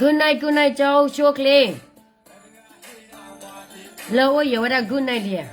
Good night, good night ကၠီအိၣ်ဆူၣ်အိၣ်ချ့, လၢအိၣ်ယံၤဝဲဒၣ် good night လံ.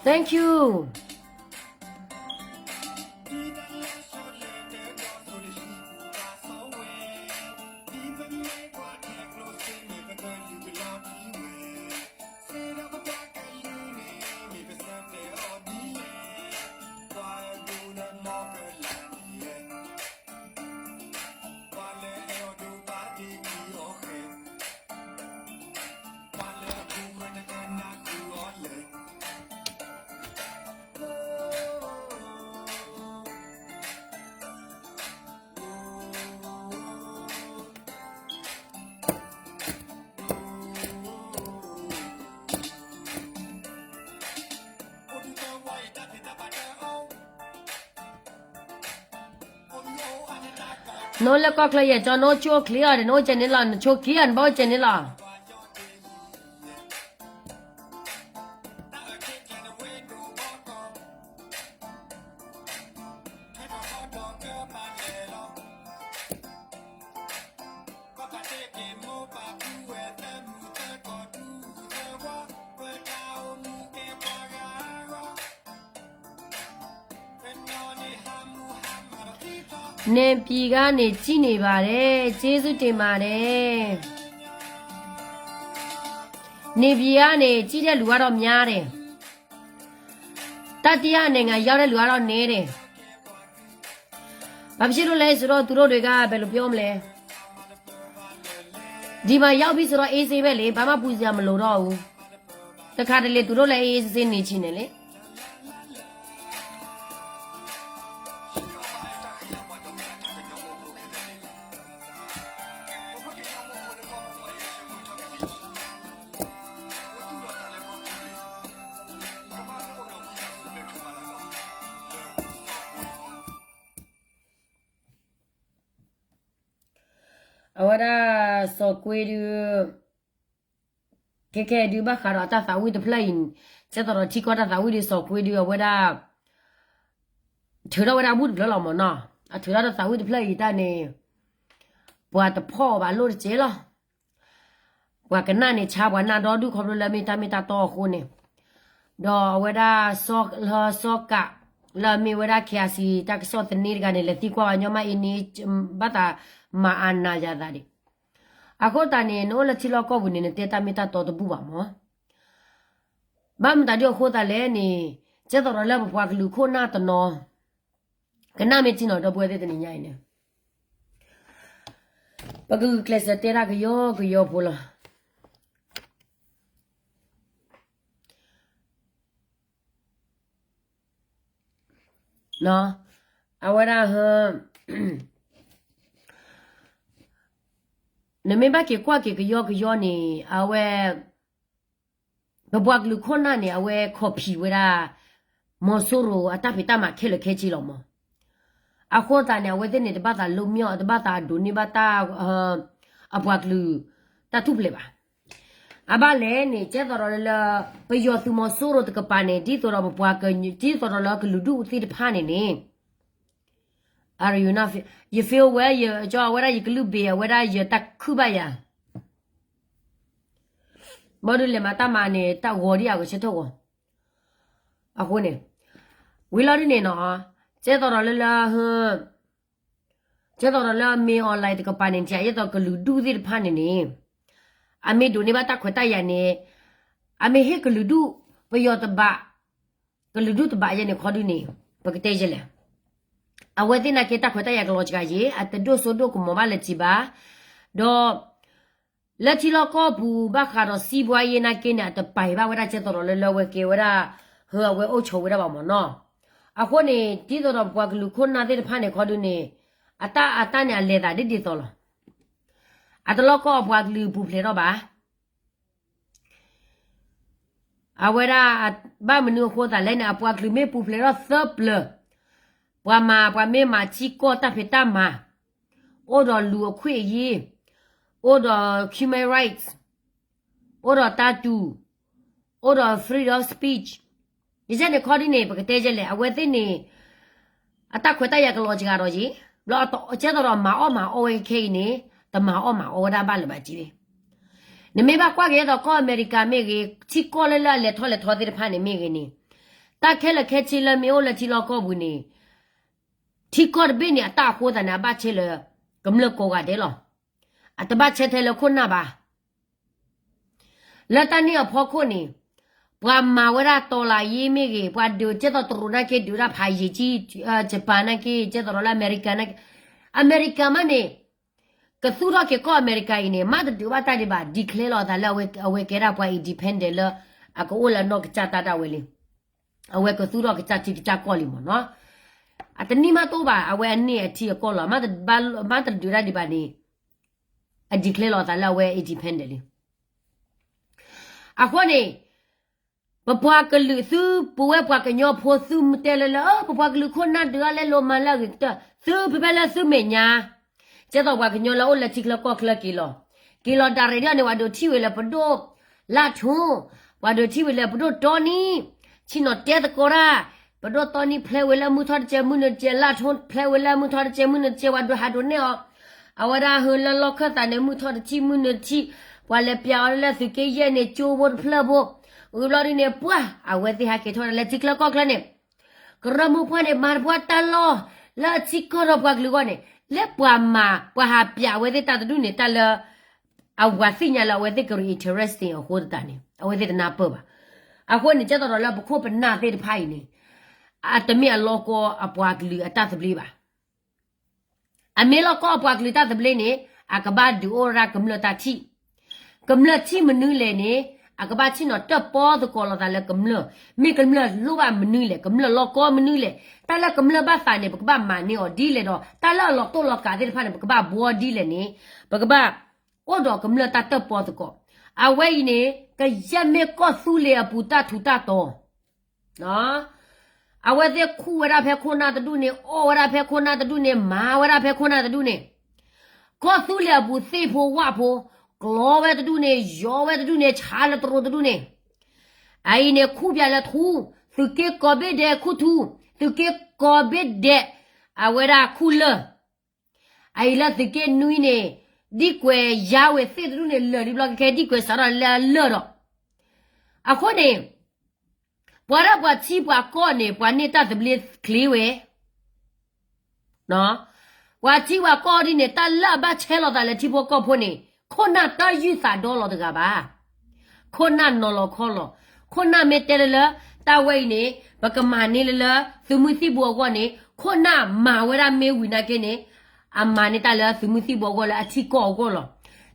Thank you. Niၢ်လၢကီၢ်ချၢယဲၢ်ကၠီ နအိၣ်ဆူၣ်အိၣ်ချ့အီၤဒီး နအိၣ်ကဲန့ၣ်လီၤ, နဆိက့အီၤ နဘၣ်အိၣ်ကဲန့ၣ်လီၤ. နေပြည်ကနေ ကြည့်နေပါတယ်, ကျေးဇူးတင်ပါတယ်. နေပြည်ကနေ ကြည့်တဲ့လူကတော့များတယ်. တတိယနိုင်ငံရောက်တဲ့လူကတော့နည်းတယ်. ဘာဖြစ်လို့လဲဆိုတော့ သူတို့တွေက ဘယ်လိုပြောမလဲ, ဒီမှာရောက်ပြီဆိုတော့ အေးဆေးပဲလေ, ဘာမှပူစရာမလိုတော့ဘူး. တခါတလေ သူတို့လည်း အေးအေးဆေးဆေးနေချင်တယ်လေ. အဝဲဒၣ် စီၤကွ့ဒု, ခဲခဲဒု ဘၣ်ဃးဒီးတၢ်သးဝံၣ်တဖျၢၣ်အံၤ, ကဲသိးဒီးထံကီၢ်တၢ်သးဝံၣ်ဒု စီၤကွ့ဒု အဝဲဒၣ် ထုးထီၣ်ဝဲဒၣ်အဘူၣ်တဖျၢၣ်လီၤမၢ်နီၤ. အထုးထီၣ်တၢ်သးဝံၣ်တဖျၢၣ်အံၤတၢ်န့ၣ် ပှၤတဖီၣ်အီၤဘၣ်လိၣ်တက့ၢ်လီၤ. ပှၤကနၣ်န့ၣ်ဆါ ပှၤနၢ်ဒီဒူၣ် ခီဖျိလၢမ့ၢ်တၢ်မ့ၢ်တၢ်တီအဃိန့ၣ်, ဒီးအဝဲဒၣ် စီၤကး လၢအမ့ၢ်ဝဲဒၣ် KIC တၢ်ကစီၣ်သန့တဂၤန့ၣ် လဲၤသံကွၢ်ဝဲညီမးအံၤန့ၣ် ဘၣ်သးမၤအနးယၤသးဒံး. အဃိသတးန့ၣ် နအိၣ်လၢထံလီၢ်ကီၢ်ပူၤန့ၣ် နတဲတၢ်မ့ၢ်တၢ်တီတဘူၣ်ဘၣ်မၢ်. ဘၣ်မတၤဒ်အဃိသတးလဲၣ်န့ၣ်, ကဲသိးဒီးလၢပပှၤကလုာ်ခိၣ်နၢ်တနီၤ ကနၣ်မ့ၢ်ထံနီၤ ဒီပုၢ်ဝဲၢ်သ့ၣ်တနံၤညါအံၤန့ၣ်, ပကဂုာ်ကျဲးစၢးတဲတၢ်ကယီကယီဖိလီၤ. အဝဲဒၣ် နမ့ၢ်ဘၣ်က့ၤကွၢ်က့ၤကယီကယီန့ၣ် အဝဲ ပပှၤကလုာ်ခိၣ်နၢ်န့ၣ် အဝဲ copy ဝဲဒၣ် မီၤစိရိၤအတၢ်ဖံးတၢ်မၤခဲလၢာ်ခဲဆ့လီၤမၢ်. အဃိသတးန့ၣ် အဝဲသ့ၣ်န့ၣ် တဘၣ်သးလိမ့ၢ်အီၤ တဘၣ်သးဒိးန့ၢ်ဘၣ်တၢ် အပှၤကလုာ် တၢ်ထူၣ်ဖျဲးဘၣ်. အဘၣ်လဲၣ်န့ၣ် ကဲသိးဒီးလၢ ပယီၤသုးမီၤစိရိၤတကပၤန့ၣ် ဒ်သိးဒီးပပှၤက ဒ်သိးဒီးလၢကလုာ်ဒူၣ်သ့ၣ်တဖၣ်န့ၣ်န့ၣ် ယ feel ဝဲ ယကၠီအဝဲဒၣ်ယကလုၢ်ဘ့ၣ် အဝဲဒၣ်ယတၢ်ခုၣ်ဘၣ်ယၤ ဘၣ်ဒုးလဲၤမၤတၢ်မၤန့ၣ် တၢ်ဂီၤဒ်အဂီၤဆၢထၢၣ်ဂီၤ. အဃိန့ၣ် ဝံၤလီၤဒ်န့ၣ်နီၤ, ကဲသိးဒီးလၢလၢ ကဲသိးဒီးလၢအမ့ၢ် online တကပၤန့ၣ် ယဲသိးကလုာ်ဒူၣ်သ့ၣ်တဖၣ်န့ၣ်န့ၣ် အမ့ၢ်ဒိးန့ၢ်ဘၣ်တၢ်ခွဲးတၢ်ယာ်န့ၣ် အမ့ၢ်ဟ့ၣ်ကလုာ်ဒူၣ် ပယီၤတဘး ကလုာ်ဒူၣ်တဘးယဲန့ၣ်ခီဒုန့ၣ် ပကတဲယဲလဲၣ်. အဝဲသ့ၣ်နာ်က့တၢ်ခွဲးတၢ်ယာ်ကလီၤစှၤယ့ၣ် အတဒိၣ်စိဒိၣ်ကမီၤဘၣ်လၢၤဘၣ်. ဒီး လၢထံလီၢ်ကီၢ်ပူၤဘၣ်ဃးဒီးစံးဘှါယ့ၣ်နာ်က့န့ၣ် အတပာ်ဘၣ်ဝဲဒၣ်ကဲသိးဒီးလၢလၢအဝဲကဲဝဲဒၣ် ဟၢအဝဲအိၣ်ဆိးဝဲဒၣ်ဘၣ်မၢ်နီၤ. အဃိန့ၣ် ဒ်သိးဒီးပပှၤကလုာ်ခိၣ်နၢ်သ့ၣ်တဖၣ်န့ၣ်ခီဒုန့ၣ် အတၢ်အတၢ်န့ၣ် အလဲၤသးဒ်ဒ်သိးလီၤ. အတလီၢ်ကီၢ်အပှၤကလုာ်ပူၤဖျဲးထီၣ်ဘၣ်. အဝဲဒၣ် ဘၣ်မနုၤအဃိသးလဲၣ်န့ၣ် အပှၤကလုာ်မ့ၢ်ပူၤဖျဲးထီၣ်သၢပျၢၤ, ပှၤမၤ ပှၤမ့ၢ်မၤထံကီၢ်တၢ်ဖံးတၢ်မၤ, အိၣ်ဒီးလူၤအခွင့်အရေး, အိၣ်ဒီး human rights, အိၣ်ဒီးတၢ်တူၢ်, အိၣ်ဒီး freedom of speech, ယဲန့ၣ်ခီဒုန့ၣ် ပကတဲယဲလဲၣ် အဝဲသ့ၣ်န့ၣ် အတၢ်ခွဲးတၢ်ယာ်ကလီၤစှၤဒီးယ့ၣ်, ဘျီကဲသိးဒီးမၤအီၣ်မၤအီဝဲခဲအံၤန့ၣ် တမၤအီၣ်မၤအီဝဲဒၣ်ဘၣ်လၢၤဘၣ်က့. နမ့ၢ်ဘၣ်ကွၢ်က့ၤဒ်သိးကီၢ်အမဲရကၤမ့ၢ်ဂ့ၤ, ထံကီၢ်လၢလၢအလဲၤထီၣ်လဲၤထီသ့ၣ်တဖၣ်န့ၣ်မ့ၢ်ဂ့ၤန့ၣ်, တၢ်ခဲလၢာ်ခဲဆ့လၢမ့ၢ်အိၣ်လၢထံလီၢ်ကီၢ်ပူၤန့ၣ်, ထံကီၢ်တဘ့ၣ်န့ၣ် အတၢ်အဃိသးန့ၣ် အဘၣ်ဆဲလၢ ကမျၢၢ်ကိးဂၤဒဲးလီၤ. အတဘၣ်ဆဲထဲလၢခိၣ်နၢ်ဘၣ်. လၢတၢ်န့ၣ်အဖီခိၣ်န့ၣ်, ပှၤမၤဝဲဒၣ်တော်လှန်ရေးမ့ၢ်ဂ့ၤ, ပှၤဒုးကဲသိးတရူးနာ်က့ ဒုးဒၣ်ဖးယံာ်ကံ, ယပၣ်နာ်က့ ကဲသိးဒီးလၢ အမဲရကၤနာ်က့, အမဲရကၤမးန့ၣ် ကသူၣ်ထီၣ်က့ၤကီၢ်အမဲရကၤအံၤန့ၣ် မ့ၢ်တဒုးဘၣ်တၢ်ဒံးဘၣ်, declare လီၤအသးလၢအဝဲကဲဒၣ်ပှၤ independent လၢ အကအိၣ်လၢအနီၢ်ကစၢ်တၢ်ဒၣ်ဝဲလံ. အဝဲကသူၣ်ထီၣ်ကစၢ်ထံကစၢ်ကီၢ်လံမ့ၢ်နီၤ. အတနံၣ်မးတအိၣ်ဘၣ်, အဝဲအန့ၢ်အထံအကီၢ်လီၤ. မ့ၢ်တဒုးတၢ်ဒံးဘၣ်န့ၣ် အ declare လီၤအသးလၢအဝဲ independent လံ. အဃိန့ၣ် ပပှၤကလုာ်သု, ပဝဲပှၤကညီဖိသုမ့ၢ်တဲလၢလၢ ပပှၤကလုာ်ခိၣ်နၢ်ဒုးအလဲလိာ်မၤလၢအဂ့ၤကတၢၢ်, သုဖဲဖဲလၢသုမဲာ်ညါ ကဲသိးပှၤကညီလၢအိၣ်လၢထံချၢကီၢ်ချၢက့ၤလီၤ. က့ၤလီၤဒၣ်ရဲၣ်ဒ်န့ၣ် ပှၤဒုးထံၣ်ဝဲလၢပဒိၣ်လၢ်ထူ, ပှၤဒုးထံၣ်ဝဲလၢပဒိၣ်တီနံ, ဆ့ၣ်နီၤတဲသကိးတၢ်, ပဒိၣ်တီနံဖျဲဝဲလၢမုၢ်ထီၣ်တကဲမုၢ်နုာ်တကဲ, လၢ်ထူဖျဲဝဲလၢမုၢ်ထီၣ်တကဲမုၢ်နုာ်တကဲ, ပှၤဒုးဟးဒိးနဲၣ်အီၤ. အဝဲဒၣ်ဟၢလၢလီၢ်ခၢၣ်သးန့ၣ် မုၢ်ထီၣ်တထံၣ်မုၢ်နုာ်တထံၣ်, ပှၤလဲၤပျးအီၤလၢသုးက့ယဲၢ်န့ၣ် ကၠိဖိတဖျၢၣ်ဖိ, ဝံၤဘျီဒ်န့ၣ် ပှၤ အဝဲသ့ၣ်ဟဲက့ၤထီၣ်ဒၣ်လၢထံချၢကီၢ်ချၢန့ၣ် ကရၢမိၢ်ပှၢ်န့ၣ် မၤတပှၢ်တၢ်လီၢ်, လၢအထံကီၢ်ဒီးပှၤကလုာ်အဂီၢ်န့ၣ် လၢပှၤမၤ ပှၤဟးပျးအဝဲသ့ၣ်တၢ်တဒူၣ်န့ၣ် တၢ်လၢ အဝၤသ့ၣ်ညါလၢအဝဲသ့ၣ်ကရ့ၤ interesting အဃိသတးန့ၣ် အဝဲသ့ၣ်တနၢ်ပၢၢ်ဘၣ်. အဃိန့ၣ် ကဲသိးဒီးလၢပခိၣ်ပနၢ်သ့ၣ်တဖၣ်အံၤန့ၣ် အတမ့ၢ်အလီၢ်ကီအပှၤကလုာ်အတၢ်သဘျ့ဘၣ်. အမ့ၢ်လီၢ်ကီအပှၤကလုာ်တၢ်သဘျ့န့ၣ် အကဘၣ်ဒုးအိၣ်ဝဲဒၣ်ကမျၢၢ်တၢ်ထံၣ်, ကမျၢၢ်ထံၣ်မနုၤလဲၣ်န့ၣ် အကဘၣ်ထံၣ်နီၤတၢၣ်ပီသကိးလိာ်သးလၢကမျၢၢ်, မ့ၢ်ကမျၢၢ်လိၣ်ဘၣ်မနုၤလဲၣ်, ကမျၢၢ်လီၢ်ကီမနုၤလဲၣ်, တၢ်လၢကမျၢၢ်ဘၣ်သးန့ၣ် ပကဘၣ်မၤန့ၢ်အီၤဒ်လဲၣ်ဒီး တၢ်လၢအလီၤတိၢ်လီၤကးသ့ၣ်တဖၣ်န့ၣ် ပကဘၣ်ဘှီဒ်လဲၣ်န့ၣ် ပကဘၣ်အိၣ်ဒီးကမျၢၢ်တၢ်တၢၣ်ပီသကိး. အဝဲအံၤန့ၣ် ကယဲၢ်မ့ၢ်ကီၢ်သူလ့ၤအပူၤတၢ်ထူးတၢ်တီၤ အဝဲသ့ၣ်ခူၣ်ဝဲဒၣ်ဖဲခိၣ်နၢ်တဒူၣ်န့ၣ်, အီၣ်ဝဲဒၣ်ဖဲခိၣ်နၢ်တဒူၣ်န့ၣ်, မၤဝဲဒၣ်ဖဲခိၣ်နၢ်တဒူၣ်န့ၣ်, ကီၢ်သူလ့ၤအပူၤသ့ၣ်ဖိဝၣ်ဖိ, ကျီဝဲတဒူၣ်န့ၣ်, ယီၤဝဲတဒူၣ်န့ၣ်, ဆါလၢတရိးတဒူၣ်န့ၣ်, အအံၤန့ၣ်ခူၣ်ပၠးလၢထူ, သုးက့ကိးဘ့ၣ်ဒဲးခူၣ်ထူ, သုးက့ကိးဘ့ၣ်ဒဲး, အဝဲဒၣ်ခူၣ်လၢၢ် အအံၤလၢသုးက့နွံန့ၣ်, ဒံၣ်ကွဲးယါဝဲသ့ၣ်တဒူၣ်န့ၣ် လၢာ်ဒံးဘျီကခဲ ဒံၣ်ကွဲးစးထီၣ်လၢအလၢၢ်ဒီး, အဃိန့ၣ် ပှၤဒၣ်ပှၤထံပှၤကီၢ်န့ၣ် ပှၤန့ၢ်တၢ်သဘျ့ချ့ဝဲ, ပှၤထံပှၤကီၢ်ဒ်န့ၣ် တၢ်လၢအဘၣ်ဆဲးလိာ်သးလၢထံဖိကီၢ်ဖိန့ၣ် ခိၣ်နၢ်တၢ်ယုၢ်သးဒီလီၤတဂၤဘၣ်. ခိၣ်နၢ်နီၤလီၤခီလီၤ, ခိၣ်နၢ်မ့ၢ်တဲလၢလၢ တၢ်ဝဲအံၤန့ၣ် ပကမၤန့ၢ်လၢလၢ သုးမုၢ်သံၣ်ဘိအဂီၢ်န့ၣ် ခိၣ်နၢ်မၤဝဲဒၣ်မ့ၢ်ဝံၤနာ်က့န့ၣ် အမၤန့ၢ်တၢ်လၢသုးမုၢ်သံၣ်ဘိအဂီၢ်လၢအထံကီၢ်အဂီၢ်လီၤ.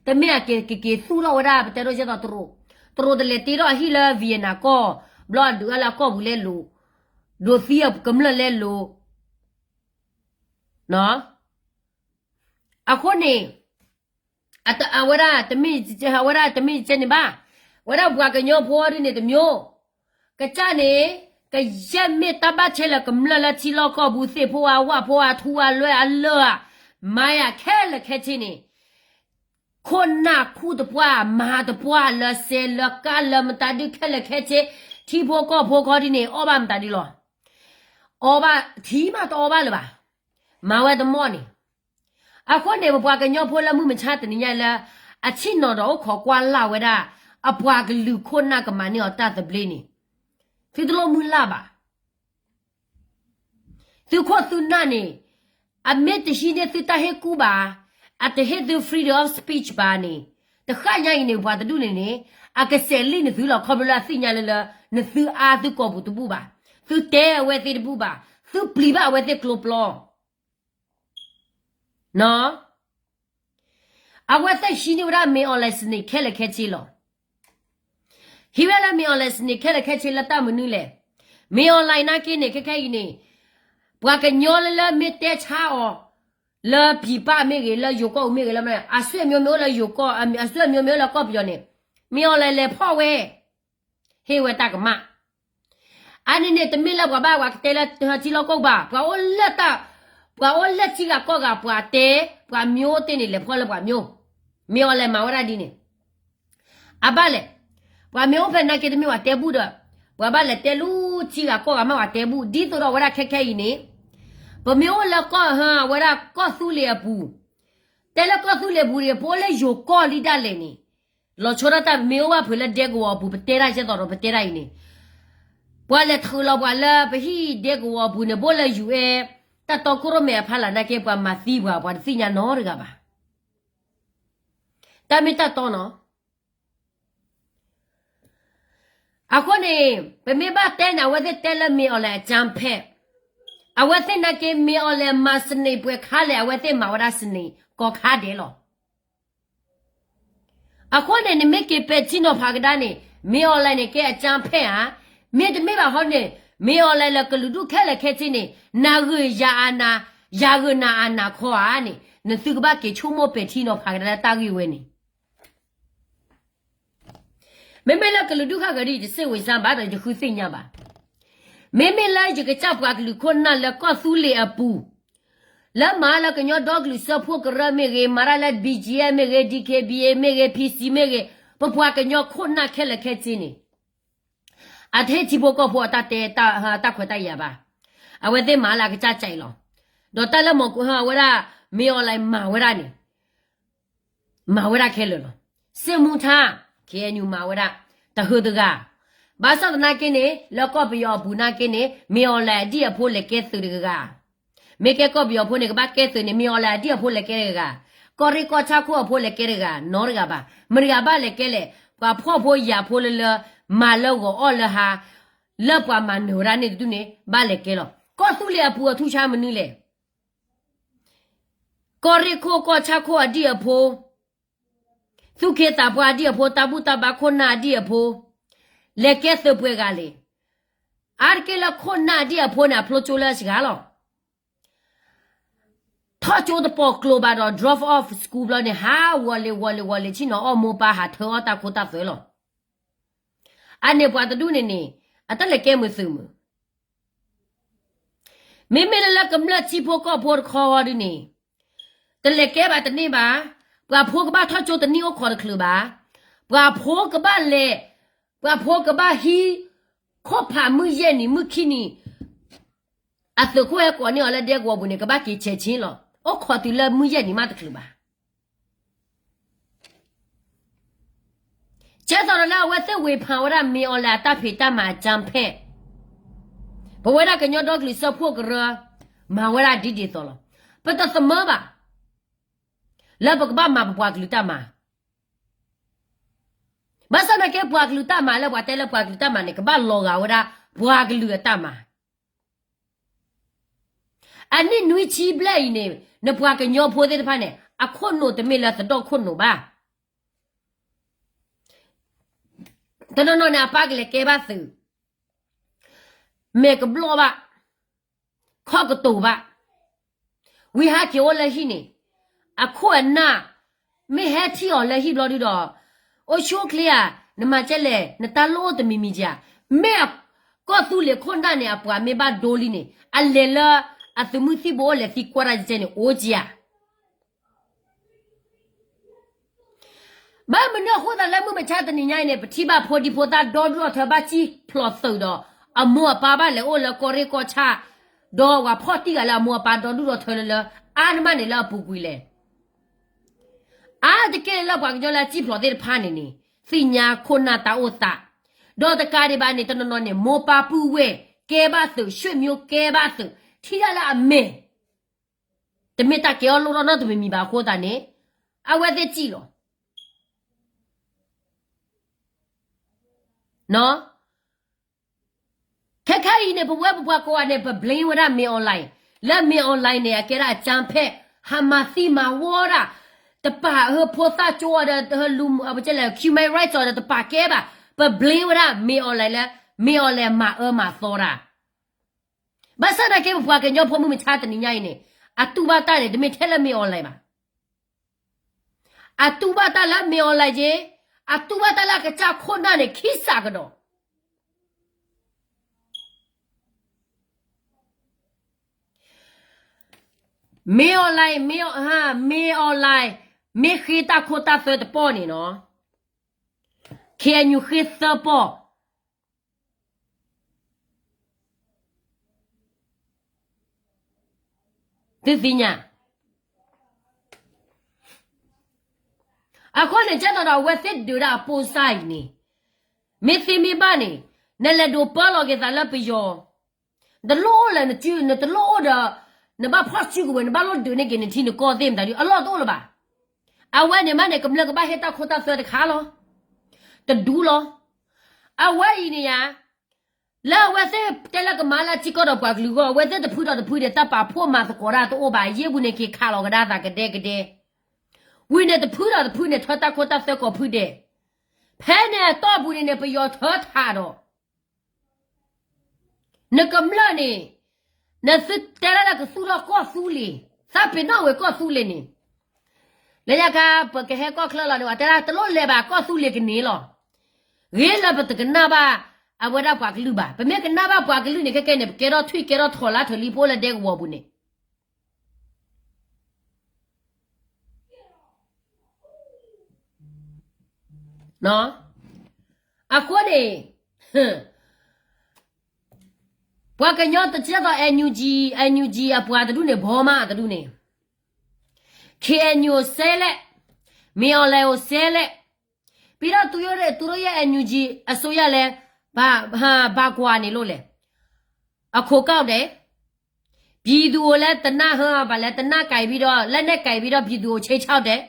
တမ့ၢ်အက့ၤက့ၤက့ၤသူၣ်ထီၣ်ဝဲဒၣ် ပတဲဒိၣ်ကဲသိးတရူး, တရူးတလဲၤတ့ထီၣ်အဟံၣ်လၢ Vietnam ကီၢ်, ဘျီအဒုးအါလၢအကီၢ်ပူၤလဲလိာ်, ဒိးသံအကမျၢၢ်လဲလိာ်, အဃိန့ၣ် အဝဲဒၣ်တမ့ၢ်, အဝဲဒၣ်တမ့ၢ်ကဲန့ၣ်ဘၣ်, ဝဲဒၣ်ပှၤကညီဖိဒ်န့ၣ်တမျိုး, ကစၢ်န့ၣ် ကယဲၢ်မ့ၢ်တၢ်ဘၣ်ဆဲးလၢကမျၢၢ်လၢထံလီၢ်ကီၢ်ပူၤသ့ၣ်ဖိအဝၣ်ဖိအထူအလွဲၢ်အလၢၢ်ဧါ, မၤယၤခဲလၢာ်ခဲဆ့န့ၣ်, ခိၣ်နၢ်ခူၣ်တပှၢ် မၤတပှၢ်လၢစဲးလၢကါလၢမတၤဒုခဲလၢာ်ခဲဆ့, ထံဖိကီၢ်ဖိခီဒ်န့ၣ် အီၣ်ဘၣ်မတၤဒုလီၤ. အီၣ်ဘၣ်ထံမးတအီၣ်ဘၣ်လၢၤဘၣ်, မၤဝဲတမီၢ်န့ၣ် အဃိန့ၣ် ပပှၤကညီဖိလၢမုၢ်မဆါတနံၤညါလၢ အဆ့ၣ်နီၤဒီးအိၣ်ခိးကွၢ်လၢ်ဝဲဒၣ် အပှၤကလုာ်ခိၣ်နၢ်ကမၤန့ၢ်အီၤတၢ်သဘျ့န့ၣ်, သုတလိၣ်မုၢ်လၢ်ဘၣ်. သုခိၣ်သုနၢ်န့ၣ် အမ့ၢ်တဟံးန့ၢ်သုတၢ်ဟ့ၣ်ကူၣ်ဘၣ်, အတဟ့ၣ်သု freedom of speech ဘၣ်န့ၣ်, တဃၣ်ညါအံၤန့ၣ် ပှၤတဒူၣ်န့ၣ်န့ၣ် အကစဲးလံၣ်နသုလီၤ ခီဖျိလၢအသ့ၣ်ညါလၢလၢ နသုအါသုကိာ်ပူၤတဘူၣ်ဘၣ်, သုတဲအဝဲသ့ၣ်တဘူၣ်ဘၣ်, သုပျံၤဘၣ်အဝဲသ့ၣ်ကျိပျီ အဝဲသ့ၣ်ဟံးန့ၢ်ဝဲဒၣ် မင်းအောင်လှိုင် စနစ် ခဲလၢာ်ခဲဆ့လီၤ. ဟံးဝဲလၢ မင်းအောင်လှိုင် စနစ် ခဲလၢာ်ခဲဆ့လၢတၢ်မနုၤလဲၣ်. မင်းအောင်လှိုင် နာ်က့န့ၣ် ခဲခဲအံၤန့ၣ် ပှၤကညီလၢလၢမ့ၢ်တဲဆါအီၤ လၢပံၤပၢ်မ့ၢ်ဂ့ၤ လၢယိၤကီၢ်အူမ့ၢ်ဂ့ၤ လၢအဆွေမျိုးမ့ၢ်အိၣ်လၢယိၤကီၢ် အဆွေမျိုးမ့ၢ်အိၣ်လၢကီၢ်ပယီၤန့ၣ် မင်းအောင်လှိုင် လဲၤဖီၣ်ဝဲ ဟ့ၣ်ဝဲတၢ်ကမၣ်. အန့ၣ်န့ၣ် တမ့ၢ်လၢပှၤဘၣ်ပှၤကတဲလၢထံလီၢ်ကီၢ်ပူၤဘၣ်, ပှၤအိၣ်လၢတၢ်, ပှၤအိၣ်လၢထံဂၤကီၢ်ဂၤ ပှၤတဲ, ပှၤမျိုးသ့ၣ်န့ၣ် လဲၤဖီၣ်လၢပှၤမျိုး, မင်းအောင်လှိုင် မၤဝဲဒၣ်ဒ်န့ၣ် အဘၣ်လဲၣ်. ပှၤမ့ၢ်အိၣ်ဖဲနာ်က့တမ့ၢ်ပှၤတဲဘူၣ်ဒီး ပှၤဘၣ်လဲၤတဲလၢထံဂၤကီၢ်ဂၤမ့ၢ်ပှၤတဲဘူၣ် ဒ်သိးဒီးဝဲဒၣ်ခဲခဲအံၤန့ၣ် ပမ့ၢ်အိၣ်လၢကီၢ်ဟါ အဝဲဒၣ်ကီၢ်သူလ့ၤအပူၤ, တဲလၢကီၢ်သူလ့ၤပူၤန့ၣ် ပအိၣ်လၢယိၤကီၢ်လံဒၣ်လဲာ်န့ၣ်, လီၤဆီဒၣ်တၢ်မ့ၢ်အိၣ်ဘၣ်ဖုးလၢဒဲကဝီၤအပူၤ ပတဲတၢ်ယဲသိးဒီးပတဲတၢ်အံၤန့ၣ်, ပှၤလဲၤထုးလီၤပှၤလၢပဟံၣ်ဒဲကဝီၤအပူၤန့ၣ် ဘိၣ်လၢ ယူၣ်အဲၣ် တၢ်တီခိၣ်ရိၣ်မဲအဖီလာ်နာ်က့ ပှၤမၤသံပှၤ ပှၤတသ့ၣ်ညါနီတဂၤဘၣ်. တၢ်မ့ၢ်တၢ်တီနီၤ. အဃိန့ၣ် ပမ့ၢ်ဘၣ်တဲန့ၣ် အဝဲသ့ၣ်တဲလၢ မင်းအောင်လှိုင် အကြမ်းဖက်, အဝဲသ့ၣ်နာ်က့ မင်းအောင်လှိုင် မၤစနံးပှဲၤခါလဲၣ် အဝဲသ့ၣ်မၤဝဲဒၣ်စနံးကိးခါဒဲးလီၤ. အဃိန့ၣ် နမ့ၢ်က့ၤပဲာ်ထံနီၤဖးကဒါန့ၣ် မင်းအောင်လှိုင် န့ၣ် ကဲ အကြမ်းဖက် ဧါ, မ့တမ့ၢ်ဘၣ်ဟီန့ၣ် မင်းအောင်လှိုင် လၢကလုာ်ဒူၣ်ခဲလၢာ်ခဲဆ့န့ၣ် နဂ့ၤယၤအနၤ, ယဂ့ၤနၤအနၤခီဧါန့ၣ် နသုကဘၣ်က့ၤဆိကမိၣ်ပဲာ်ထံနီၤဖးကဒါလၢတၢ်ဂ့ၢ်ဝဲန့ၣ် မ့မ့ၢ်လၢကလုာ်ဒူၣ်ခါဂၤဒ်အံၤ ယစ့ၣ်ဝံၤစၢ်ဘၣ်ဒီး ယဃုသ့ၣ်ညါဘၣ်. မ့မ့ၢ်လၢယကစၢ်ပှၤကလုာ်ခိၣ်နၢ်လၢကီၢ်သူလ့ၤအပူၤ လၢမၤလၢကညီဒီကလုာ်စၢဖှိၣ်ကရၢမ့ၢ်ဂ့ၤ, မၤတၢ်လၢ ဘီၣ်ကၠံၣ်အ့ၣ် မ့ၢ်ဂ့ၤ, ဒံၣ်ခ့ၣ်ဘံၣ်အ့ၣ် မ့ၢ်ဂ့ၤ, ဖံၣ်စံၣ် မ့ၢ်ဂ့ၤ, ပပှၤကညီခိၣ်နၢ်ခဲလၢာ်ခဲဆ့န့ၣ် အတဟ့ၣ်ထံဖိကီၢ်ဖိအတၢ်တဲ တၢ်ခွဲးတၢ်ယာ်ဘၣ်. အဝဲသ့ၣ်မၤလၢအကစၢ်ကၠဲးလီၤ. ဒီးတၢ်လၢမီၤကိၤဟၢ အဝဲဒၣ် မင်းအောင်လှိုင် မၤဝဲဒၣ်န့ၣ် မၤဝဲဒၣ်ခဲလၢာ်လီၤ. စစ်မှုထမ်း ခ့ၣ်အဲၣ်ယူၣ် မၤဝဲဒၣ် တဟုးတဂၤ. ဘၣ်ဆၣ်သနာ်က့န့ၣ် လၢကီၢ်ပယီၤအပူၤနာ်က့န့ၣ် မင်းအောင်လှိုင် အဒံၣ်အဖိလဲၤကဲသုးတဂၤဂၤ. မ့ၢ်ကဲကီၢ်ပယီၤဖိန့ၣ် ကဘၣ်ကဲသုးန့ၣ် မ့ၢ်အီၤလဲၣ်အဒံၣ်အဖိလဲၤကဲတဂၤ, ကီၢ်ရ့ၣ်ကီၢ်ဆၣ်ခိၣ်အဖိလဲၤကဲတဂၤ နီတဂၤဘၣ်. မတဂၤဘၣ်လဲၤကဲလဲၣ်, ပှၤဖှီၣ်ဖိယာ်ဖိလၢလၢ မၤလၢဂီၤအီၣ်လၢဟါ, လၢပှၤမၤနၢၤဝဲဒၣ်န့ၣ်တဒူၣ်န့ၣ် ဘၣ်လဲၤကဲလီၤ. ကီၢ်သူလ့ၤအပူၤအထူၣ်ဆါမနုၤလဲၣ်. ကီၢ်ရ့ၣ်ခိၣ်ကီၢ်ဆၣ်ခိၣ်အဒံၣ်အဖိ, သူၣ်က့သးပှၢ်အဒံၣ်အဖိ, တၢ်ဘူၣ်တၢ်ဘါခိၣ်နၢ်အဒံၣ်အဖိ, လဲၤကဲသုးပှဲၤဂၤလဲၣ်. အါတက့ၢ်လၢခိၣ်နၢ်အဒံၣ်အဖိန့ၣ် အဖျိကၠိလၢအစှၤလီၤ. ထီၣ်ကၠိတပီၤကျိၤဘၣ်ဒီး drop off school ဘျီန့ၣ် ဟးဝီၤလ့ၤဝီၤလ့ၤဝီၤလ့ၤ ဆ့ၣ်နီၤအီၣ်မိၢ်ပၢ် ဟးထၢအီၣ်တၢ်ခိတၢ်သွဲလီၤ. အန့ၣ်ပှၤတဒူၣ်န့ၣ်န့ၣ် အတလဲၤကဲမုာ်သုးမုာ် မ့မ့ၢ်လၢလၢကမျၢၢ်ထံဖိကီၢ်ဖိတခီဒုန့ၣ် တလဲၤကဲဘၣ်တန့ၢ်ဘၣ်. ပှၤဖိကဘၣ်ထီၣ်ကၠိတနံၣ်အိၣ်ခိးတချုးဘၣ်. ပှၤဖိကဘၣ်လဲၤ, ပှၤဖိကဘၣ်ဟံး, ခိၣ်ဖးမုၢ်ယဲၢ်နံၤမုၢ်ခံနံၤ, အသုးခိၣ်ဟဲကိးန့ၢ်အီၤလၢဒဲကဝီၤပူၤန့ၣ် ကဘၣ်က့ၤဆဲးဆ့လီၤ. အိၣ်ခိးတုၤလၢမုၢ်ယဲၢ်နံၤမးတချုးဘၣ်. ကဲသိးဒီးလၢအဝဲသ့ၣ်ဝ့ၤဖးဝဲဒၣ် မ့ၢ်အီၤလဲၣ်အတၢ်ဖံးတၢ်မၤအကြမ်းဖက်, ပဝဲဒၣ်ကညီဒီကလုာ်စၢဖှိၣ်ကရၢ မၤဝဲဒၣ်ဒ်ဒ်သိးလီၤ. ပတသမၢဘၣ် လၢပကဘၣ်မၤပပှၤကလုာ်တၢ်မၤ, ဘၣ်ဆၣ်သနာ်က့ ပှၤကလုာ်တၢ်မၤလၢပှၤတဲလၢပှၤကလုာ်တၢ်မၤန့ၣ် ကဘၣ်လီၤဂာ်ဝဲဒၣ်ပှၤကလုာ်အတၢ်မၤ. အနံၣ်နွံဆံဘျဲၣ်အံၤန့ၣ် နပှၤကညီဖိသ့ၣ်တဖၣ်န့ၣ် အခိၣ်နူာ်တမ့ၢ်လၢသဒိၣ်ခိၣ်နူာ်ဘၣ်. တနီၤနီၤန့ၣ် အပၢ်ကလဲၤကဲဘၣ်သုး, မဲာ်ကဘျီၣ်ဘၣ်, ခီၣ်ကတိၤဘၣ်, ဝံၤဟဲက့ၤအိၣ်လၢဟံၣ်န့ၣ်, အခိၣ်အနၢ်, မ့ၢ်ဟဲထံၣ်အီၤလၢဟံၣ်ဘျီဒုဒီး, အိၣ်ဆူၣ်အိၣ်ချ့ဧါ, နမၤကဲလဲၣ်, နတၢ်လိၣ်အိၣ်တမံၤမံၤဧါ. မ့ၢ်အကီၢ်သူလ့ၤခိၣ်နၢ်န့ၣ် အပှၤမ့ၢ်ဘၣ်ဒိလံန့ၣ် အလဲၤလၢအသုးမုၢ်သံၣ်ဘိအိၣ်လဲၤသံကွၢ်တၢ်ကဲန့ၣ် အိၣ်ကဧါ. ဘၣ်မနုၤအဃိသတးလၢမုၢ်မဆါတနံၤညါအံၤန့ၣ် ပထံၣ်ဘၣ်ဖိဒံဖိသၣ်ဒီဒူၣ်ဒီထၢ ဘၣ်စံၣ်ဖျိးသုးဒီး အမိၢ်အပၢ်ဘၣ်လဲၤအိၣ်လၢကီၢ်ရ့ၣ်ကီၢ်ဆၣ်, ဒီးပှၤဖီၣ်တံၢ်ဂၤလၢအမိၢ်အပၢ်ဒီဒူၣ်ဒီထၢလၢလၢ အါန့ၢ်မးန့ၣ်လၢအပူၤကွံာ်လဲၣ်. အါတက့ၢ်လၢပှၤကညီလၢအစံၣ်ဖျိးသ့ၣ်တဖၣ်န့ၣ်န့ၣ် သ့ၣ်ညါခိၣ်နၢ်တၢ်အိၣ်သး, ဒီးတကးဒံးဘၣ်န့ၣ် တနီၤနီၤန့ၣ် မိၢ်ပၢ်ပုၢ်ဝဲၢ်ကဲဘၣ်သုး ဆွေမျိုးကဲဘၣ်သုး ထံၣ်ဒၣ်လၢအမဲာ် တမ့ၢ်တၢ်ကဲအီၤလိၣ်ထီၣ်နီတမံၤမံၤဘၣ်အဃိသတးန့ၣ် အဝဲသ့ၣ်စံၣ်လီၤ. ခဲခါအံၤန့ၣ် ပဝဲပပှၤကိးဂၤန့ၣ် ပ blame ဝဲဒၣ် မင်းအောင်လှိုင်, လၢ မင်းအောင်လှိုင် န့ၣ် အကဲဒၣ်အကြမ်းဖက်, ဟးမၤသံမၤဝီဒၣ်, တပာ်ဟၢဖိသၣ်ကၠိဒီး ဟဲလူၤ အဝဲကဲလဲၣ် human rights ဒီးတပာ်ကဲဘၣ်, ပ blame ဝဲဒၣ် မင်းအောင်လှိုင် လၢ မင်းအောင်လှိုင် မၤအၢမၤသီတၢ် ဘၣ်ဆၣ်သနာ်က့ ပပှၤကညီဖိမုၢ်မဆါတနံၤညါအံၤန့ၣ် အတူၢ်ဘၣ်တၢ်န့ၣ် တမ့ၢ်ထဲလၢ မင်းအောင်လှိုင် ဘၣ်. အတူၢ်ဘၣ်တၢ်လၢ မင်းအောင်လှိုင် က့, အတူၢ်ဘၣ်တၢ်လၢအကစၢ်ခိၣ်နၢ်န့ၣ် ခံစးကဒီး မင်းအောင်လှိုင်, မင်းအောင်လှိုင် မ့ၢ်ဃ့တၢ်ခိတၢ်သွဲတပီၢ်န့ၣ်နီၤ, ခ့ၣ်အဲၣ်ယူၣ်ဃ့သၢပီၢ်, သုသ့ၣ်ညါ. အဃိန့ၣ် ကဲသိးဒီးအဝဲသ့ၣ်ဒုးဒၣ်အပိၢ်စၢ်အံၤန့ၣ်, မ့ၢ်သ့မ့ၢ်ဘၣ်န့ၣ်, နလဲၤဒိးပၢလီၤက့ၤသးလၢပယီၤ, နတလိၣ်အိၣ်လၢနစု, နတလိၣ်အိၣ်ဒီး, နဘၣ်ဖီၣ်စုကဝဲၤ, နဘၣ်လိၣ်ဒုးန့ၢ်က့ၤနထံနကီၢ်သ့ၣ်မတၤဒုး အလီၢ်တအိၣ်လၢၤဘၣ်. အဝဲန့ၣ်မးန့ၣ် ကမျၢၢ်ကဘၣ်ဟ့ၣ်တၢ်ခိတၢ်သွဲတခါလီၤ, တဒူလီၤ. အဝဲအံၤန့ၣ်ယါ လၢအဝဲသ့ၣ်တဲလၢကမၤလၢထံကီၢ်ဒီးပှၤကလုာ်အဂီၢ်, အဝဲသ့ၣ်တဖုဒီးတဖုန့ၣ် တၢ်ပာ်ဖှိၣ်မၤသကိးတၢ်တအိၣ်ဘၣ်, ယ့ၢ်ပူၤန့ၣ်က့ၤခးလီၤကဒါသးကဒဲကဒဲ, ဝံၤန့ၣ်တဖုဒီးတဖုန့ၣ် ထၢတၢ်ခိတၢ်သွဲကိးဖုဒဲး, ဖဲန့ၣ်အတီၢ်ပူၤန့ၣ်န့ၣ် ပယီၤထၢထးဒီး နကမျၢၢ်န့ၣ်, နသုတဲဒၣ်လၢကသူၣ်ထီၣ်ကီၢ်သူလ့ၤ, သးပ့ၤနီၣ်ဝဲကီၢ်သူလ့ၤန့ၣ်, လၢညါခါ ပကဟဲကီၢ်ချၢလီၤန့ၣ် ပှၤတဲဒၣ်တလိၣ်လဲၤဘၣ် ကီၢ်သူလ့ၤကန့ၢ်လီၤ. ဂ့ၤလၢပတကနၣ်ဘၣ် အဝဲဒၣ်ပှၤကလုာ်ဘၣ်. ပမ့ၢ်ကနၣ်ဘၣ်ပှၤကလုာ်န့ၣ် ခဲကဲန့ၣ် ပကဲထီၣ်ထွံၣ်ကဲထီၣ်ထိးလါထိးလံဖိလၢဒဲကဝီၤပူၤန့ၣ် အဃိန့ၣ် ပှၤကညီတကဲသိး NUG, NUG အပှၤတဒူၣ်န့ၣ် ဘီမးတဒူၣ်န့ၣ်, KNU အိၣ်စဲလဲၣ်, မင်းအောင်လှိုင် အိၣ်စဲလဲၣ်, ပြီးတော့ သူတို့ရဲ့ NUG အစိုးရလည်း ဘာ, ဘာကွာနေလို့လဲ, အခိၣ်ကောက်တယ်, ပြည်သူကိုလည်း တနတ်ဟဲပါလဲ တနတ်ကိုင်ပြီးတော့ လက်နက်ကိုင်ပြီးတော့ ပြည်သူကိုခြိမ်းခြောက်တယ်.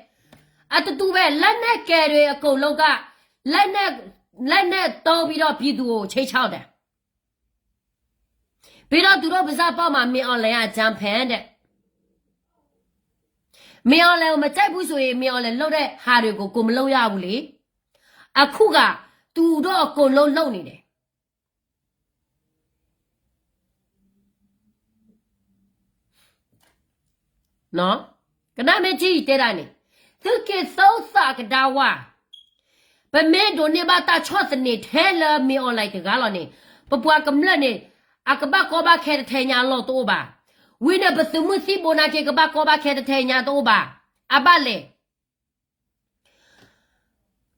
အတတူပဲ လက်နက်ကိုင်တွေအကုန်လုံးက လက်နက် လက်နက်သုံးပြီးတော့ ပြည်သူကိုခြိမ်းခြောက်တယ်. ပြီးတော့ သူတို့ပါးစပ်ပေါ်မှာ မင်းအောင်လှိုင်ကအကြမ်းဖက်တဲ့ မင်းအောင်လှိုင်ကို မကြိုက်ဘူးဆိုရင် မင်းအောင်လှိုင်လုပ်တဲ့ဟာတွေကို ကိုမလုပ်ရဘူးလေ. အခုက သူတို့အကုန်လုံးလုပ်နေတယ်. ကနၣ်မ့ၢ်ထံၣ်တဲဒၣ်န့ၣ် သုက့ၤသုသးကဒါဝါ, ပမ့ၢ်ဒိးန့ၢ်ဘၣ်တၢ်ဆီၣ်သနံးထဲလၢ မင်းအောင်လှိုင် တဂၤလီၤန့ၣ် ပပှၤကမျၢၢ်န့ၣ် အကဘၣ်ကီဘၣ်ခဲတထဲညါလီၢ်တအိၣ်ဘၣ်. ဝံၤန့ၣ် ပသုးမုၢ်သံၣ်ဘိနာ်က့ ကဘၣ်ကီဘၣ်ခဲတထဲညါတအိၣ်ဘၣ်. အဘၣ်လဲၣ်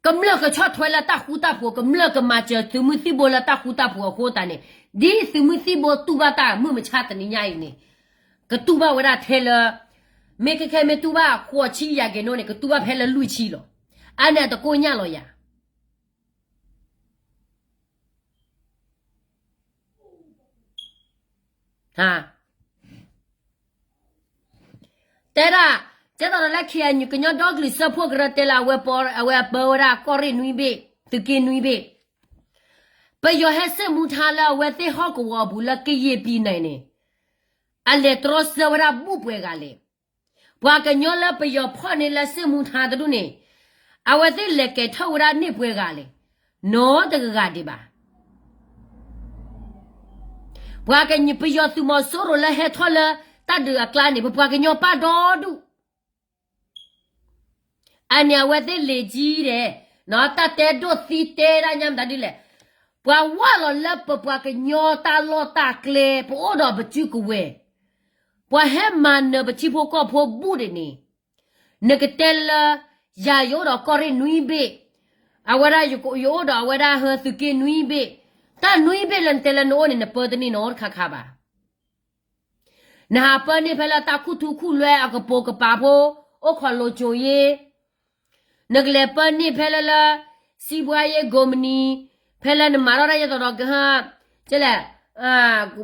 ကမျၢၢ်ကဆီၣ်ထွဲလၢတၢ်ဃူတၢ်ဖိး, ကမျၢၢ်ကမၤစၢၤသုးမုၢ်သံၣ်ဘိလၢတၢ်ဃူတၢ်ဖိးအဃိသတးန့ၣ်, ဒ်သုးမုၢ်သံၣ်ဘိတူၢ်ဘၣ်တၢ်မုၢ်မဆါတနံၤညါအံၤန့ၣ်, ကတူၢ်ဘၣ်ဝဲဒၣ်ထဲလၢ မ့ၢ်ခဲခဲမ့ၢ်တူၢ်ဘၣ်ဃိးဆံယၤက့ၤနိန့ၣ် ကတူၢ်ဘၣ်ဖဲလၢလွံၢ်ဆံလီၤ. အါန့ၣ်အတကိၣ်ညၣ်လီၤယၤ တဲဒၣ်, ကဲသိးဒီးလၢ ခ့ၣ်အဲၣ်ယူၣ် ကညီဒီကလုာ်စၢဖှိၣ်ကရၢတဲလၢ အဝဲပၢဝဲဒၣ်ကီၢ်ရ့ၣ်နွံဘ့ၣ်, သုးက့နွံဘ့ၣ်, ပယီၤဟဲစ့ၣ်မူထါလၢအဝဲသ့ၣ်ဟီၣ်ကဝီၤအပူၤလၢကယံာ်ပံၤန့ၣ်န့ၣ်, အလဲၤတြီဆၢဝဲဒၣ်ဘူၣ်ပှဲၤဂၤလဲၣ်. ပှၤကညီလၢပယီၤဖီၣ်န့ၢ်လၢစ့ၣ်မူထါတဒူၣ်န့ၣ်, အဝဲသ့ၣ်လဲၤကဲၤထီၣ်ဝဲဒၣ်န့ၢ်ပှဲၤဂၤလဲၣ်. နီတဂၤဒံးဘၣ်. ပှၤကညီ ပယီၤသုးမီၤစိရိၤလၢဟဲထီၣ်လၢတၢ်ဒုးအကျါန့ၣ် ပပှၤကညီပာ်ဒီဒူၣ် အန့ၣ်အဝဲသ့ၣ်လံာ်ကံဒဲး, တၢ်တဲဒိၣ်သံတဲဒၣ်ညါမတၤဒ်လဲၣ်, ပှၤဝၢ်လီၤလၢပပှၤကညီတၢ်လီၢ်တၢ်ကျဲ, ပအိၣ်ဒီးပစုကဝဲၤ, ပှၤဟဲမၤနၢၤပထံဖိကီၢ်ဖိဘူၣ်ဒံးန့ၣ်, နကတဲလၢ ယၤယအိၣ်ဒီးကီၢ်ရ့ၣ်နွံဘ့ၣ်, အဝဲဒၣ်ယအိၣ်ဒီးအဝဲဒၣ်ဟၢသုးက့နွံဘ့ၣ်, တၢ်နွံဘ့ၣ်လၢနတဲလၢနအိၣ်န့ၣ် နပၢတန့ၢ်နီတခါခါဘၣ်. နဟးပၢန့ၢ်ဖဲလၢတၢ်ခူၣ်ထူခူၣ်လွဲအကပိာ်ကပၤဖိ, အိၣ်ခိးလိၤကိၤယ့, နကလဲၤပၢန့ၢ်ဖဲလၢလၢ စံးဘှါယ့ၢ်ကိးမနံၤ, ဖဲလၢနမၤထီၣ်တၢ်ယဲသိးဒီးကဟၢ, ကဲလဲၣ်,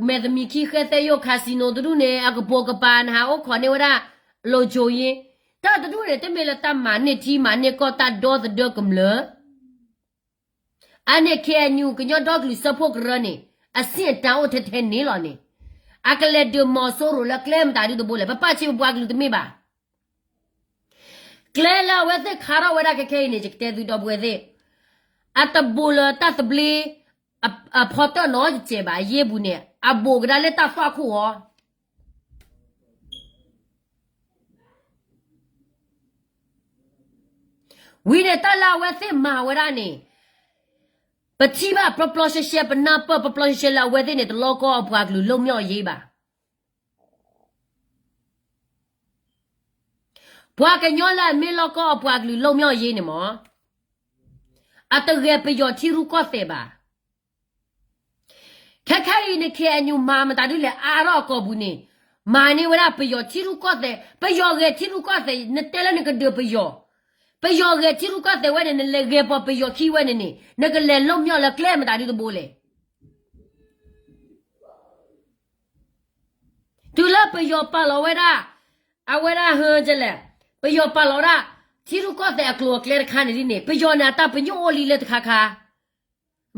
မဲာ်သမံးခံဃဲသဲယိၣ် casino တဒူၣ်န့ၣ် အကပိာ်ကပၤ နဟးအိၣ်ခိးန့ၢ်ဝဲဒၣ် လိၤကိၤယ့, တၢ်တဒူၣ်န့ၣ် တမ့ၢ်လၢတၢ်မၤန့ၢ်ထံမၤန့ၢ်ကီၢ်တၢ်ဒီသဒၢကမျၢၢ် အန့ၣ် ခ့ၣ်အဲၣ်ယူၣ် ကညီဒီကလုာ်စၢဖှိၣ်ကရၢန့ၣ် အဆင့်အတန်းအိၣ်ထဲထဲန့ၣ်လီၤန့ၣ်, အကလဲၤဒုးမီၤစိရိၤလၢကျဲမတၤဒုတဘိလဲၣ်, ပပာ်ဆ့ပပှၤကလုာ်တမ့ၢ်ဘၣ်. ကျဲလၢအဝဲသ့ၣ်ခါထီၣ်ဝဲဒၣ်ခဲခဲအံၤန့ၣ် ယကတဲသုဒီပုၢ်ဝဲၢ်သ့ၣ်, အတဘူးလၢတၢ်သဘျ့ အဖီတၢၣ်နီတစဲးဘၣ်, အယ့ၢ်ပူၤန့ၣ် အဘူးကဒါလၢတၢ်သွၣ်ခိၣ်အီၤ ဝံၤန့ၣ် တၢ်လၢအဝဲသ့ၣ်မၤဝဲဒၣ်န့ၣ်, ပထံၣ်ဘၣ်ပျီပျီရှဲရှဲ, ပနၢ်ပၢၢ်ပျီပျီရှဲရှဲလၢအဝဲသ့ၣ်န့ၣ် တလီၢ်ကီအပှၤကလုာ် လွတ်မြောက်ရေး ဘၣ်. ပှၤကညီလၢအမ့ၢ်လီၢ်ကီအပှၤကလုာ် လွတ်မြောက်ရေး န့ၣ်မ့ၢ် အတဂဲၤပယီၤထံရူၢ်ကီၢ်သဲးဘၣ်. ခဲခဲအံၤန့ၣ် ခ့ၣ်အဲၣ်ယူၣ် မၤမတၤဒ်လဲၣ် အါထီၣ်အကီၢ်ပူၤန့ၣ်, မၤန့ၢ်ဝဲဒၣ်ပယီၤထံရူၢ်ကီၢ်သဲး, ပယီၤဂဲၤထံရူၢ်ကီၢ်သဲး, နတဲလၢနကဒုးပယီၤ, ပယီၤဂဲၤထံရူၢ်ကီၢ်သဲးဝဲန့ၣ် နလဲၤဂဲၤပိာ်ပယီၤခံဝဲန့ၣ်န့ၣ် နကလဲၤ လွတ်မြောက် လၢကျဲမတၤဒုတဘိလဲၣ်. တုၤလၢပယီၤပာ်လီၤဝဲဒၣ်, အဝဲဒၣ်ဟၢကလဲၣ်, ပယီၤပာ်လီၤဝဲဒၣ် ထံရူၢ်ကီၢ်သဲးအကျိၤအကျဲတခါန့ၣ်ဒ်န့ၣ် ပယီၤန့ၣ် အတၢ်ပညိၣ်အိၣ်လံလၢတခါခါ,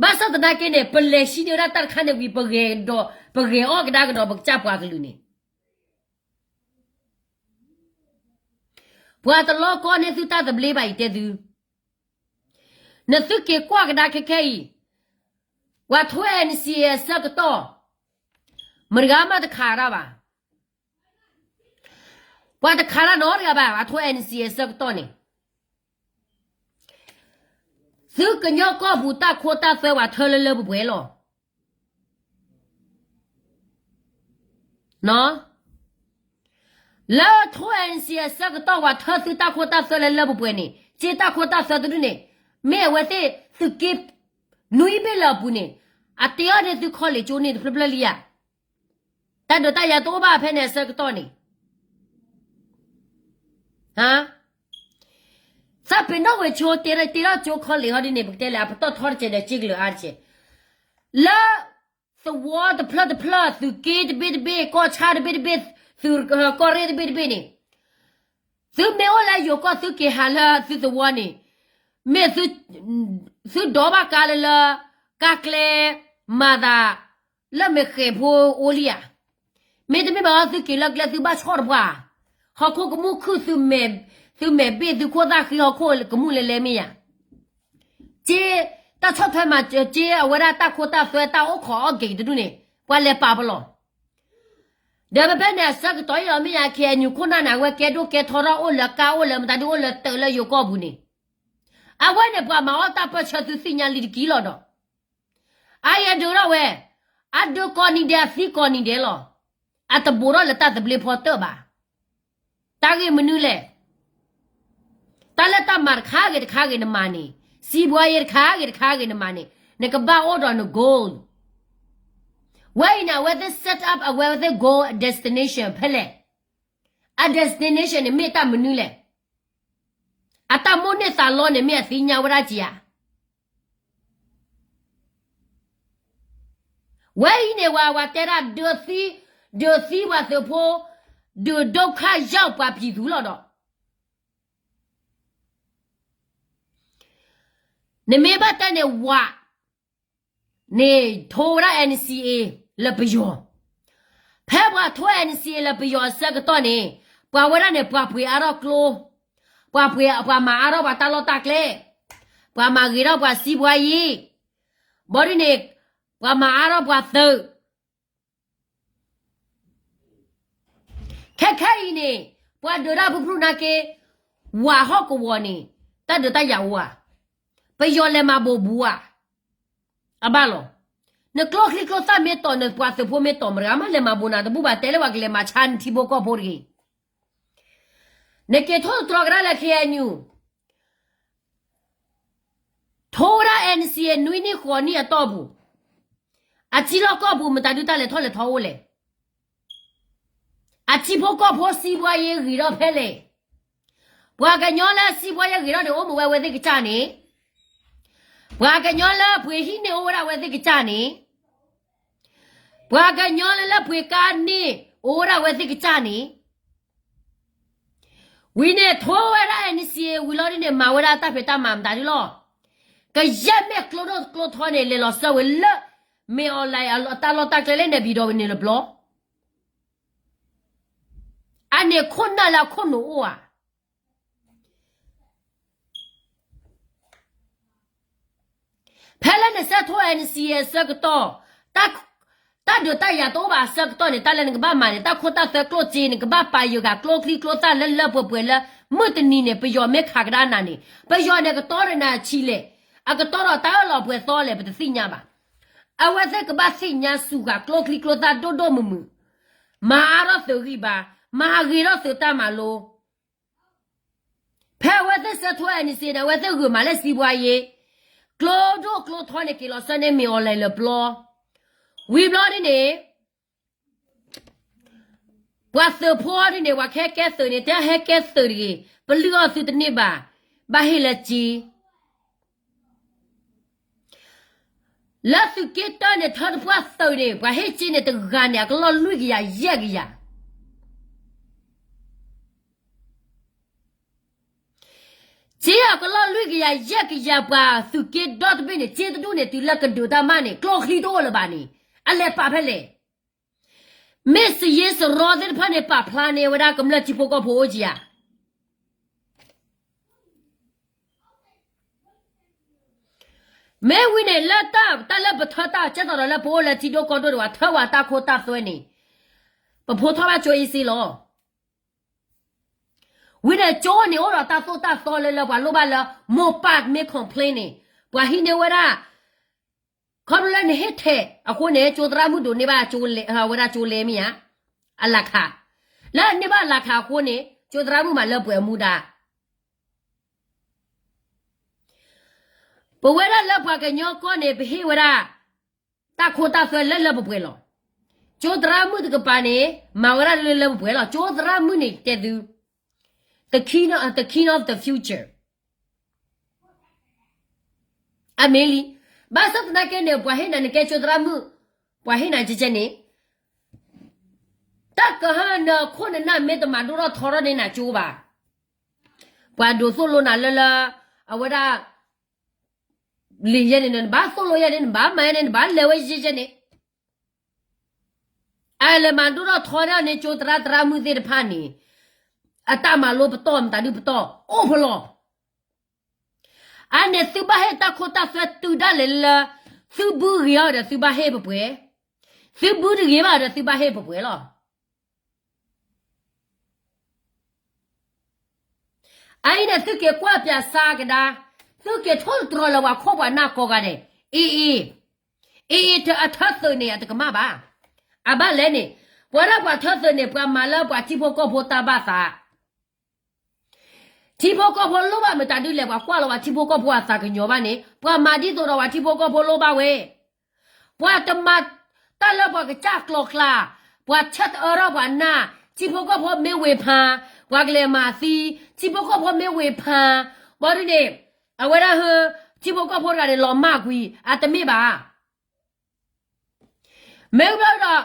ဘၣ်ဆၣ်သနာ်က့န့ၣ် ပလဲၤဟံးန့ၢ်ဝဲဒၣ်တၢ်တခါန့ၣ်ဝံၤ ပဂဲၤဒီး, ပဂဲၤအီၣ်ကဒါကဒီးပကစၢ်ပှၤကလုာ်န့ၣ် ပှၤတလီၢ်ကီန့ၢ်သုတၢ်သဘျ့ဘၣ် ယတဲသု, နသုက့ၤကွၢ်ကဒါခဲခဲအံၤ, ပှၤထိ N C A အဆၢကတီၢ်, မတဂၤမးတခးတၢ်ဘၣ်. ပှၤတခးတၢ်နီတဂၤဘၣ် ပှၤထိ N C A အဆၢကတီၢ်န့ၣ်, သုကညီကီၢ်ပူၤတၢ်ခိတၢ်သွဲ ပှၤထၢလၢလၢပှဲၤပှဲၤလီၤ. လၢထိ N C A အဆၢကတီၢ် ပှၤထၢသုတၢ်ခိတၢ်သွဲလၢလၢပှဲၤပှဲၤန့ၣ်, က့တၢ်ခိတၢ်သွဲတဒူၣ်န့ၣ်, မ့ၢ်အဝဲသ့ၣ်သုးက့ နွံဘ့ၣ်လၢအပူၤန့ၣ်, အတ့အီၣ်န့ၢ်သု college ကၠိန့ၣ်တဖျၢၣ်ဖျၢၣ်လံဧါ. တၢ်ဒုးတၢ်ယၤတအိၣ်ဘၣ်ဖဲန့ၣ်အဆၢကတီၢ်န့ၣ် သးပ့ၤနီၣ်ဝဲကၠိ တ့ထီၣ်ကၠိ college ဟီဒ်န့ၣ် ပကတဲလဲၣ် အပတီၢ်ထီတစဲးဒီး က့ကလၢၤအါတစဲး, လၢ သဝီတဖျၢၣ်တဖျၢၣ် သုးက့တဘ့ၣ်တဘ့ၣ် ကီၢ်ဆၣ်တဘ့ၣ်တဘ့ၣ် သုးကီၢ်ရ့ၣ်တဘ့ၣ်တဘ့ၣ်န့ၣ် သုမ့ၢ်အိၣ်လၢယိၤကီၢ်သုက့ၤဟးလၢသုသဝီန့ၣ် မ့ၢ်သု သုဒိးဘၣ်ကါလၢလၢ ကါကျဲ မၤသး လၢမဲာ်ဃဲၤဖိအိၣ်လံဧါ. မ့တမ့ၢ်ဘၣ် သုက့ၤလၢကျဲသုဘၣ်ဆီၣ်တပှၢ်, ဟီၣ်ခိၣ်ကမူၣ်ခုၣ်သုမဲာ်, သုမဲာ်ဘ့ၣ်သုခိၣ်သၣ်ဃံ ဟီၣ်ခိၣ်ကမူၣ်လဲၤလဲၤမ့ၢ်ယၤ. က့ တၢ်ဆီၣ်ထွဲမၤစၢၤက့ အဝဲဒၣ်တၢ်ခိတၢ်သွဲတၢ်အိၣ်ခိးအီၣ်က့ၤတဒူၣ်န့ၣ် ပှၤလဲၤပာ်ပလီၢ် ဒီးဖဲဖဲန့ၣ် အဆၢကတီၢ်အံၤလီၤ မ့ၢ်ယၤ KNU ခိၣ်နၢ်န့ၣ် အဝဲကဲဒိၣ်ကဲထီထီၣ်အိၣ်လၢကါအိၣ်လၢမတၤဒုအိၣ်လၢတၢးလၢယိၤကီၢ်ပူၤန့ၣ် အဝဲန့ၣ်ပှၤမၤအီၣ်တၢ်ပၢၢ်ဆၢသုသ့ၣ်ညါလံတက့ၢ်လီၤဒီး အအံၤအဒုးထီၣ်ဝဲ, အဒုးကိးနံၤဒဲးအသံကိးနံၤဒဲးလီၤ. အတဘူးထီၣ်လၢတၢ်သဘျ့ဖီတၢၣ်ဘၣ်. တၢ်ဂ့ၢ်မနုၤလဲၣ်. တၢ်လၢတၢ်မၤတခါဂ့ၤတခါဂ့ၤနမၤန့ၣ်, စံးဘှါယ့တခါဂ့ၤတခါဂ့ၤနမၤန့ၣ်, နကဘၣ်အိၣ်ဒီးန goal. ဝဲအံၤန့ၣ် အဝဲသ့ၣ် set up အဝဲသ့ၣ် goal destination ဖဲလဲၣ်. အ destination န့ၣ်မ့ၢ်တၢ်မနုၤလဲၣ်. အတၢ်မိၣ်န့ၢ်သးလီန့ၣ် မ့ၢ်အသ့ၣ်ညါဝဲဒၣ်က့ၤဧါ. ဝဲအံၤန့ၣ် ဝၤဝၤတဲဒၣ်ဒုးသံ, ဒုးသံပှၤသုးဖိ, ဒုးဒုက္ခရောက်ပှၤပြည်သူလီၤဒီး နမ့ၢ်ဘၣ်တဲန့ၣ်ဝၤ န့ၣ်ထိဝဲဒၣ် NCA လၢပယီၤ. ဖဲပှၤထိ NCA လၢပယီၤအဆၢကတီၢ်န့ၣ် ပှၤဝဲဒၣ်န့ၣ် ပှၤပှ့ၤအါထီၣ်ကျိ, ပှၤပှ့ၤ, ပှၤမၤအါထီၣ်ပှၤတၢ်လီၢ်တၢ်ကျဲ, ပှၤမၤဂ့ၤထီၣ်ပှၤစံးဘှါယ့, ဘီဒ်န့ၣ် ပှၤမၤအါထီၣ်ပှၤသုး ခဲခဲအံၤန့ၣ် ပှၤဒုးတၢ်ဖုဖုနာ်က့, ဝၤဟီၣ်ကဝီၤန့ၣ် တၢ်ဒုးတၢ်ယၤအိၣ်ဧါ, ပယီၤလဲၤမၤဘိးဘူးဧါ, အဘၣ်လီၤ. နကျိချံကျိသၣ်မ့ၢ်တီၢ် နပှၤသုးဖိမ့ၢ်တီၢ် မတၤဂၤမးလဲၤမၤဘိးနၤတဘူၣ်ဘၣ်, တဲလၢပှၤကလဲၤမၤဆါနထံဖိကီၢ်ဖိတဂ့ၤ. နက့ၤထိၣ်သတြီၤကဒါလၢ KNU ထိဝဲဒၣ် NCA နွံနံၣ်ဃိးနံၣ်အတီၢ်ပူၤ, အထံလီၢ်ကီၢ်ပူၤ မတၤဒုးတၢ်လဲၤထီၣ်လဲၤထီအိၣ်လဲၣ်. အထံဖိကီၢ်ဖိစံးဘှါယ့ဂ့ၤထီၣ်ဖဲလဲၣ်. ပှၤကညီလၢစံးဘှါယ့ဂ့ၤထီၣ်န့ၣ် အိၣ်မ့ၢ်ဝဲအဝဲသ့ၣ်ကစၢ်န့ၣ်, ပှၤကညီလၢပှ့ၤဟံၣ်န့ၣ်အိၣ်ဝဲဒၣ်အဝဲသ့ၣ်ကစၢ်န့ၣ်, ပှၤကညီလၢလၢပှ့ၤကါန့ၣ် အိၣ်ဝဲဒၣ်အဝဲသ့ၣ်ကစၢ်န့ၣ် ဝံၤန့ၣ် ထိဝဲဒၣ် NCA ဝံၤလီၤဒ်န့ၣ် မၤဝဲဒၣ်တၢ်ဖံးတၢ်မၤမတၤဒုလီၤ. ကယဲၢ်မ့ၢ်ကျိဒိၣ်ကျိထီန့ၣ် လဲၤလီၤဆှၢဝဲလၢ မင်းအောင်လှိုင် အတၢ်လီၢ်တၢ်ကျဲလၢ နေပြည်တော် န့ၣ်လၢပျီ, အန့ၣ်ခိၣ်နၢ်လၢအခိၣ်နူာ်အိၣ်ဧါ. ဖဲလၢနဆဲးထိ NCA အဆၢကတီၢ်, တၢ်ဒုးတၢ်ယၤတအိၣ်ဘၣ်အဆၢကတီၢ်န့ၣ် တၢ်လၢနကဘၣ်မၤန့ၣ် တၢ်ခိတၢ်သွဲကျိၣ်စ့ နကဘၣ်ပာ်ယိၤဂၤကျိချံကျိသၣ်လၢလၢပှဲၤပှဲၤလၢ မုၢ်တနံၤန့ၣ် ပယီၤမ့ၢ်ခးကဒါနၤန့ၣ် ပယီၤန့ၣ်ကတီဒီးနၤအဆံးလဲၣ်, အကတီဒီးတၢ်အၢၣ်လီၤပှဲၤသီလဲၣ် ပတသ့ၣ်ညါဘၣ်. အဝဲသ့ၣ်ကဘၣ်သ့ၣ်ညါစူၤဂၤကျိချံကျိသၣ်ဒိၣ်ဒိၣ်မုၢ်မုၢ်, မၤအါထီၣ်သုးဂံၢ်ဘါ, မၤဂ့ၤထီၣ်သုးတၢ်မၤလိ ဖဲအဝဲသ့ၣ်ဆဲးထိ NCA န့ၣ် အဝဲသ့ၣ်ဂုာ်မးလၢစံးဘှါယ့, ကျိဒိၣ်ကျိထီန့ၣ် က့ၤလီၤဆှၢန့ၢ် မင်းအောင်လှိုင် လၢပျီ, ဝံၤဘျီဒ်န့ၣ် ပှၤသုးဖိဒ်န့ၣ် ပှၤကဟဲကဲသုးန့ၣ် တဲဟဲကဲသုးတဂ့ၤ, ပလုၢ်အီၣ်သုတန့ၢ်ဘၣ်, ဘၣ်ဟ့ၣ်လၢက့ လၢသုးက့တၢန့ၣ် ထၢတပှၢ်သုးန့ၣ် ပှၤဟ့ၣ်က့န့ၣ် တဂၤန့ၣ် အကလီၢ်လွံၢ်ကယၤယဲၢ်ကယၤ က့အကလီၢ်လွံၢ်ကယၤယဲၢ်ကယၤ ပှၤသုးက့ဒီတဘ့ၣ်န့ၣ် က့တဒူၣ်န့ၣ် တုၤလၢကဒုးတၢ်မးန့ၣ် ကျိချံတအိၣ်လၢၤဘၣ်န့ၣ် အလဲၤပာ်ဖဲလဲၣ်. မ့ၢ်စယ့စရီသ့ၣ်တဖၣ်န့ၣ် ပာ်ဖျါန့ၢ်ဝဲဒၣ်ကမျၢၢ်ထံဖိကီၢ်ဖိအိၣ်ကယၤ မ့ၢ်ဝံၤန့ၣ် လၢတၢ်လၢပထၢတၢ်ကဲသိးဒီးလၢပအိၣ်လၢထံဒိၣ်ကီၢ်ဒိၣ်ဒံးဝဲ ထၢဝဲတၢ်ခိတၢ်သွဲန့ၣ် ပဖိထီၣ်ဘၣ်ကၠိအ့စ့လီၤ. ဝံၤန့ၣ် ကၠိန့ၣ်အိၣ်ဒီးတၢ်သိၣ်တၢ်သီလၢလၢပှၤလိၣ်ဘၣ်လၢ မိၢ်ပၢ်မ့ၢ် complain န့ၣ် ပှၤဟံးန့ၢ်ဝဲဒၣ် ခီဖျိလၢနဟ့ၣ်ထဲးအဃိန့ၣ် ကၠိသရၣ်မုၣ်ဒိးန့ၢ်ဘၣ်ကၠိလဲ ဝဲဒၣ်ကၠိလဲမ့ၢ်ဧါ, အလၢခး, လၢအန့ၢ်ဘၣ်အလၢခးအဃိန့ၣ် ကၠိသရၣ်မုၣ်မၤလၢပှဲၤအမူဒါ ပဝဲဒၣ်လၢပှၤကညီကီၢ်န့ၣ် ပဟ့ၣ်ဝဲဒၣ် တၢ်ခိတၢ်သွဲလၢလၢပှဲၤပှဲၤလီၤ. ကၠိသရၣ်မုၣ်တကပၤန့ၣ် မၤဝဲဒၣ်လၢလၢပှဲၤပှဲၤလီၤ. ကၠိသရၣ်မုၣ်န့ၣ် တဲသု the king of, the king of the future အမ့ၢ်လံ. ဘၣ်ဆၣ်သနာ်က့န့ၣ် ပှၤဟ့ၣ်နၤနကဲကၠိသရၣ်မုၣ်, ပှၤဟ့ၣ်နၤကဲကဲန့ၣ်, တၢ်ကဟၢနခိၣ်နနၢ်မ့ၢ်တမၤဒိၣ်ထီၣ်ထီထီၣ်န့ၣ် နကၠိဘၣ်. ပှၤဒိးသိၣ်လိနၤလၢလၢ အဝဲဒၣ် လံာ်ယဲန့ၣ် နဘၣ်သိၣ်လိယဲန့ၣ် နဘၣ်မၤယဲန့ၣ် နဘၣ်လဲၤဝဲယဲယဲန့ၣ်, အလဲၤမၤဒိၣ်ထီၣ်ထီထီၣ်န့ၣ်ကၠိသရၣ်သရၣ်မုၣ်သ့ၣ်တဖၣ်န့ၣ် အတၢ်မၤလိပတီၢ်မတၤဒုပတီၢ်အိၣ်ဖဲလဲၣ်. အန့ၣ်သုဘၣ်ဟ့ၣ်တၢ်ခိတၢ်သွဲတုၤဒၣ်လဲာ်လၢ သုဘုဂ့ၤအီၤဒီးသုဘၣ်ဟ့ၣ်ပပှဲၤ, သုဘုတဂ့ၤဘၣ်ဒီးသုဘၣ်ဟ့ၣ်ပပှဲၤလီၤ. အအံၤန့ၣ် သုက့ၤကွၢ်ပၠးစါကဒါ, သုက့ၤထိၣ်သတြီၤလၢပှၤခိၣ်ပှၤနၢ်ကိးဂၤဒဲး, အ့အ့, အ့အ့ အထၢသုးန့ၣ် အတကမၣ်ဘၣ်. အဘၣ်လဲၣ်န့ၣ်, ပဝဲဒၣ်ပှၤထၢသုးန့ၣ် ပှၤမၤလၢပှၤထံဖိကီၢ်ဖိတၢ်ဘၣ်သး ထံဖိကီၢ်ဖိလိၣ်ဘၣ်မတၤဒုလဲၣ်, ပှၤကွၢ်လီၤပှၤထံဖိကီၢ်ဖိအသးကညီၤဘၣ်န့ၣ် ပှၤမၤဒ်သိးဒီးပှၤထံဖိကီၢ်ဖိလိၣ်ဘၣ်ဝဲ, ပှၤတမၤတၢ်လၢပှၤကစၢ်ကျိၤကျါ, ပှၤဆၢတအၢထီၣ်ပှၤနၢ်, ထံဖိကီၢ်ဖိမ့ၢ်ဝ့ၤဖး, ပှၤကလဲၤမၤသံ, ထံဖိကီၢ်ဖိမ့ၢ်ဝ့ၤဖး, ဘၣ်ဒုန့ၣ်, အဝဲဒၣ်ဟၢ, ထံဖိကီၢ်ဖိတဂၤန့ၣ် လီၤမၢ်ကွံာ်, အတမ့ၢ်ဘၣ်. မ့ၢ်ဘျီဒီ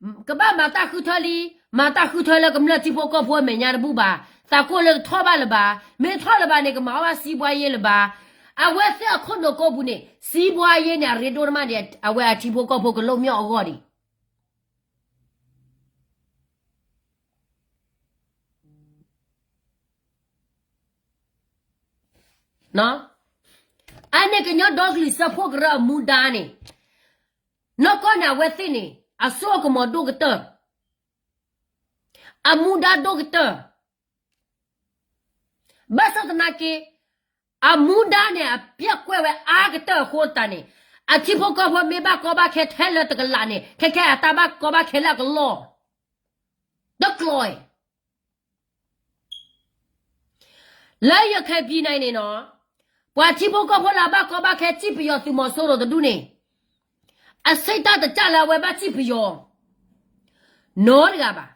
း, ကဘၣ်မၤတၢ်ဃုထၢလံ, မၤတၢ်ဃုထၢလၢကမျၢၢ်ထံဖိကီၢ်ဖိအမဲာ်ညါတဘူၣ်ဘၣ်, သးကိၢ်လၢတထီၣ်ဘၣ်လၢၤဘၣ်, မ့ၢ်ထီၣ်လၢၤဘၣ်န့ၣ် ကမၤအီၣ်ဘၣ်စံးဘှါယ့လၢၤဘၣ်. အဝဲသ့ၣ်အခိၣ်နူာ်ကိးပူၤန့ၣ် စံးဘှါယ့န့ၣ် အရ့ဒိၣ်တမံၤန့ၣ် အဝဲအထံဖိကီၢ်ဖိကလိၣ်မ့ၢ်အဂီၢ်ဒံး အန့ၣ်ကညီဒီကလုာ်စၢဖှိၣ်ကရၢအမူဒါန့ၣ်, နီၢ်ကီၢ်န့ၣ်အဝဲသ့ၣ်န့ၣ် အစိအကမီၤဒိၣ်ကတၢၢ်, အမူဒါဒိၣ်ကတၢၢ်, ဘၣ်ဆၣ်သနာ်က့, အမူဒါန့ၣ် အပျက်ကွက်ဝဲအါကတၢၢ်အဃိသတးန့ၣ်, အထံဖိကီၢ်ဖိမ့ၢ်ဘၣ်ကီဘၣ်ခဲထဲလၢတကလးန့ၣ် ခဲခဲအတၢ်ဘၣ်ကီဘၣ်ခဲလၢအကလီၢ်, တကျိၤ လၢယခဲပံၤန့ၣ်န့ၣ်နီၤ, ပှၤထံဖိကီၢ်ဖိလၢအဘၣ်ကီဘၣ်ခဲစံၣ်ပယီၤသုးမီၤစိရိၤတဒူၣ်န့ၣ်, အဆ့တၢ်တစၢ်လၢအဝဲဘၣ်စံၣ်ပယီၤ နီတဂၤဘၣ်.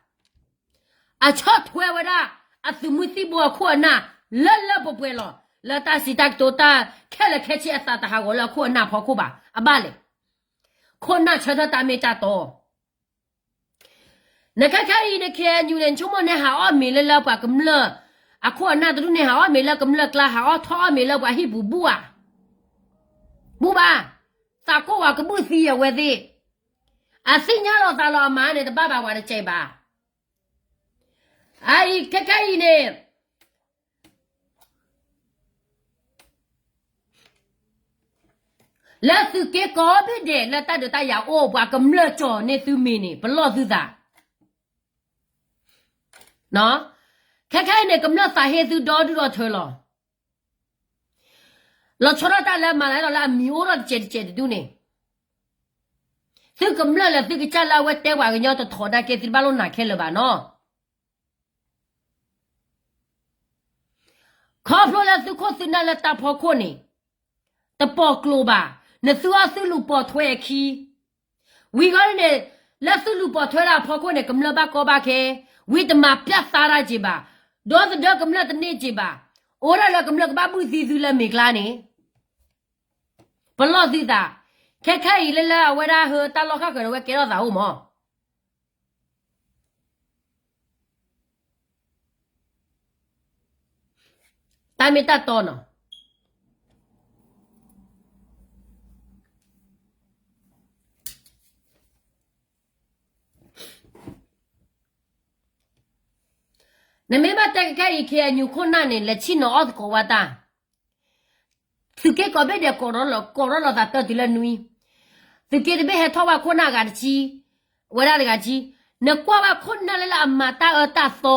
အဆီၣ်ထွဲဝဲဒၣ် အသုးမုၢ်သံၣ်ဘိအခိၣ်အနၢ် လၢလၢပှဲၤပှဲၤလီၤ. လၢတၢ်စံးတၢ်ကတိၤတၢ်ခဲလၢာ်ခဲဆ့အသးတဟးဂီၤလၢအခိၣ်အနၢ်ဖီခိၣ်ဘၣ်. အဘၣ်လဲၣ်. ခိၣ်နၢ်ဆၢထၢၣ်တၢ်မ့ၢ်တၢ်တီ နခဲခဲအံၤန ခ့ၣ်အဲၣ်ယူၣ် န့ၣ် နဆိကမိၣ်န့ၣ် ဟးအီၣ်မ့ၤလၢလၢပှၤကမျၢၢ်, အခိၣ်အနၢ်တဒူၣ်န့ၣ် ဟးအီၣ်မ့ၤလၢကမျၢၢ်ကျါ, ဟးအီၣ်ထီၣ်အီၣ်မ့ၤလၢပှၤဟံၣ်ပူၤဘူၣ်ဧါ. ဘူၣ်ဘၣ်. သးကိၢ်ဝဲကဘုၣ်သံအဝဲသ့ၣ်, အသ့ၣ်ညါလီၤသးလီၤအမါန့ၣ် တဘၣ်ဘၣ်ပှၤတစဲးဘၣ်. အအံၤ ခဲခဲအံၤန့ၣ် လၢသုးက့ကိးဘ့ၣ်ဒဲး လၢတၢ်ဒုးတၢ်ယၤအိၣ် ပှၤကမျၢၢ်ကၠီၣ်န့ၢ်သုမ့ၤန့ၣ် ပလီၢ်သုသး. ခဲခဲအံၤန့ၣ် ကမျၢၢ်သးဟ့သုဒီဒူၣ်ဒီထၢလီၤ. လီၤဆီဒၣ်တၢ်လၢမၤလၢလီၤလၢအမံၤအိၣ်ထီၣ်တစဲးတစဲးတဒူၣ်န့ၣ်, သုကမျၢၢ်လၢသုကစၢ်လၢအဝဲတဲပှၤကညီတထီဒါက့ၤ သုတဘၣ်လိၣ်နာ်ခဲလၢာ်ဘၣ်နီၤ. ခီဖျိလၢသုခိၣ်သုနၢ်လၢတၢ်ဖီခိၣ်န့ၣ် တပီၢ်ကျိၤဘၣ်, နသုအီၣ်သုလူၤပိာ်ထွဲအခံ, ဝံၤဃီန့ၣ် လၢသုလူၤပိာ်ထွဲလၢအဖီခိၣ်န့ၣ် ကမျၢၢ်ဘၣ်ကီဘၣ်ခဲ, ဝံၤတမၤပျၢ်သါတၢ်က့ၤဘၣ်, ဒီသဒၢကမျၢၢ်တန့ၢ်က့ၤဘၣ်, အိၣ်ဒၣ်လၢကမျၢၢ်ကဘၣ်ဘုၣ်သံသုလၢမ့ၤကျါန့ၣ်, ပလီၢ်သုသး, ခဲခဲအံၤလၢလၢအဝဲဒၣ်ဟၢတၢ်လီၢ်ဃၣ်ဃၢၤဒီးဝဲကဲထီၣ်သးအိၣ်မး တၢ်မ့ၢ်တၢ်တီနီၤ. နမ့ၢ်ဘၣ်တဲကခဲအံၤ ခ့ၣ်အဲၣ်ယူၣ် ခိၣ်နၢ်န့ၣ် လဲၤဆံၣ်နီၤအီၣ်သကိးဝဲတၢ်, သုးက့ကိးဘ့ၣ်ဒဲး ကိးထီၣ်လိာ်သးတၢ်တုၤလၢနွံ, သုးက့တဘ့ၣ်ဟဲထီၣ်ဝဲခိၣ်နၢ်ဂၤတဆံ, ဝဲဒၣ်တဂၤဆံ, နကွၢ်ဝဲခိၣ်နၢ်လၢလၢအမၤတၢ်အၢတၢ်သီ,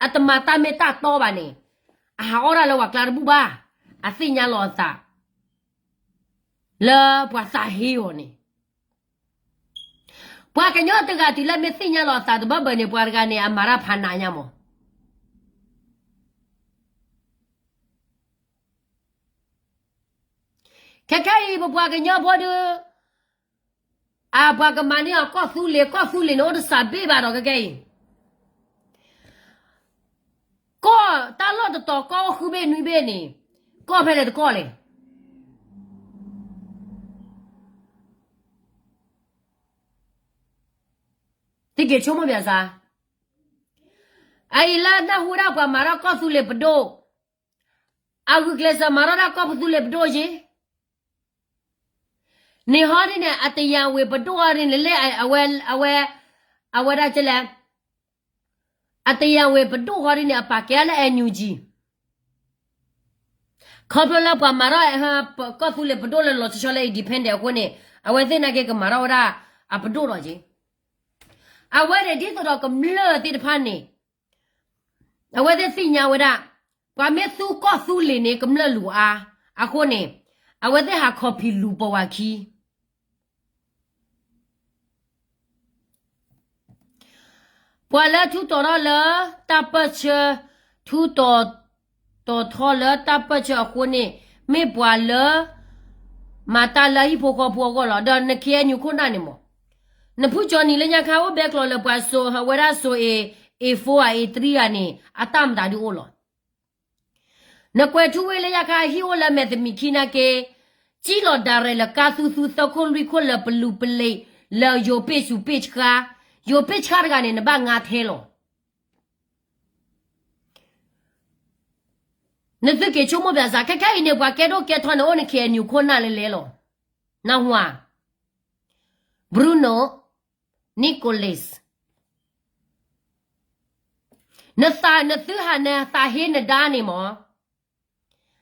အတမၤတၢ်မ့ၢ်တၢ်တီဘၣ်န့ၣ်, အဟးအီၣ်ဒၣ်လၢပှၤကျါတဘူၣ်ဘၣ်, အသ့ၣ်ညါလီၤအသး လၢပှၤသးဟ့အီၤန့ၣ်, ပှၤကညီတဂၤတုၤလၢမ့ၢ်သ့ၣ်ညါလီၤအသးတဘၣ်ဘၣ်န့ၣ် ပှၤတဂၤန့ၣ် အမၤတၢ်ဖးနးညါမး. ခဲခဲအံၤ ပပှၤကညီဖိဒီး အပှၤကမၤန့ၢ်အီၤကီၢ်သူလ့ၤ ကီၢ်သူလ့ၤန့ၣ် အိၣ်တစးဘ့ၣ်ဘၣ်ဒီး ခဲခဲအံၤ ကီၢ်တၢ်လီၢ်တတီၤ ကီၢ်အိၣ်ဃုဘ့ၣ်နွံဘ့ၣ်န့ၣ် ကီၢ်ဖဲလဲၣ်တကီၢ်လဲၣ်. သုက့ၤဆိကမိၣ်ပၠးစၢ်, အအံၤလၢနၢ်ဟူဝဲဒၣ်ပှၤမၤထီၣ်ကီၢ်သူလ့ၤပဒိၣ်, အဂုာ်ကျဲးစၢးမၤထီၣ်ဒၣ်ကီၢ်သူလ့ၤပဒိၣ်ယ့ၣ် န့ၣ်ဟီဒ်န့ၣ် အတယၣ်ဝ့ၢ်ပဒိၣ်ဟီဒ်န့ၣ် လၢအဝဲ အဝဲ အဝဲဒၣ်ကလဲၣ်, အတယၣ်ဝ့ၢ်ပဒိၣ်ဟီဒ်န့ၣ် အပာ်ကဲလၢ NUG, ခီဖျိလၢပှၤမၤထီၣ် ကီၢ်သူလ့ၤပဒိၣ်လၢလီၤဆီဆီလၢ independent အဃိန့ၣ် အဝဲသ့ၣ်နာ်က့ကမၤထီၣ်ဝဲဒၣ်အပဒိၣ်ဒီးက့ၤ, အဝဲန့ၣ်ဒ်သိးဒီးကမျၢၢ်သ့ၣ်တဖၣ်န့ၣ် အဝဲသ့ၣ်သ့ၣ်ညါဝဲဒၣ် ပှၤမ့ၢ်သူကီၢ်သူလ့ၤန့ၣ် ကမျၢၢ်လူၤအါ, အဃိန့ၣ် အဝဲသ့ၣ်ဟးခီၣ်ဖံးလူၤပိာ်ဝဲခံ ပှၤလၢထူးတီၤထီၣ်လၢတၢ်ပၢၢ်ဆၢ, ထူးတီၤ, တီၤထီၣ်လၢတၢ်ပၢၢ်ဆၢအဃိန့ၣ် မ့ၢ်ပှၤလၢ မၤတၢ်လၢဟံၣ်ဖိဃီဖိအဂီၢ်လီၤ. ဒီးန KNU ခိၣ်နၢ်န့ၣ်မး, နဖုကၠီနံၤလၢညါခါအိၣ်ဘဲကျိးလၢပှၤစိာ်ဝဲဒၣ်စိာ်အ့ၣ် A four အ့ၣ် three ဂၤန့ၣ် အတၢ်မတၤဒုအိၣ်လီၤ. နကွဲးထူဝ့လၢညါခါဟံၣ်အိၣ်လၢမဲာ်သမံးခံနာ်က့ ကံၣ်လီၤဒၣ်ရဲၣ်လၢကါသူသူသၢခိၣ်လွံၢ်ခိၣ်လၢပလူၤပလ့ၤ လၢယိၤပ့ၣ်စူၤပ့ၣ်ဆှါ, ယိၤပ့ၣ်ဆှါတဂၤန့ၣ် နဘၣ်ငါထဲလီၤ. နသုက့ၤဆိကမိၣ်ပၠးစၢ် ခဲခဲအံၤန့ၣ် ပှၤကဲဒိၣ်ကဲထီန့ၣ် အိၣ်န KNU ခိၣ်နၢ်လၢလဲၤလီၤ. နၢ်ဟူဧါ, Bruno Nicolas, နသးနသုဟးနသးဟ့နဒါန့ၣ်မး,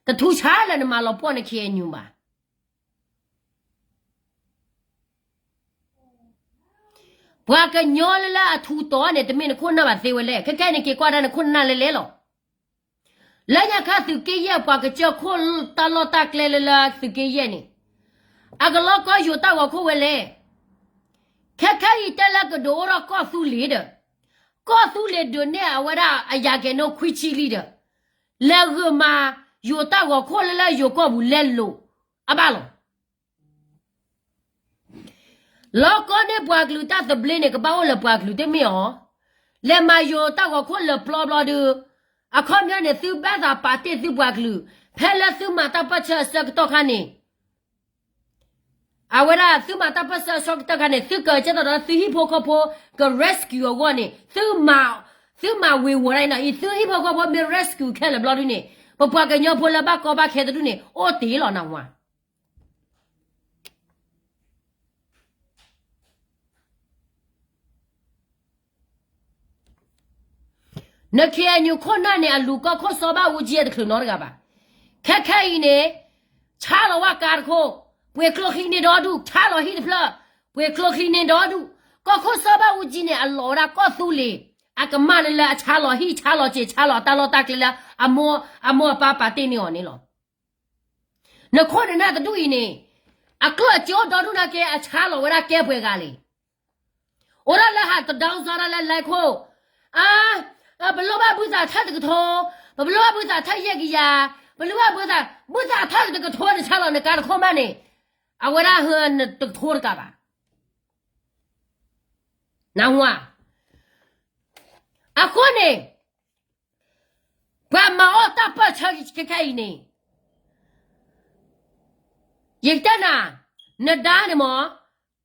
တထူဆါလၢနမၤလီၤပှီၢ်န KNU ဘၣ်. ပှၤကညီလၢလၢအထူးတီၤန့ၣ် တမ့ၢ်နခိၣ်နၢ်ဘၣ်သ့ဝဲလဲၣ်. ခဲခဲအံၤနက့ၤကွၢ်ဒၣ်နခိၣ်နၢ်လၢလဲၤလီၤ. လၢညါခါသုးက့ယဲၢ် ပှၤကစၢၢ်ခိၣ်တၢ်လီၢ်တၢ်ကျဲလၢလၢသုးက့ယဲၢ်န့ၣ် အကလီကီယိၤတၢ်ဂီၤခိၣ်ဝဲလဲၣ်. ခဲခဲအံၤတဲလၢကဒုးအိၣ်ထီၣ်ကီၢ်သူလ့ၤဒီး ကီၢ်သူလ့ၤဒုးနဲၣ်အဝဲဒၣ်အယၤကဲၤနိခွံဆံလံဒီး လဲၤဂုာ်မၤယိၤတၢ်ဂီၤခိၣ်လၢလၢယိၤကီၢ်ပူၤလဲၤလိာ်အဘၣ်လီၤ. လီၤကီန့ၢ်ပှၤကလုာ်တၢ်သဘျ့န့ၣ် ကဘၣ်အိၣ်လၢပှၤကလုာ်တမ့ၢ်အီၤ, လဲၤမၤယိၤတၢ်ဂီၤခိၣ်လၢပျီဘျီဒုး, အခီပညီန့ၣ် သုဘၣ်သးပာ်တ့ၢ်သုပှၤကလုာ်, ဖဲလၢသုမၤတၢ်ပၢၢ်ဆၢအဆၢကတီၢ်ခါန့ၣ် အဝဲဒၣ်သုမၤတၢ်ပၢၢ်ဆၢအဆၢကတီၢ်ခါန့ၣ် သုကကဲထီၣ်ဒီးသုဟံၣ်ဖိဃီဖိ က rescue အဂီၢ်န့ၣ် သုမၤဝ့ၤဝီၤဒၣ်အံၤနီၤ, အံၤသုဟံၣ်ဖိဃီဖိမ့ၢ် rescue ခဲလၢာ်ဘျီဒုန့ၣ် ပပှၤကညီဖိလၢဘၣ်ကီဘၣ်ခဲတဒူၣ်န့ၣ် အိၣ်တ့ၢ်လီၤနၢ်ဟူဧါ. န KNU ခိၣ်နၢ်န့ၣ် အလူၤကီၢ်ခိၣ်စီၤဘၣ်အူကၠံအတချုးနီတဂၤဘၣ်. ခဲခဲအံၤန့ၣ် ဆါလီၤဝဲကါတခိၣ်, ပှ့ၤကျိချံန့ၢ်ဒီဒူၣ်, ဆါလီၤဟံၣ်တဖျၢၣ်, ပှ့ၤကျိချံန့ၢ်ဒီဒူၣ်, ကီၢ်ခိၣ်စီၤဘၣ်အူကၠံန့ၣ် အလီၤဝဲဒၣ်ကီၢ်သူလ့ၤ အကမၣ်လၢလၢအဆါလီၤဟံၣ် ဆါလီၤစ့ၤ ဆါလီၤတၢ်လီၢ်တၢ်ကျဲလၢ အမိၢ်အပၢ်ပာ်တ့ၢ်န့ၢ်အီၤန့ၣ်လီၤ. နခိၣ်နနၢ်တဒူၣ်အံၤန့ၣ် အကျိၣ်အစ့အိၣ်ဒီဒူၣ်နာ်က့ အဆါလီၤဝဲဒၣ်ကဲပှဲၤဂၤလဲၣ်. အိၣ်ဒၣ်လၢဟးတဒီသီဒၣ်လၢလဲၤခိၣ်, အါ, ပလိၣ်ဘၣ်ဘုသးထၢၣ်တကထိ, ပလိၣ်ဘၣ်ဘုသးထၢၣ်ယဲၢ်ကယၤ, ပလိၣ်ဘၣ်ဘုသး, ဘုသးထၢၣ်တကထိနဆါလီၤနကါတခိၣ်မးန့ၣ်, အဝဲဒၣ်ဟၢနတကထိတကးဘၣ်. နၢ်ဟူဧါ. အဃိန့ၣ် ပှၤမၤအီၣ်တၢ်ပၢၢ်ဆၢခဲခဲအံၤန့ၣ် ယကတဲနၤ, နဒါန့ၣ်မး,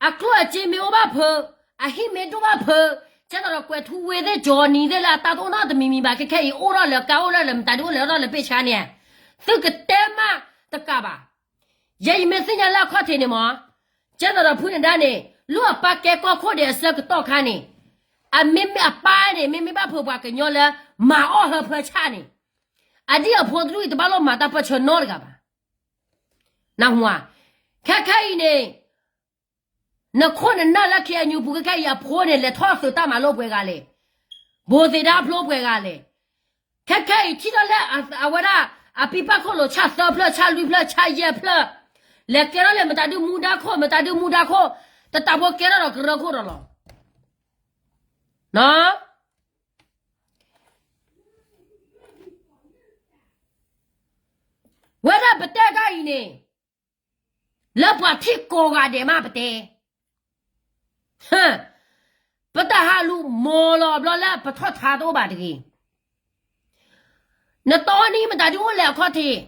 အကျိၣ်အစ့မ့ၢ်အိၣ်ဘၣ်ဖုး, အဟံၣ်မ့ၢ်ဒိၣ်ဘၣ်ဖုး, ကဲသိးဒီးကွဲးထူဝ့သ့ၣ်ကၠီနံၤသ့ၣ်လၢအတၢ်တအိၣ်နီတမံၤမံၤဘၣ် ခဲခဲအံၤ အိၣ်ထီၣ်လၢကါအိၣ်လၢလၢမတၤဒုအိၣ်လဲၤထီၣ်လၢပ့ၢ်ဆါန့ၣ်, သုကတဲမးတကးဘၣ်. ယဲယမ့ၢ်သ့ၣ်ညါလၢအခီၣ်ထံးန့ၣ်မး, ကဲသိးဒီးဖုနဒါန့ၣ် လၢအပၢ်ကဲကီၢ်ခိၣ်ဒံးအဆၢကတီၢ်ခါန့ၣ်, အမ့မ့ၢ်အပၢ်န့ၣ် မ့မ့ၢ်ဘၣ်ဖုးပှၤကညီလၢ မၤအီၣ်ဟၢဖၢဆၣ်န့ၣ်, အဒံၣ်အဖိတဒူၣ်အံၤတဘၣ်လိၣ်မၤတၢ်ပၢၢ်ဆၢနီတဂၤဘၣ်. နၢ်ဟူဧါ. ခဲခဲအံၤန့ၣ် နခိၣ်နနၢ်လၢ KNU ပူၤခဲခဲအံၤအဖိန့ၣ် လဲၤထီၣ်သုးတၢ်မၤလိပှဲၤဂၤလဲၣ်, ဘိးသ့ဒါဖျိပှဲၤဂၤလဲၣ်. ခဲခဲအံၤထံၣ်ထီၣ်လၢအဝဲဒၣ် အပံပၢ်ခိၣ်လိာ်ဆၣ်သၢဖျၢၣ် ဆၣ်လွံၢ်ဖျၢၣ် ဆၣ်ယဲၢ်ဖျၢၣ်, လဲၤကဲထီၣ်လၢမတၤဒုမူဒါခိၣ် မတၤဒုမူဒါခိၣ်, တတးဖိကဲထီၣ်ဒီးကရၢခိၣ်ဒီးလီၤ. ဝဲဒၣ်ပတဲတၢ်အံၤန့ၣ် လၢပှၤထံၣ်ကိးဂၤဒဲးမးပတဲ, ပတၢ်ဟးလူၤမိၢ်လီၤဘျီလၢပထီၣ်ထါတအိၣ်ဘၣ်တဂ့ၤ. နတီနံၤမတၤဒုအိၣ်လဲၣ်အခီၣ်ထံး,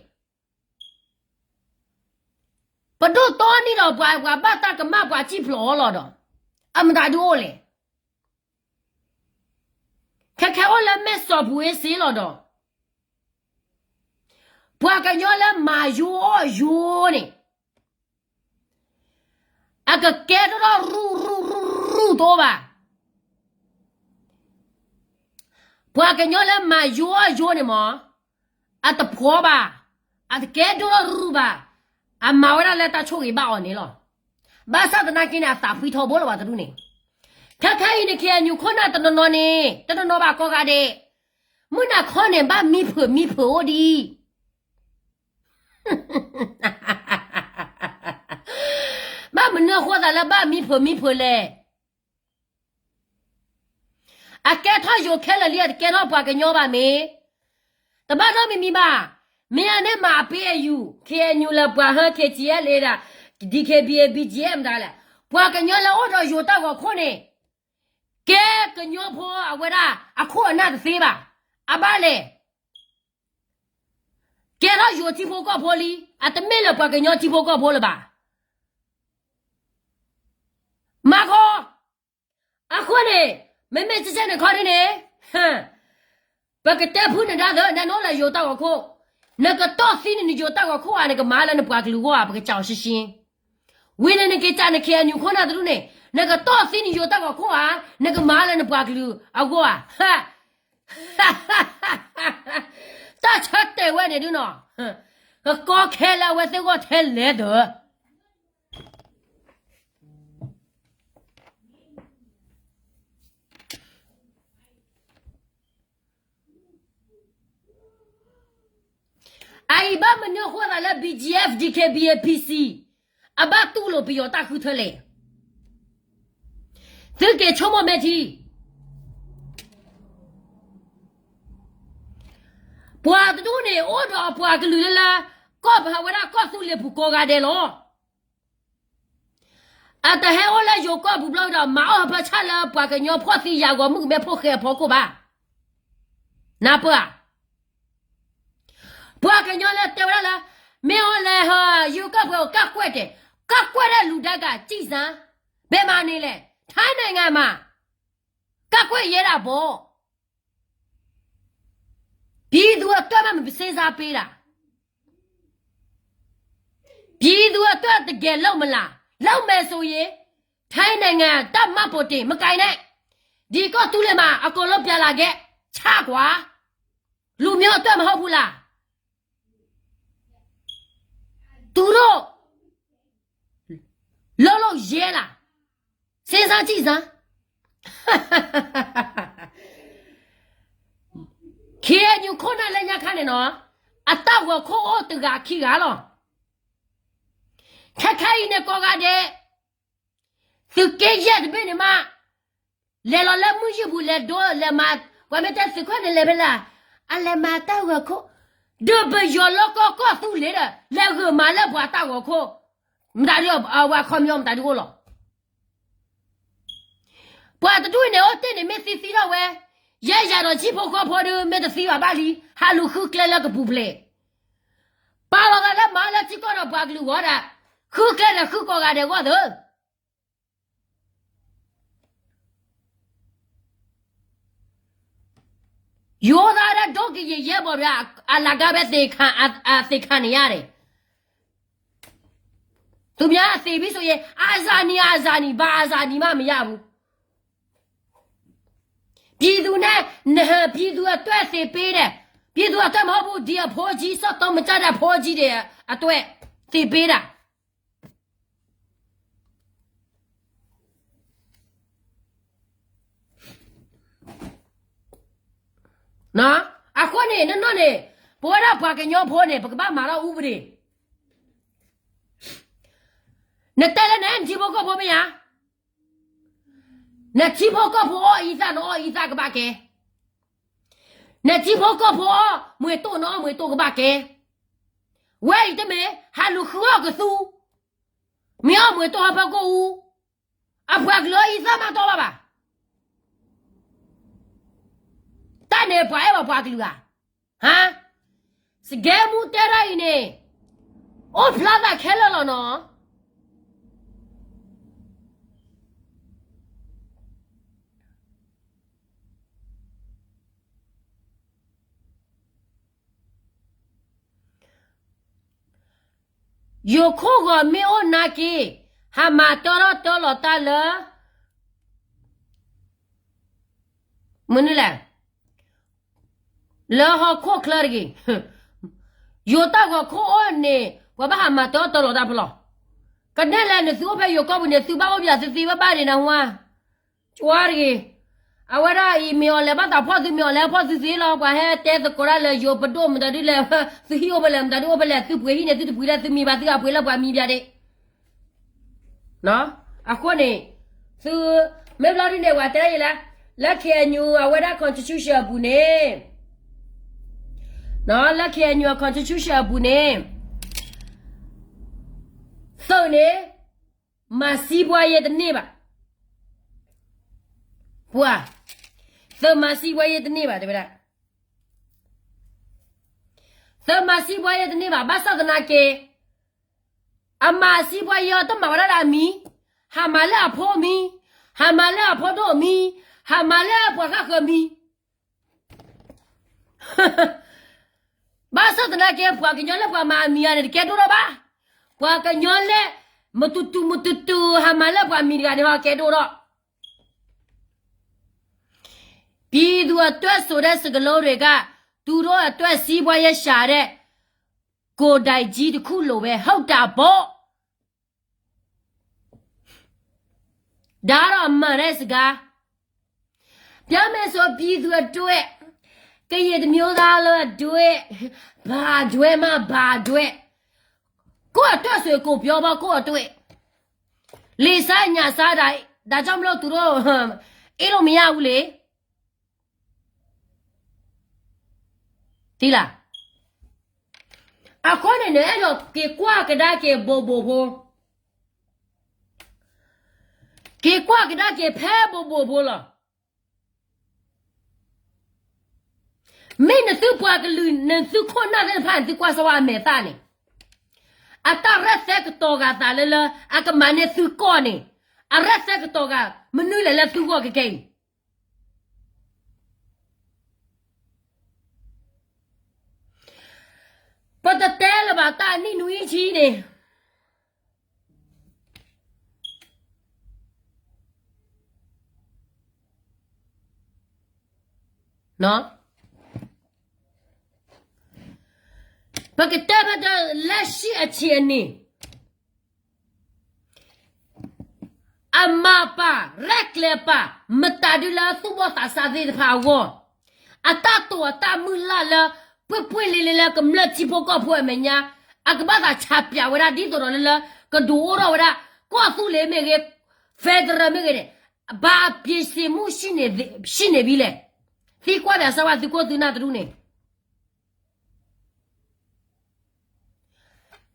ပဒိၣ်တီနံၤဒီးပှၤ ပှၤဘၣ်တၢ်ကမၣ်ပှၤစံၣ်ဖျိးအီၤလီၤဒီး အမတၤဒုအိၣ်လဲၣ်. ခဲခဲအိၣ်လၢမဲၢ်စီၤပူၤအ့စ့လီၤဒီး ပှၤကညီလၢမၤယိအီၣ်ယိန့ၣ် အကကဲထီၣ်ထီၣ်ရူၢ်ရူၢ်ရူၢ်ရူၢ်တအိၣ်ဘၣ်. ပှၤကညီလၢမၤယိအီၣ်ယိန့ၣ်မး အတဖှီဘၣ်, အတကဲဒိၣ်ထီၣ်ရူၢ်ဘၣ်, အမၤဝဲဒၣ်လၢတၢ်ဆိၣ်ဂ့ၤဘၣ်အီၤန့ၣ်လီၤ. ဘၣ်ဆၣ်သနာ်က့န့ၣ် အသးဖှံထီဘိလီၤပှၤတဒူၣ်န့ၣ်, ခဲခဲအံၤန့ၣ် ခ့ၣ်အဲၣ်ယူၣ်ခိၣ်နၢ်တနီၤနီၤန့ၣ် တနီၤနီၤဘၣ်ကိးဂၤဒဲး, မုၢ်နၤခီန့ၣ် ဘၣ်မံဖုးမံဖုးအိၣ်ဒံး ဘၣ်မနုၤအဃိသးလၢဘၣ်မံဖုးမံဖုးလဲၣ်. အကဲထီၣ်ယိၤခဲလၢာ်လံ အတကဲထီၣ်ပှၤကညီဘၣ်မ့ၢ်, တဘၣ်နီတမံၤမံၤဘၣ်. မ့ၢ်အန့ၣ်မၤအပ့ၢ်အယူၣ် ခ့ၣ်အဲၣ်ယူၣ်လၢပှၤဟၢ ခ့ၣ်ကၠံၣ်အဲၣ်လ့ဒၣ် ဒံၣ်ခ့ၣ်ဘံၣ် ဘံၣ်ကၠံၣ်အဲၣ်မတၤလဲၣ်, ပှၤကညီလၢအိၣ်ဒီးယိၤတၢ်ဂီၤခိၣ်န့ၣ် ကဲကညီဖိအဝဲဒၣ်အခိၣ်အနၢ်တသ့ဘၣ်. အဘၣ်လဲၣ် ကဲထီၣ်ယိၤထံဖိကီၢ်ဖိလံ, အတမ့ၢ်လၢပှၤကညီထံဖိကီၢ်ဖိလၢၤဘၣ်. မၤခီ, အဃိန့ၣ် မ့မ့ၢ်ကဲကဲန့ၣ်ခီဒ်န့ၣ်, ပကတဲဖုနဒါသၢ နနအိၣ်လၢယိၤတၢ်ဂီၤခိၣ်, နကတီၢ်သံနယိၤတၢ်ဂီၤခိၣ်ဧါ, နကမၤလၢနပှၤကလုာ်အဂီၢ်ဧါ, ပကစံးအီၤရှင်းရှင်း. ဝံၤန့ၣ်နက့ၤစံးနခ့ၣ်အဲၣ်ယူၣ်ခိၣ်နၢ်တဒူၣ်န့ၣ်, နကတီၢ်သံနယိၤတၢ်ဂီၤခိၣ်ဧါ, နကမၤလၢနပှၤကလုာ်အဂီၢ်ဧါ. တၢ်ဆၢတဲာ်ဝဲန့ၣ်ဒုနီၤ, ကကီခဲလၢအဝဲသ့ၣ်ဂီၢ်ထဲလဲၣ်ဒီး အအံၤဘၣ်မနုၤအဃိသးလၢ BGF, DKBA, PC အဘၣ်တူၢ်လိာ်ပယီၤတၢ်ဃုထၢလဲၣ်. သုက့ၤဆိကမိၣ်မဲာ်ထံ, ပှၤတဒူၣ်န့ၣ် အိၣ်ဒီးအပှၤကလုာ်လၢလၢ ကီၢ်ပဟးဝဲဒၣ်ကီၢ်သူလ့ၤပူၤကိးဂၤဒဲးလီၤ. အတဟဲအိၣ်လၢယိၤကီၢ်ပူၤဘျီဒီး မၤအီၣ်ဟၢဖၢဆၣ်လၢပှၤကညီဖှီၣ်သံယာ်ဂီၤမုၣ်ကမဲဖိဃဲအဖီခိၣ်ဘၣ်. နၢ်ပၢၢ်ဧါ. ပှၤကညီလၢတဲဝဲဒၣ်လၢ မ့ၢ်အီၤလဲၤဟၢယိၤကီၢ်ပူၤ ကၢ်ကွဲၢ်တဲာ်, ကၢ်ကွဲၢ်ဒၣ်လူၤဒၣ်ကၢ်စံၣ်စၢ်, ဘယ်မှာနေလဲ, ထိုင်းနိုင်ငံမှာ, ကၢ်ကွဲၢ်ယဲဒၣ်ဘီ ပြည်သူအတွက်မှ မစဉ်းစားပေးတာ. ပြည်သူအတွက် တကယ်လုပ်မလား? လုပ်မယ်ဆိုရင် ထိုင်းနိုင်ငံ တပ်မှတ်ပုံတင် မကိုင်နဲ့. ဒီကီၢ်သူလ့ၤမှာ အကုန်လုံးပြန်လာခဲ့. ချကွာ. လူမျိုးအတွက် မဟုတ်ဘူးလား? သူတို့ လုပ်လို့ရဲလား? စဉ်းစားကြည့်စမ်း. ခ့ၣ်အဲၣ်ယူၣ်ခိၣ်နၢ်လၢညါခါန့ၣ်နီၤ, အတၢ်ဂီၤခိၣ်အိၣ်တဂၤခံဂၤလီၤ. ခဲခဲအံၤန့ၣ်ကိးဂၤဒဲး, သုးက့ယဲၢ်တဘ့ၣ်န့ၣ်မး, လဲၤလီၤလၢမုၢ်ယုၢ်ပူၤလဲၤဒိ လဲၤမၤ, ပှၤမ့ၢ်တဲသုးခိၣ်န့ၣ်လဲၤဖဲလဲၣ်, အလဲၤမၤတၢ်ဂီၤခိၣ်, ဒီးပယီၤလီၢ်ကီၢ်ကီၢ်သူလ့ၤဒီး လဲၤဂုာ်မၤလၢပှၤတၢ်ဂီၤခိၣ်, မတၤဒ်အဝဲအခီပညီမတၤဒ်အိၣ်လီၤ. ပှၤတဒူၣ်အံၤန့ၣ် အိၣ်တ့ၢ်န့ၣ်မ့ၢ်သံသံထီၣ်ဝဲ, ယဲယၤဒီးထံဖိကီၢ်ဖိဒီး မ့ၢ်တသံဘၣ်ဘၣ်လံ, ဟးလူၤဃုကျဲလၢကပူၤဖျဲး, ပာ်လီၤသးလၢမၤလၢထံကီၢ်ဒီးပှၤကလုာ်ဂီၢ်ဒၣ်, ဃုကျဲဒီးဃုကိးဂၤဒဲးဂီၢ်သၢ ယိၤသးဒၣ်ဒိကယံာ်ယဲဘီၣ်ဒီး အလၤကါဝဲသ့ၣ်ခါ, အသ့ၣ်ခါန့ၣ်ယါန့ၣ်, သူများအသေပြီဆိုရင် အာဇာနည် အာဇာနည် ဘာအာဇာနည်မှ မရဘူး. ပြည်သူနဲ့ ပြည်သူအတွက် သင်ပေးတယ်. ပြည်သူအတွက် မဟုတ်ဘူး, ဒီအဖိကြီး စောက်သုံးမကြတဲ့ အဖိကြီးတွေအတွက် သင်ပေးတာ. အဃိန့ၣ် နနီၢ်န့ၣ် ပဝဲဒၣ်ပှၤကညီဖိန့ၣ် ပကဘၣ်မၤထီၣ်အူပဒ့ၣ်, နတဲလၢနအဲၣ်နထံဖိကီၢ်ဖိမ့ၢ်ဧါ. နထံဖိကီၢ်ဖိအီၣ်အံသၣ် နအီၣ်အံသၣ်ကဘၣ်ကဲ, နထံဖိကီၢ်ဖိအီၣ်မွဲၢ်တိၣ် နအီၣ်မွဲၢ်တိၣ်ကဘၣ်ကဲ. ဝဲအံၤတမ့ၢ် ဟးလူၤဃုအီၣ်ကသူ, မ့ၢ်အီၣ်မွဲၢ်တိၣ်ဟီၣ်ဖၢကိၣ်အူ, အပှၤကလုာ်အီၣ်အံသၣ်မးတီဘၣ်ဘၣ်. တၢ်န့ၣ်ပှၤအဲၣ်ဘၣ်ပှၤကလုာ်ဧါ. ဟါ, စကဲမူတဲဒၣ်အံၤန့ၣ် အိၣ်ဖျါသးခဲလၢာ်လီၤနီၤ. ယိၤခိၣ်ဂီၤမ့ၢ်အိၣ်နာ်က့, ဟးမၤတၢထီၣ်တၢလီၤတၢ်လၢ မနုၤလဲၣ်, လၢဟီၣ်ခိၣ်ချၢတဂ့ၤ. ယိၤတၢ်ဂီၤခိၣ်အိၣ်န့ၣ် ပှၤဘၣ်ဟးမၤတၢထီၣ်တၢလီၤတၢ်ဖဲလဲၣ်. ကဒဲလဲၣ် နသုအိၣ်ဖဲယိၤကီၢ်ပူၤန့ၣ် သုဘၣ်အိၣ်ပယီၤသုသ့ဘၣ်ဘၣ်ဒံးနဟူဧါ. ကၠီတဂ့ၤ. အဝဲဒၣ်အံၤမ့ၢ်အီၤလဲၤဘၣ်သးဖီၣ်သုမ့ၢ်အီၤလဲၤဖီၣ်သုသ့လီၤ. ပှၤဟဲတဲသကိးတၢ်လၢယိၤပဒိၣ်မတၤဒုလဲၣ်, သုဟံၣ်အိၣ်ဖဲလဲၣ် မတၤဒုအိၣ်ဖဲလဲၣ်, သုပှ့ၤဟံၣ်န့ၣ် သုတပှ့ၤလၢသုမံၤဘၣ်, သုအပှ့ၤလၢပှၤမံၤဘၣ်ဒံး. အဃိန့ၣ် သု မ့ၢ်ဘျီဒ်န့ၣ် ပှၤတဲဒ်လဲၣ်, လၢ K N U အဝဲဒၣ် constitution အပူၤန့ၣ်, လၢ K N U constitution အပူၤန့ၣ် သုးန့ၣ် မၤစံးပှၤယဲတန့ၢ်ဘၣ်. ပှၤ သုးမၤစံးပှၤယဲတန့ၢ်ဘၣ် တဲဝဲဒၣ်. သုးမၤစံးပှၤယဲတန့ၢ်ဘၣ် ဘၣ်ဆၣ်သနာ်က့ အမၤစံးပှၤယဲအီၤ တမၤဝဲဒၣ်လၢအမံၤ, ဟးမၤလၢအဖိမံၤ, ဟးမၤလၢအဖိဒိၣ်မံၤ, ဟးမၤလၢအပှၤဃၣ်ဃၢၤမံၤ. ဘၣ်ဆၣ်သနာ်က့ ပှၤကညီလၢပှၤမၤအမံၤဂၤန့ၣ် တကဲဒိၣ်ထီၣ်ဘၣ်. ပှၤကညီလၢ မတူတူမတူတူ ဟးမၤလၢပှၤမံၤတဂၤန့ၣ်ဟီ ကဲဒိၣ်ထီၣ်. ပြည်သူအတွက်ဆိုတဲ့စကားလုံးတွေက သူတို့အတွက်စီးပွားရေးရှာတဲ့ ကိုယ်တိုင်ကြီးတစ်ခုလိုပဲ ဟုတ်တာပေါ့. ဒါကတော့အမှန်တဲ့စကား. ပြောမယ်ဆိုပြည်သူအတွက် ကရင်တစ်မျိုးသားလုံးအတွက် ဘာအတွက်မှ ဘာအတွက် ကိုယ့်အတွက်ဆိုရင်ကိုယ်ပြောပေါ့ ကိုယ့်အတွက် လေဆါညါဆါတာ ဒါကြောင့်မလို့သူတို့ အေးလို့မရဘူးလေ သီလၢ အဃိန့ၣ် နအဲၣ်ဒိးက့ၤကွၢ်ကဒါက့ၤဘိးဘိးဖိ, က့ၤကွၢ်ကဒါက့ၤဖဲဘိးဘိးဖိလီၤ. မ့ၢ်နသုပှၤကလုာ် နသုခိၣ်နၢ်သ့ၣ်တဖၣ်န့ၣ် သုကွၢ်စၢၤဝဲအမဲာ်သၣ်န့ၣ်, အတၢ်ရဲၣ်သဲကတီၤဂၤသးလၢလၢ အကမၤန့ၢ်သုကီၢ်န့ၣ်, အရဲၣ်သဲကတီၤဂၤ မနုၤလဲၣ်လၢသုဂီၢ်ကကဲအံၤ ပတတဲလၢၤဘၣ်တၢ်နံၣ်နွံဆံန့ၣ်, ပကတဲဖဲတၢ်လၢၡံၣ်အဆံးအနံၣ် အမၤပာ် ရဲၣ်ကျဲၤပာ် မတၤဒုလၢသူၣ်ဘီၣ်သးစၢ်သ့ၣ်တဖၣ်အဂီၢ်, အတၢ်တိာ်အတၢ်မုၢ်လၢ်လၢ ပှ့ၢ်ပှ့ၢ်လ့လ့လၢကမျၢၢ်ထံဖိကီၢ်ဖိအမဲာ်ညါ, အကဘၣ်သးဆးပၠးဝဲဒၣ်ဒ်သိးဒီးလၢလၢ ကဒုးအိၣ်ထီၣ်ဝဲဒၣ် ကီၢ်သူလ့ၤမ့ၢ်ဂ့ၤ, federal မ့ၢ်ဂ့ၤန့ၣ်, ဘၣ်ပ့ၤစ့းမူၣ် ရှိနေပြီလဲၣ်. သံကွၢ်ဒီးစၢၤဝဲသုခိၣ်သုနၢ်တဒူၣ်န့ၣ်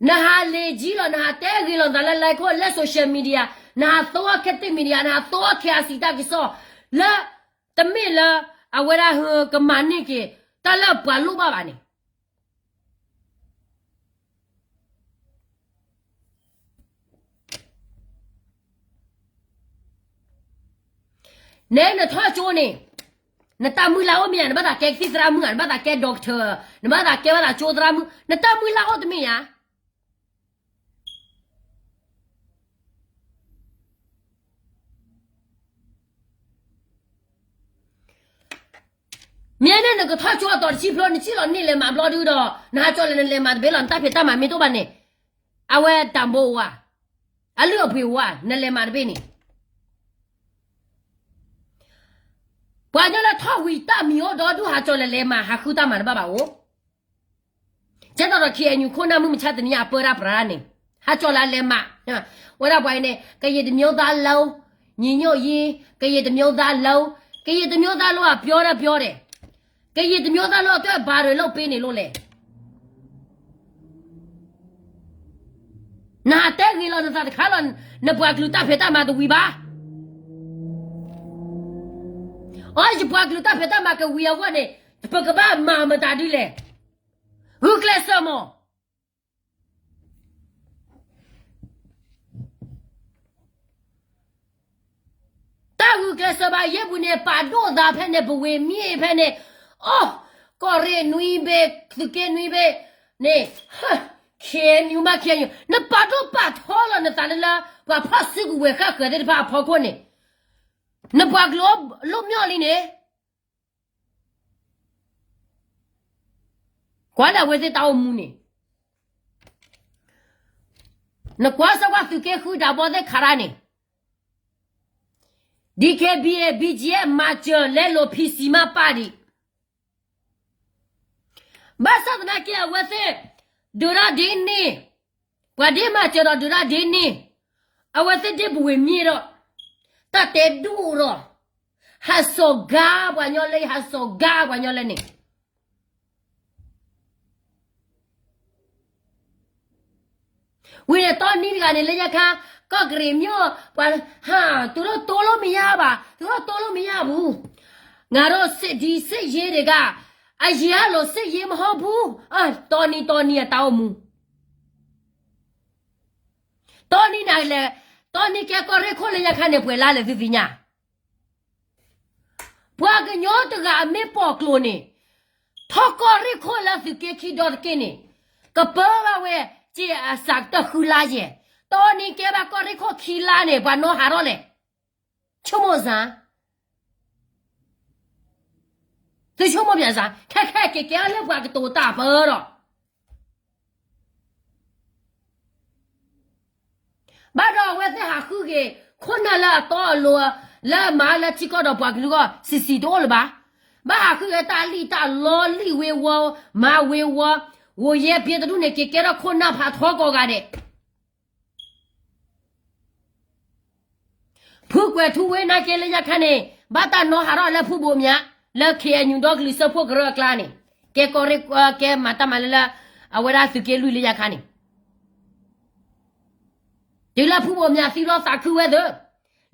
နဟးလ့ၤကံလီၤ နဟးတဲဂ့ၤလီၤနသးလၢ like လၢ social media, နဟးသိအီၣ်ခဲတ့ၢ် media, နဟးသိအီၣ်ခဲအစံးတၢ်ကစီၣ် လၢ တမ့ၢ်လၢ အဝဲဒၣ်ဟကမၤန့ၢ်က့ၤ တၢ်လၢပှၤလိၣ်ဘၣ်ဘၣ်န့ၣ် နဲနထီၣ်ကၠိန့ၣ်, နတၢ်မုၢ်လၢ်အိၣ်မ့ၢ်ဧါ, နဘၣ်သးကဲကသံၣ်သရၣ်မုၣ်ဧါ, နဘၣ်သးကဲ doctor, နဘၣ်သးကဲဘၣ်သးကၠိသရၣ်မုၣ်, နတၢ်မုၢ်လၢ်အိၣ်တမ့ၢ်ဧါ. မ့ၢ်န့ၣ်နကထီၣ်ကၠိအတီၤတဆံဖျိ နစံၣ်လီၤန့ၢ်လဲၤမးဘျီဒုဒီး နဟးကၠီၤလဲၤနလဲၤမးတဘ့ၣ်လီၤ, နတၢ်ဖံးတၢ်မၤမ့ၢ်တအိၣ်ဘၣ်န့ၣ်, အဝဲတၢ်ဘိအိၣ်ဧါ, အလုၢ်အပှ့ၤအိၣ်ဧါ, နလဲၤမးတဘ့ၣ်န့ၣ် ပှၤကညီလၢထီၣ်ဝံၤတၢ်မံၤအိၣ်ဒီဒူၣ် ဟးကၠီၤလဲၤလဲၤမး ဟးဃုတၢ်မၤတဘၣ်ဘၣ်အိၣ်. ကဲသိးဒီး KNU ခိၣ်နၢ်မုၢ်မဆါတနံၤညါအပၢတၢ်ပြးန့ၣ်, ဟးကၠီၤလၢလဲၤမး, ဝဲဒၣ်ပှၤအံၤန့ၣ် ကရင်တစ်မျိုးသားလုံး, ညီညွတ်ရေး, ကရင်တစ်မျိုးသားလုံး, ကရင်တစ်မျိုးသားလုံးက ပြောတတ်ပြောတယ်, ကရင်တစ်မျိုးသားလုံးအတွက် ဘာတွေလုပ်ပေးနေလို့လဲ. နဟးတဲဂ့ၤလီၤနသးတခါလီၤ, နပှၤကလုာ်တၢ်ဖံးတၢ်မၤတဝံၤဘၣ်. အီ ယပှၤကလုာ်တၢ်ဖံးတၢ်မၤကဝံၤအဂီၢ်န့ၣ်, ပကဘၣ်မၤမတၤဒ်လဲၣ်. ဂုာ်ကျဲးစၢးမး. တၢ်ဂုာ်ကျဲးစၢးဘၣ်ယဲၢ်ပူၤန့ၣ် ပာ်ဒိၣ်သးဖဲန့ၣ် ပဝ့ၤမ့ၢ်ဖဲန့ၣ်, အိ, ကီၢ်ရ့ၣ်နွံဘ့ၣ်, သုးက့နွံဘ့ၣ်န့ၣ်, ဟၢ, ခ့ၣ်နူၣ်မး ခ့ၣ်နူၣ် နပာ်ဒိၣ်ပာ်ထီလီၤနသးလၢ ပှၤဖီၣ်စုကဝဲၤဃၣ်ဃၢၤသ့ၣ်တဖၣ်အဖီခိၣ်န့ၣ်, နပှၤကလုာ်လိၣ်မ့ၢ်လံန့ၣ်, ကွၢ်လၢအဝဲသ့ၣ်တၢ်အိၣ်မူန့ၣ်, နကွၢ်စၢၤကွၢ်သုးက့ဃုတၢ်ဘီသ့ၣ်ခးတၢ်န့ၣ်, DKBA BGF မၤစၢၤလဲလိာ် ဖံးစံးမၤပာ်ဒံး ဘၣ်ဆၣ်သနာ်က့ အဝဲသ့ၣ် ဒုးတၢ်ဒ်န့ၣ်, ပှၤဒ်မၤစၢၤဒီးဒုးတၢ်ဒ်န့ၣ်, အဝဲသ့ၣ်ဒ်ပဝ့ၤမ့ၢ်ဒီး, တၢ်တဲဒိၣ်ဒီး, ဟးစိာ်ကါပှၤညီလၢ ဟးစိာ်ကါပှၤညီလၢန့ၣ် ဝံၤန့ၣ် တီနံတဂၤန့ၣ် လၢညါခါ ကီၢ်ကရံၣ်မ့ၢ် ပှၤ ဟး သူတို့တိုးလို့မရပါ, သူတို့တိုးလို့မရဘူး, ငါတို့စစ်, ဒီစစ်ရေးတွေက အရင်ကလိုစစ်ရေးမဟုတ်ဘူး, တီနံ တီနံအတၢ်အိၣ်မူ, တီနံနလဲၣ်, တီနံကဲကီၢ်ရ့ၣ်ခိၣ်လၢညါခါန့ၣ် ပှဲၤလါလဲၣ်သုသ့ၣ်ညါ ပှၤကညီတဂၤအမ့ၢ်ပိာ်ကျိၤန့ၣ်, ထီၣ်ကီၢ်ရ့ၣ်ခိၣ်လၢသုးက့ခံဒီတက့ၢ်န့ၣ်, ကပၢဘၣ်ဝဲ စ့အစးကတၢၢ်ဃုလါယဲၢ်, တီနံကဲဘၣ်ကီၢ်ရ့ၣ်ခိၣ်ခံလါန့ၣ် ပှၤနီၣ်ဟးထီၣ်လဲၣ်, ဆိကမိၣ်စ့ၢ်, သုဆိကမိၣ်ပၠးစ့ၢ်, ခဲခဲက့ၤကဲထီၣ်လၢပှၤကတိၤတၢ်ပၢဒီး ဘၣ်ဒီးအဝဲသ့ၣ်ဟးဃုဂ့ၤ ခိၣ်နၢ်လၢအတီအလိၤ လၢအမၤလၢထံကီၢ်ဒီးပှၤကလုာ်ဂီၢ် စံးစံးတအိၣ်လၢၤဘၣ်. ဘၣ်ဟးဃုဂ့ၤတၢ်လံၣ်တၢ်လီလံၣ်ဝ့ၤဝီၤ မၤဝ့ၤဝီၤ, ဂိၤယဲၢ်ဖံတဒူၣ်န့ၣ် က့ၤကဲထီၣ်ခိၣ်နၢ်ဖးထီကိးဂၤဒဲး ဖုကွဲၤထူဝ့ၢ်နာ်က့လၢညါခါန့ၣ် ဘၣ်တၢ်နီၣ်ဟးထီၣ်လၢဖုဘိးမၠး လၢ ခ့ၣ်အဲၣ်ယူၣ် ဒီကလုာ်စၢဖှိၣ်ကရၢအကျါန့ၣ် ကဲကီၢ်ရ့ၣ် ကဲမၤတၢ်မၤလၢလၢ အဝဲဒၣ်သုးက့လွံၢ်လၢညါခါန့ၣ် တုၤလၢဖုဘိးမၠးသံလီၤသးခုဝဲသ့ၣ်,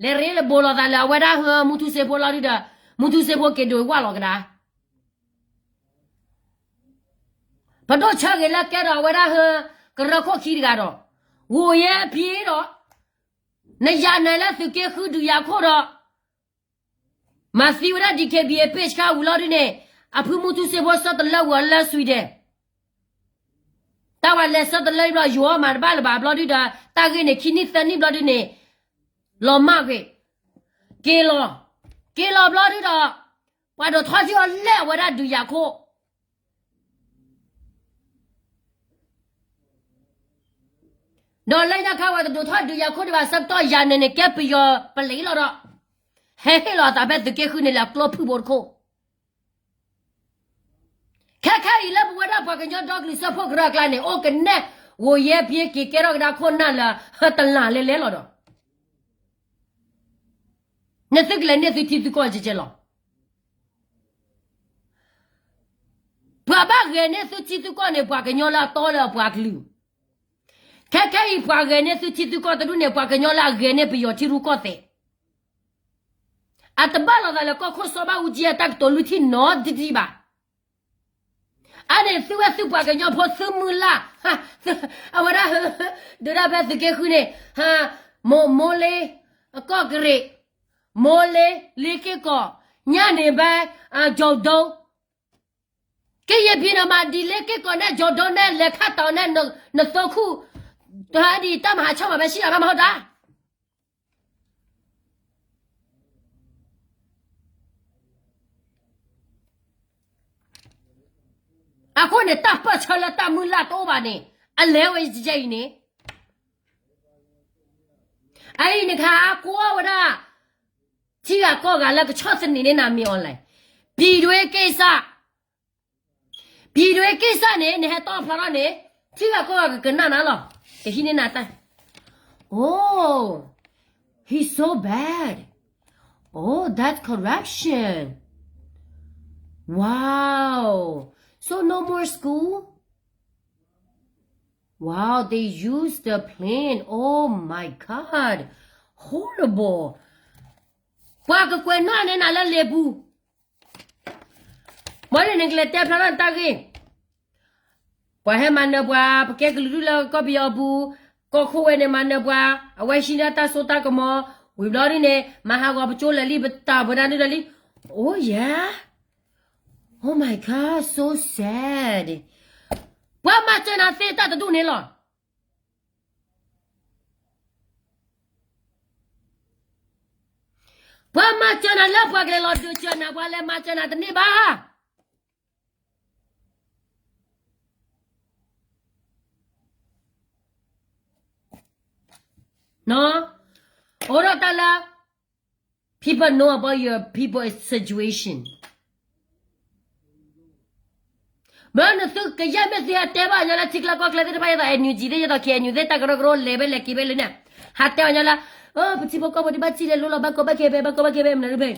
လဲၤရ့လၢဘိးလိာ်သးလၢအဝဲဒၣ်ဟၢ မူထူစ့ဖိလီၤဒုဒီး မူထူစ့ဖိက့ၤဒိးဝၢ်လီၤကဒါ ပဒိၣ်ဆၢဂ့ၤလၢကဲဒီးအဝဲဒၣ်ဟၢ ကရၢခိၣ်ခံတဂၤဒီး ဂိၤယဲၢ်ဖံဒီး နယၤနၤလၢသုးက့ဃုဒုးယၤခိၣ်ဒီး မၤသံဝဲဒၣ် DKBA page ခါဝံၤလီၤဒုန့ၣ် အဖုမူထူစ့ဖိဆၢတလၢဝံၤအီၤလၢ Sweden တၢ်ဝဲလဲၤဆၢတလၢဘျီ ယိၤအီၣ်မၤတဘၣ်လၢၤဘၣ်ဘျီဒုဒီး တၢ်ဂ့ၢ်န့ၣ် ခံနံၣ်သၢနံၣ်ဘျီဒုန့ၣ် လီၤမၢ်ကွံာ် က့ၤလီၤ, က့ၤလီၤဘျီဒုဒီး ပှၤဒိးထီၣ်ထံအီၤလဲၣ်အဝဲဒၣ်ဒုးယၤခိၣ် ဒီးလၢညါခါဝဲတဒိးထီၣ်ဒုးယၤခိၣ်ဒံးဘၣ် ဆၢကတီၢ်ယၤနၤန့ၣ် ကဲပယီၤပလံၤလီၤဒီး ဟဲဟ့ၣ်လီၤအသးဖဲသုးက့ဃုန့ၣ်လၢအကျိဖုၣ်ဘိတခိၣ် ခဲခဲအံၤလၢပဝဲဒၣ်ပှၤကညီဒီကလုာ်စၢဖှိၣ်ကရၢအကျါန့ၣ် အိၣ်ကနဲၣ် ဂိၤယဲၢ်ဖံက့ၤကဲထီၣ်ကဒါခိၣ်နၢ်လၢ ဟၢတလၢ်လဲၤလဲၤလီၤဒီး နသုကလဲၤန့ၢ်သုထံသုကီၢ်ကဲကဲလီၤ ပှၤဘၣ်ဂဲၤန့ၢ်သုထံသုကီၢ်န့ၣ် ပှၤကညီလၢအတီလၢအပှၤကလုာ်, ခဲခဲအံၤပှၤဂဲၤန့ၢ်သုထံသုကီၢ်တဒူၣ်န့ၣ် ပှၤကညီလၢအဂဲၤန့ၢ်ပယီၤထံရူၢ်ကီၢ်သဲး, အတဘၣ်လိာ်သးလၢကီၢ်ခိၣ်စီၤဘၣ်အူကၠံအတၢ်ကတိၤလွံၢ်ထံၣ်နီတဒံးဘၣ်. အန့ၣ်သုဝဲသုပှၤကညီဖိသုမုၢ်လၢ်, အဝဲဒၣ်, ဒုးဒၣ်ဖဲသုးက့ဃုန့ၣ်, မိၢ်, မိၢ်လ့, ကီၢ်ကရ့ၣ်, မိၢ်လ့, လ့က့ၢ်ကီၢ်, ညၣ်န့ၣ်ဘဲ, ကၠီၤဒိ, ကယဲၢ်ဖံန့ၣ်မး ဒ်လ့က့ၢ်ကီၢ်န့ၣ် ကၠီၤဒိန့ၣ် လဲၤခးတီၤန့ၣ် နသိခိၣ်, တဟဲဒ်တၢ်မၤဟးဆီၣ်မး ဘဲဆံးလီၤမးမဟီၣ်ဒါ အဃိန့ၣ် တၢ်ပၢၢ်ဆၢလၢတၢ်မုၢ်လၢ်တအိၣ်ဘၣ်န့ၣ် အလဲၤဝဲယဲအံၤန့ၣ်, အအံၤန့ၣ်ခါ အါကိးဝဲဒၣ် ထံဂၤကီၢ်ဂၤလၢကဆီၣ်သနံးန့ၢ်နၤမ့ၢ်အီၤလဲၣ်, ပြည်တွင်းကိစ္စ, ပြည်တွင်းကိစ္စန့ၣ် နဟဲတီၣ်ဖျါထီၣ်န့ၣ် ထံဂၤကီၢ်ဂၤကကနၣ်နၤလီၤ, ကဟံးန့ၢ်နၤတၢ် Oh, he's so bad. Oh, that's corruption. Wow. So no more school? Wow, they use the plane. Oh my God. Horrible. ပှၤကကွဲးနီၣ်န့ၢ်နၤလၢလံာ်ပူၤ, ဘၣ်န့ၣ်နကလဲၤတဲဖျါထီၣ်နတၢ်ဂ့ၢ်, ပှၤဟဲမၤနၢၤပှၤ ပကဲကလုာ်ဒူၣ်လၢကီၢ်ပယီၤအပူၤ, ကီၢ်ခိၣ်ဝဲန့ၣ်မၤနၢၤပှၤ, အဝဲဟံးန့ၢ်တၢ်စိတၢ်ကမီၤ, ဝံၤဘျီဒ်န့ၣ် မၤဟးဂီၤပကၠိလၢာ်လံ ပတၢ်ပှဲၤဒၣ်ဒ်ဒီးလံ, Oh yeah, oh my God, so sad. ပှၤမၤစၢၤနၤသ့တၢ်တဒူၣ်န့ၣ်လီၤ. ပှၤမၤစၢၤနၤလၢပှၤကလဲၤလီၤဒုးစၢၤနၤ ပှၤလဲၤမၤစၢၤနၤတန့ၢ်ဘၣ်. အိၣ်ဒီးတၢ်လၢ people know about your people situation. ဘၣ်နသုကယဲၢ်မ့ၢ်သုဟဲတဲဘၣ်ညီလၢထံကျါကီၢ်ကျါသ့ၣ်တဖၣ် ယသိး NUG သ့ၣ် ယသိး KNU သ့ၣ် တၢ်ကရၢကရိလဲၤဖဲလဲၤက့ၤဖဲလၢန့ၣ်, ဟးတဲဘၣ်ညီလၢ ပထံဖိကီၢ်ဖိဒုးဘၣ်စံၣ်လဲၤလိၤလီၤ ဘၣ်ကီဘၣ်ခဲဖဲ ဘၣ်ကီဘၣ်ခဲဖဲမနုၤဖဲ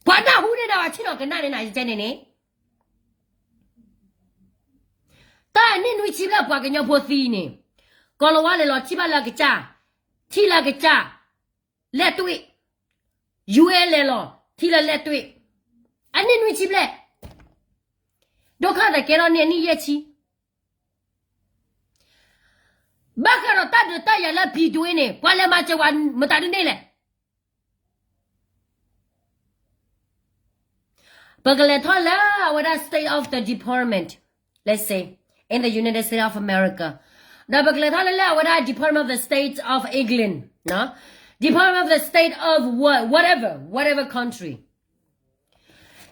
ပှၤနၢ်ဟူန့ၢ်ဒီးအဆ့ၣ်နီၤကနၣ်န့ၣ်နၤ ယကဲန့ၣ်န့ၣ်, တၢ်အနံၣ်နွံဆံဘျဲၣ်ပှၤကညီဖိသံန့ၣ်, ကီၤလၤဝါလဲၤလီၤထံၣ်ဘၣ်လၢအကစၢ်, ထံၣ်လၢအကစၢ်, လဲၣ်တွံၣ်, ယူၤအဲလဲၤလီၤ ထံၣ်လၢလဲၣ်တွံၣ်, အနံၣ်နွံဆံဘျဲၣ်, ဒိၣ်ခါသးကဲထီၣ်န့ၢ်အနံၣ်ယဲၢ်ဆံ ဘၣ်ဃးဒီးတၢ်ဒုးတၢ်ယၤလၢ ပြည်တွင်း န့ၣ် ပှၤလဲၤမၤစၢၤဝဲမတၤဒ်န့ၣ်လဲၣ်. ပကလဲၤထီၣ်လၢအဝဲဒၣ် state of the department, let's say, in the United States of America, ဒီးပကလဲၤထီၣ်လၢလၢအဝဲဒၣ် Department of the State of England, Department of the State of what, whatever, whatever country,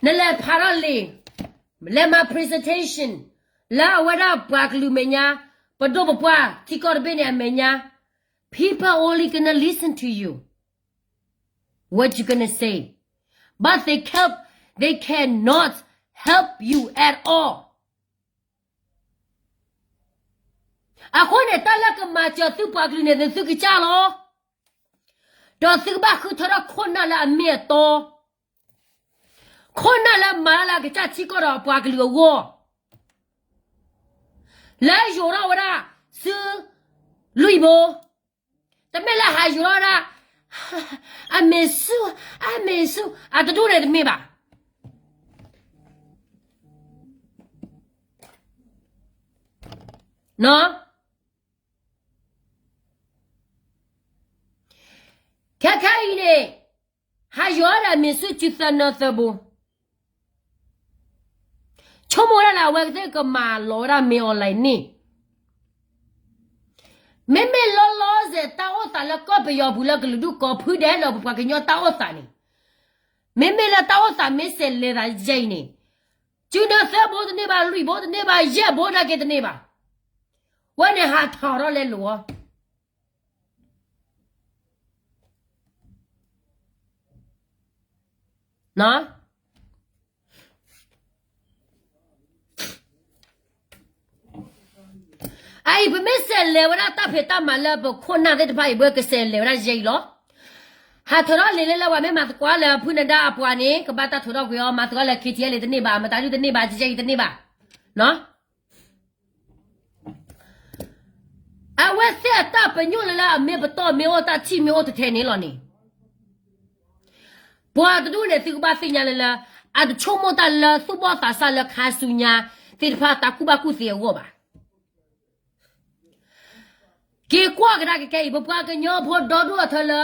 နလဲၤဖးထီၣ်လံာ်, လဲၤမၤ presentation လၢအဝဲဒၣ်ပှၤကလုာ်အမဲာ်ညါ, ပဒိၣ်ပပှၢ်ထံကီၢ်တဘ့ၣ်န့ၣ်အမဲာ်ညါ, people only gonna listen to you, what you gonna say, but they help, they cannot help you at all. အဃိန့ၣ် တၢ်လၢကမၤစၢၤသုပှၤကလုာ်န့ၣ် သုကစၢ်လီၤ. ဒီးသုကဘၣ်ဃုထၢထီၣ်ခိၣ်နၢ်လၢအမ့ၢ်အတီ, ခိၣ်နၢ်လၢမၤတၢ်လၢအကစၢ်ထံကီၢ်ဒီးပှၤကလုာ်အဂီၢ်, လၢယိၤထီၣ်ဝဲဒၣ် စုလွံၢ်ဘိ, တမ့ၢ်လၢဟးယိၤထီၣ်ဝဲဒၣ် အမ့ၢ်ဆူၣ်, အမ့ၢ်ဆူၣ် အတဒူၣ်န့ၣ်တမ့ၢ်ဘၣ်. ခဲခါအံၤန့ၣ် ဟးယိၤထီၣ်ဒီးအမ့ၢ်ဆူၣ် စုသၢနၢသၢဘိ, ဆိကမိၣ်ဝဲဒၣ်လၢအဝဲသ့ၣ်ကမၤလီၤဝဲဒၣ်မ့ၢ် online န့ၣ်, မ့မ့ၢ်လီၤလီၤဆဲးတၢ်အိၣ်သးလၢကီၢ်ပယီၤပူၤလၢကလုာ်ဒူၣ်ကိးဖုဒဲးလၢပပှၤကညီတၢ်အိၣ်သးန့ၣ်, မ့မ့ၢ်လၢတၢ်အိၣ်သးမ့ၢ်ဆဲးလဲၤသးယဲအံၤန့ၣ်, စုနၢသၢဘိတန့ၢ်ဘၣ် လွံၢ်ဘိတန့ၢ်ဘၣ် ယဲၢ်ဘိနာ်က့တန့ၢ်ဘၣ်, ဝဲန့ၣ်ဟးထီၣ်ထီၣ်လဲၤလိာ်အီၤ အအံၤ ပမ့ၢ်ဆဲးလဲၤဝဲဒၣ်တၢ်ဖံးတၢ်မၤလၢပခိၣ်နၢ်သ့ၣ်တဖၣ်အံၤ ပကဆဲးလဲၤဝဲဒၣ်ယဲအံၤလီၤ. ဟးထီၣ်ထီၣ်လဲၤလၢလၢပှၤမ့ၢ်မၤသကိးလၢဖုနဒါအပှၤန့ၣ် ကဘၣ်တၢ်ထီၣ်ထီၣ်ကွံာ်အီၤ မၤသကိးလၢ KTLA တန့ၢ်ဘၣ် မတၤဒုတန့ၢ်ဘၣ် ယဲအံၤတန့ၢ်ဘၣ် အဝဲသ့ၣ်အတၢ်ပညိၣ်လၢလၢအမ့ၢ်ပတီၢ်မ့ၢ်အိၣ်တၢ်ထံၣ်မ့ၢ်အိၣ်တထဲန့ၣ်လီၤန့ၣ်, ပှၤတဒူၣ်န့ၣ် သုကဘၣ်သ့ၣ်ညါလၢလၢ အတဆိကမိၣ်တၢ်လၢသူၣ်ဘီၣ်သးစၢ်လၢခါဆူညါသ့ၣ်တဖၣ်တၢ်ကူၣ်ဘၣ်ကူၣ်သ့အဂီၢ်ဘၣ်. က့ၤကွၢ်ကဒါက့ၤခဲအံၤ ပပှၤကညီဖိဒီဒူၣ်အထၢလၢ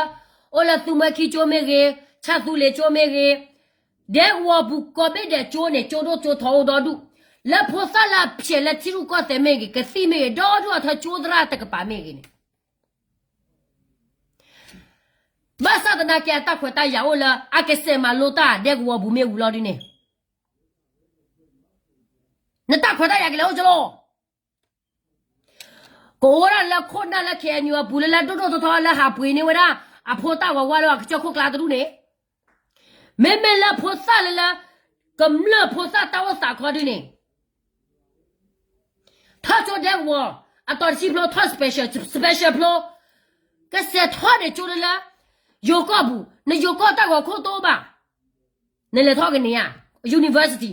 အိၣ်လၢသူမွဲခံကၠိမ့ၢ်ဂ့ၤ, ဆၣ်သူလ့ၤကၠိမ့ၢ်ဂ့ၤ, ဒဲကဝီၤပူၤကိးဘ့ၣ်ဒဲးကၠိန့ၣ် ကၠိဒိၣ်ကၠိထီအိၣ်ဒီဒူၣ်, လၢဖိသၣ်လၢအဖျဲးလၢထံရူၢ်ကီၢ်သဲးမ့ၢ်ဂ့ၤ, ကသံၣ်မ့ၢ်ဂ့ၤ, ဒီဒူၣ်အထၢကၠိသရၣ်တကပၤမ့ၢ်ဂ့ၤန့ၣ် ဘၣ်ဆၣ်သနာ်က့အတၢ်ခွဲးတၢ်ယာ်အိၣ်လၢ အကစဲးမၤလိတၢ်ဒဲကဝီၤပူၤမ့ၢ်ဝံၤလီၤဒ်န့ၣ်, နတၢ်ခွဲးတၢ်ယာ်ကလဲၤအိၣ်ကၠိလီၤ. ကအိၣ်ဒၣ်လၢခိၣ်နၢ်လၢ KNU အပူၤလၢလၢဒိၣ်ဒိၣ်ထီထီလၢဟးပှ့ၤန့ၢ်ဝဲဒၣ် အဖိတၢ်ဝးဝါလၢအကစၢၢ်ခိၣ်ကျါတဒူၣ်န့ၣ်, မ့မ့ၢ်လၢဖိသၣ်လၢလၢ ကမျၢၢ်ဖိသၣ်တၢ်အိၣ်သးခီဒ်န့ၣ် ထီၣ်ကၠိဒဲကဝီၤ အတီၤတဆံဖျိ ထီၣ် special, special ဖျိ ကစဲးထီၣ်န့ၢ်ကၠိလၢလၢ ယိၤကီၢ်ပူၤ, နယိၤကီၢ်တၢ်ဂီၤခိၣ်တအိၣ်ဘၣ်, နလဲၤထီၣ်ကန့ၢ်ဧါ university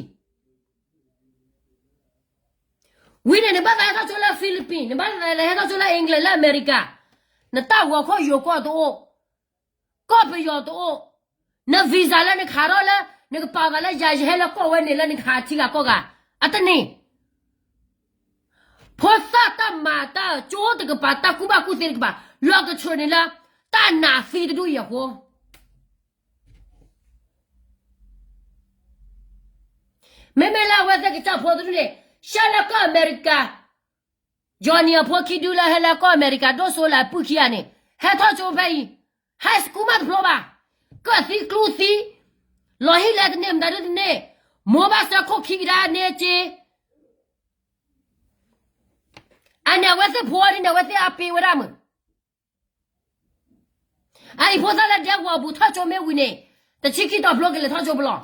ဝံၤန့ၣ် နဘၣ်သးဟဲထီၣ်ကၠိလၢ Philippines, နဘၣ်သးဟဲထီၣ်ကၠိလၢ England, လၢအမဲရကၤ, နတၢ်ဂီၤခိၣ်ယိၤကီၢ်တအိၣ်, ကီၢ်ပယီၤတအိၣ်, န visa လၢနကဟးထီၣ်လၢ နကပာ်သးလၢယၤယဟဲလၢကီၢ်ဝဲန့ၣ်လၢနကဟးထံဂၤကီၢ်ဂၤ, အတန့ၢ် ဖိသၣ်တၢ်မၤတၢ်ကၠိတကပၤ တၢ်ကူၣ်ဘၣ်ကူၣ်သ့တကပၤ လီၤကဆှၢန့ၣ်လၢ တၢ်နာ်သံတဒူၣ်အံၤအဃိ, မ့မ့ၢ်လၢအဝဲသ့ၣ်ကစၢ်ဖိတဒုန့ၣ် ရှဲလၢကီၢ်အမဲရကၤ, Johnny အဖိခံဒုလၢဟဲလၢကီၢ်အမဲရကၤ ဒိၣ်စိလၢအပုၢ်ခံဂၤန့ၣ် ဟဲထီၣ်ကၠိဖဲအံၤ, high school မးတဖျိဘၣ်, ကၢၣ်သံကျူသံ, လီၤဟံၣ်လဲတန့ၢ် မတၤဒုတန့ၢ်, မိၢ်ဘၣ်စၢၤခိၣ်ခံကဒါန့ၢ်က့ အန့ၣ်အဝဲသ့ၣ်ဖိအီၤဒ်န့ၣ် အဝဲသ့ၣ်အပ့ၤဝဲဒၣ်မုၢ်, အအံၤဖိသၣ်လၢဒဲကဝီၤပူၤထီၣ်ကၠိမ့ၢ်ဝံၤန့ၣ် တဆံခံတီၤဖျိကလဲၤထီၣ်ကၠိပလီၢ်,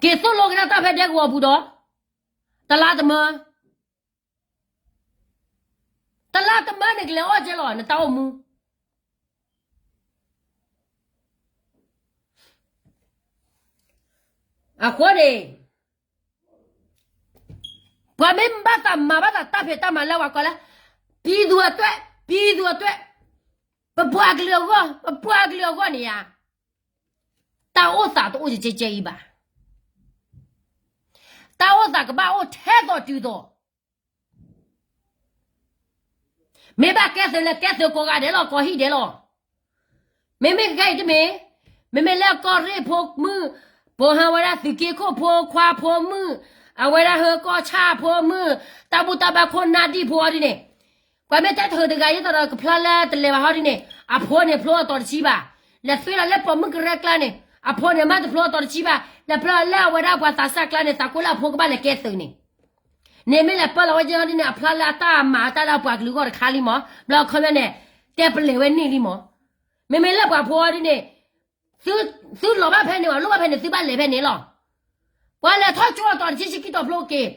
က့ၤသိၣ်လိက့ၤတၢ်ဖဲဒဲကဝီၤပူၤဒီး တလါတမၢ, တလါတမၢန့ၣ်ကလဲၤအီၣ်ကဲလီၤ နတၢ်အိၣ်မူ အဃိန့ၣ် ပှၤမ့ၢ်ဘၣ်သးမၤဘၣ်သး တၢ်ဖံးတၢ်မၤလၢပှၤကိးလၢ ပြည်သူ့အတွက်, ပြည်သူ့အတွက်, ပပှၤကလုာ်အဂီၢ်, ပပှၤကလုာ်အဂီၢ်န့ၣ်ဧါ, တၢ်အိၣ်သးတအိၣ်ကဲကဲအံၤဘၣ်, တၢ်အိၣ်သးကဘၣ်အိၣ်ထဲသိးတုၤသိး မ့ၢ်ဘၣ်ကဲသုးလဲၤကဲသုးကိးဂၤဒဲးလီၤ ကိးဟံၣ်ဒဲးလီၤ, မ့မ့ၢ်ခဲအံၤတမ့ၢ်, မ့မ့ၢ်လၢကီၢ်ရ့ၣ်ဖိမုၣ်, ပိာ်ဟးဝဲဒၣ်သုးက့ခိၣ်ဖိခွါဖိမုၣ်, အဝဲဒၣ်ဟၢကီၢ်ဆၣ်ဖိမုၣ်, တၢ်ဘူၣ်တၢ်ဘါခိၣ်နၢ်ဒံၣ်ဖိအီၤဒ်န့ၣ်, ပှၤမ့ၢ်တဲတဟၢတဂၤယသးဒီးကဖျါလၢတလဲၤဘၣ်ဟီဒ်န့ၣ်, အဖိန့ၣ်ဖျိအတီၤတဆံဘၣ်, လဲၤသွ့လီၤလၢပိာ်မုၣ်ကရၢကျါန့ၣ်, အဖိန့ၣ်မ့ၢ်တဖျိအတီၤတဆံဘၣ်, လဲၤဖျိလၢအဝဲဒၣ်ပှၤသးစၢ်ကျါန့ၣ် သးကိးလၢအဖိကဘၣ်လဲၤကဲသုးန့ၣ် န့ၣ်မ့ၢ်လဲၤပၢလီၤဝဲကဲဟီဒ်န့ၣ် အဖျါလၢအတၢ်မၤတၢ်လၢအပှၤကလုာ်ဂီၢ်တခါလံမး, ဘျီအခီပညီန့ၣ်, တဲပလဲၤဝဲန့ၢ်လံမး, မ့မ့ၢ်လၢပှၤဖိအီၤဒ်န့ၣ်, သုလီၤဘၣ်ဖဲန့ၣ် ပှၤလိၣ်ဘၣ်ဖဲန့ၣ် သုဘၣ်လဲၤဖဲန့ၣ်လီၤ, ပှၤလဲၤထီၣ်ကၠိအတီၤတဆံခံတီၤဖျိက့ၤ,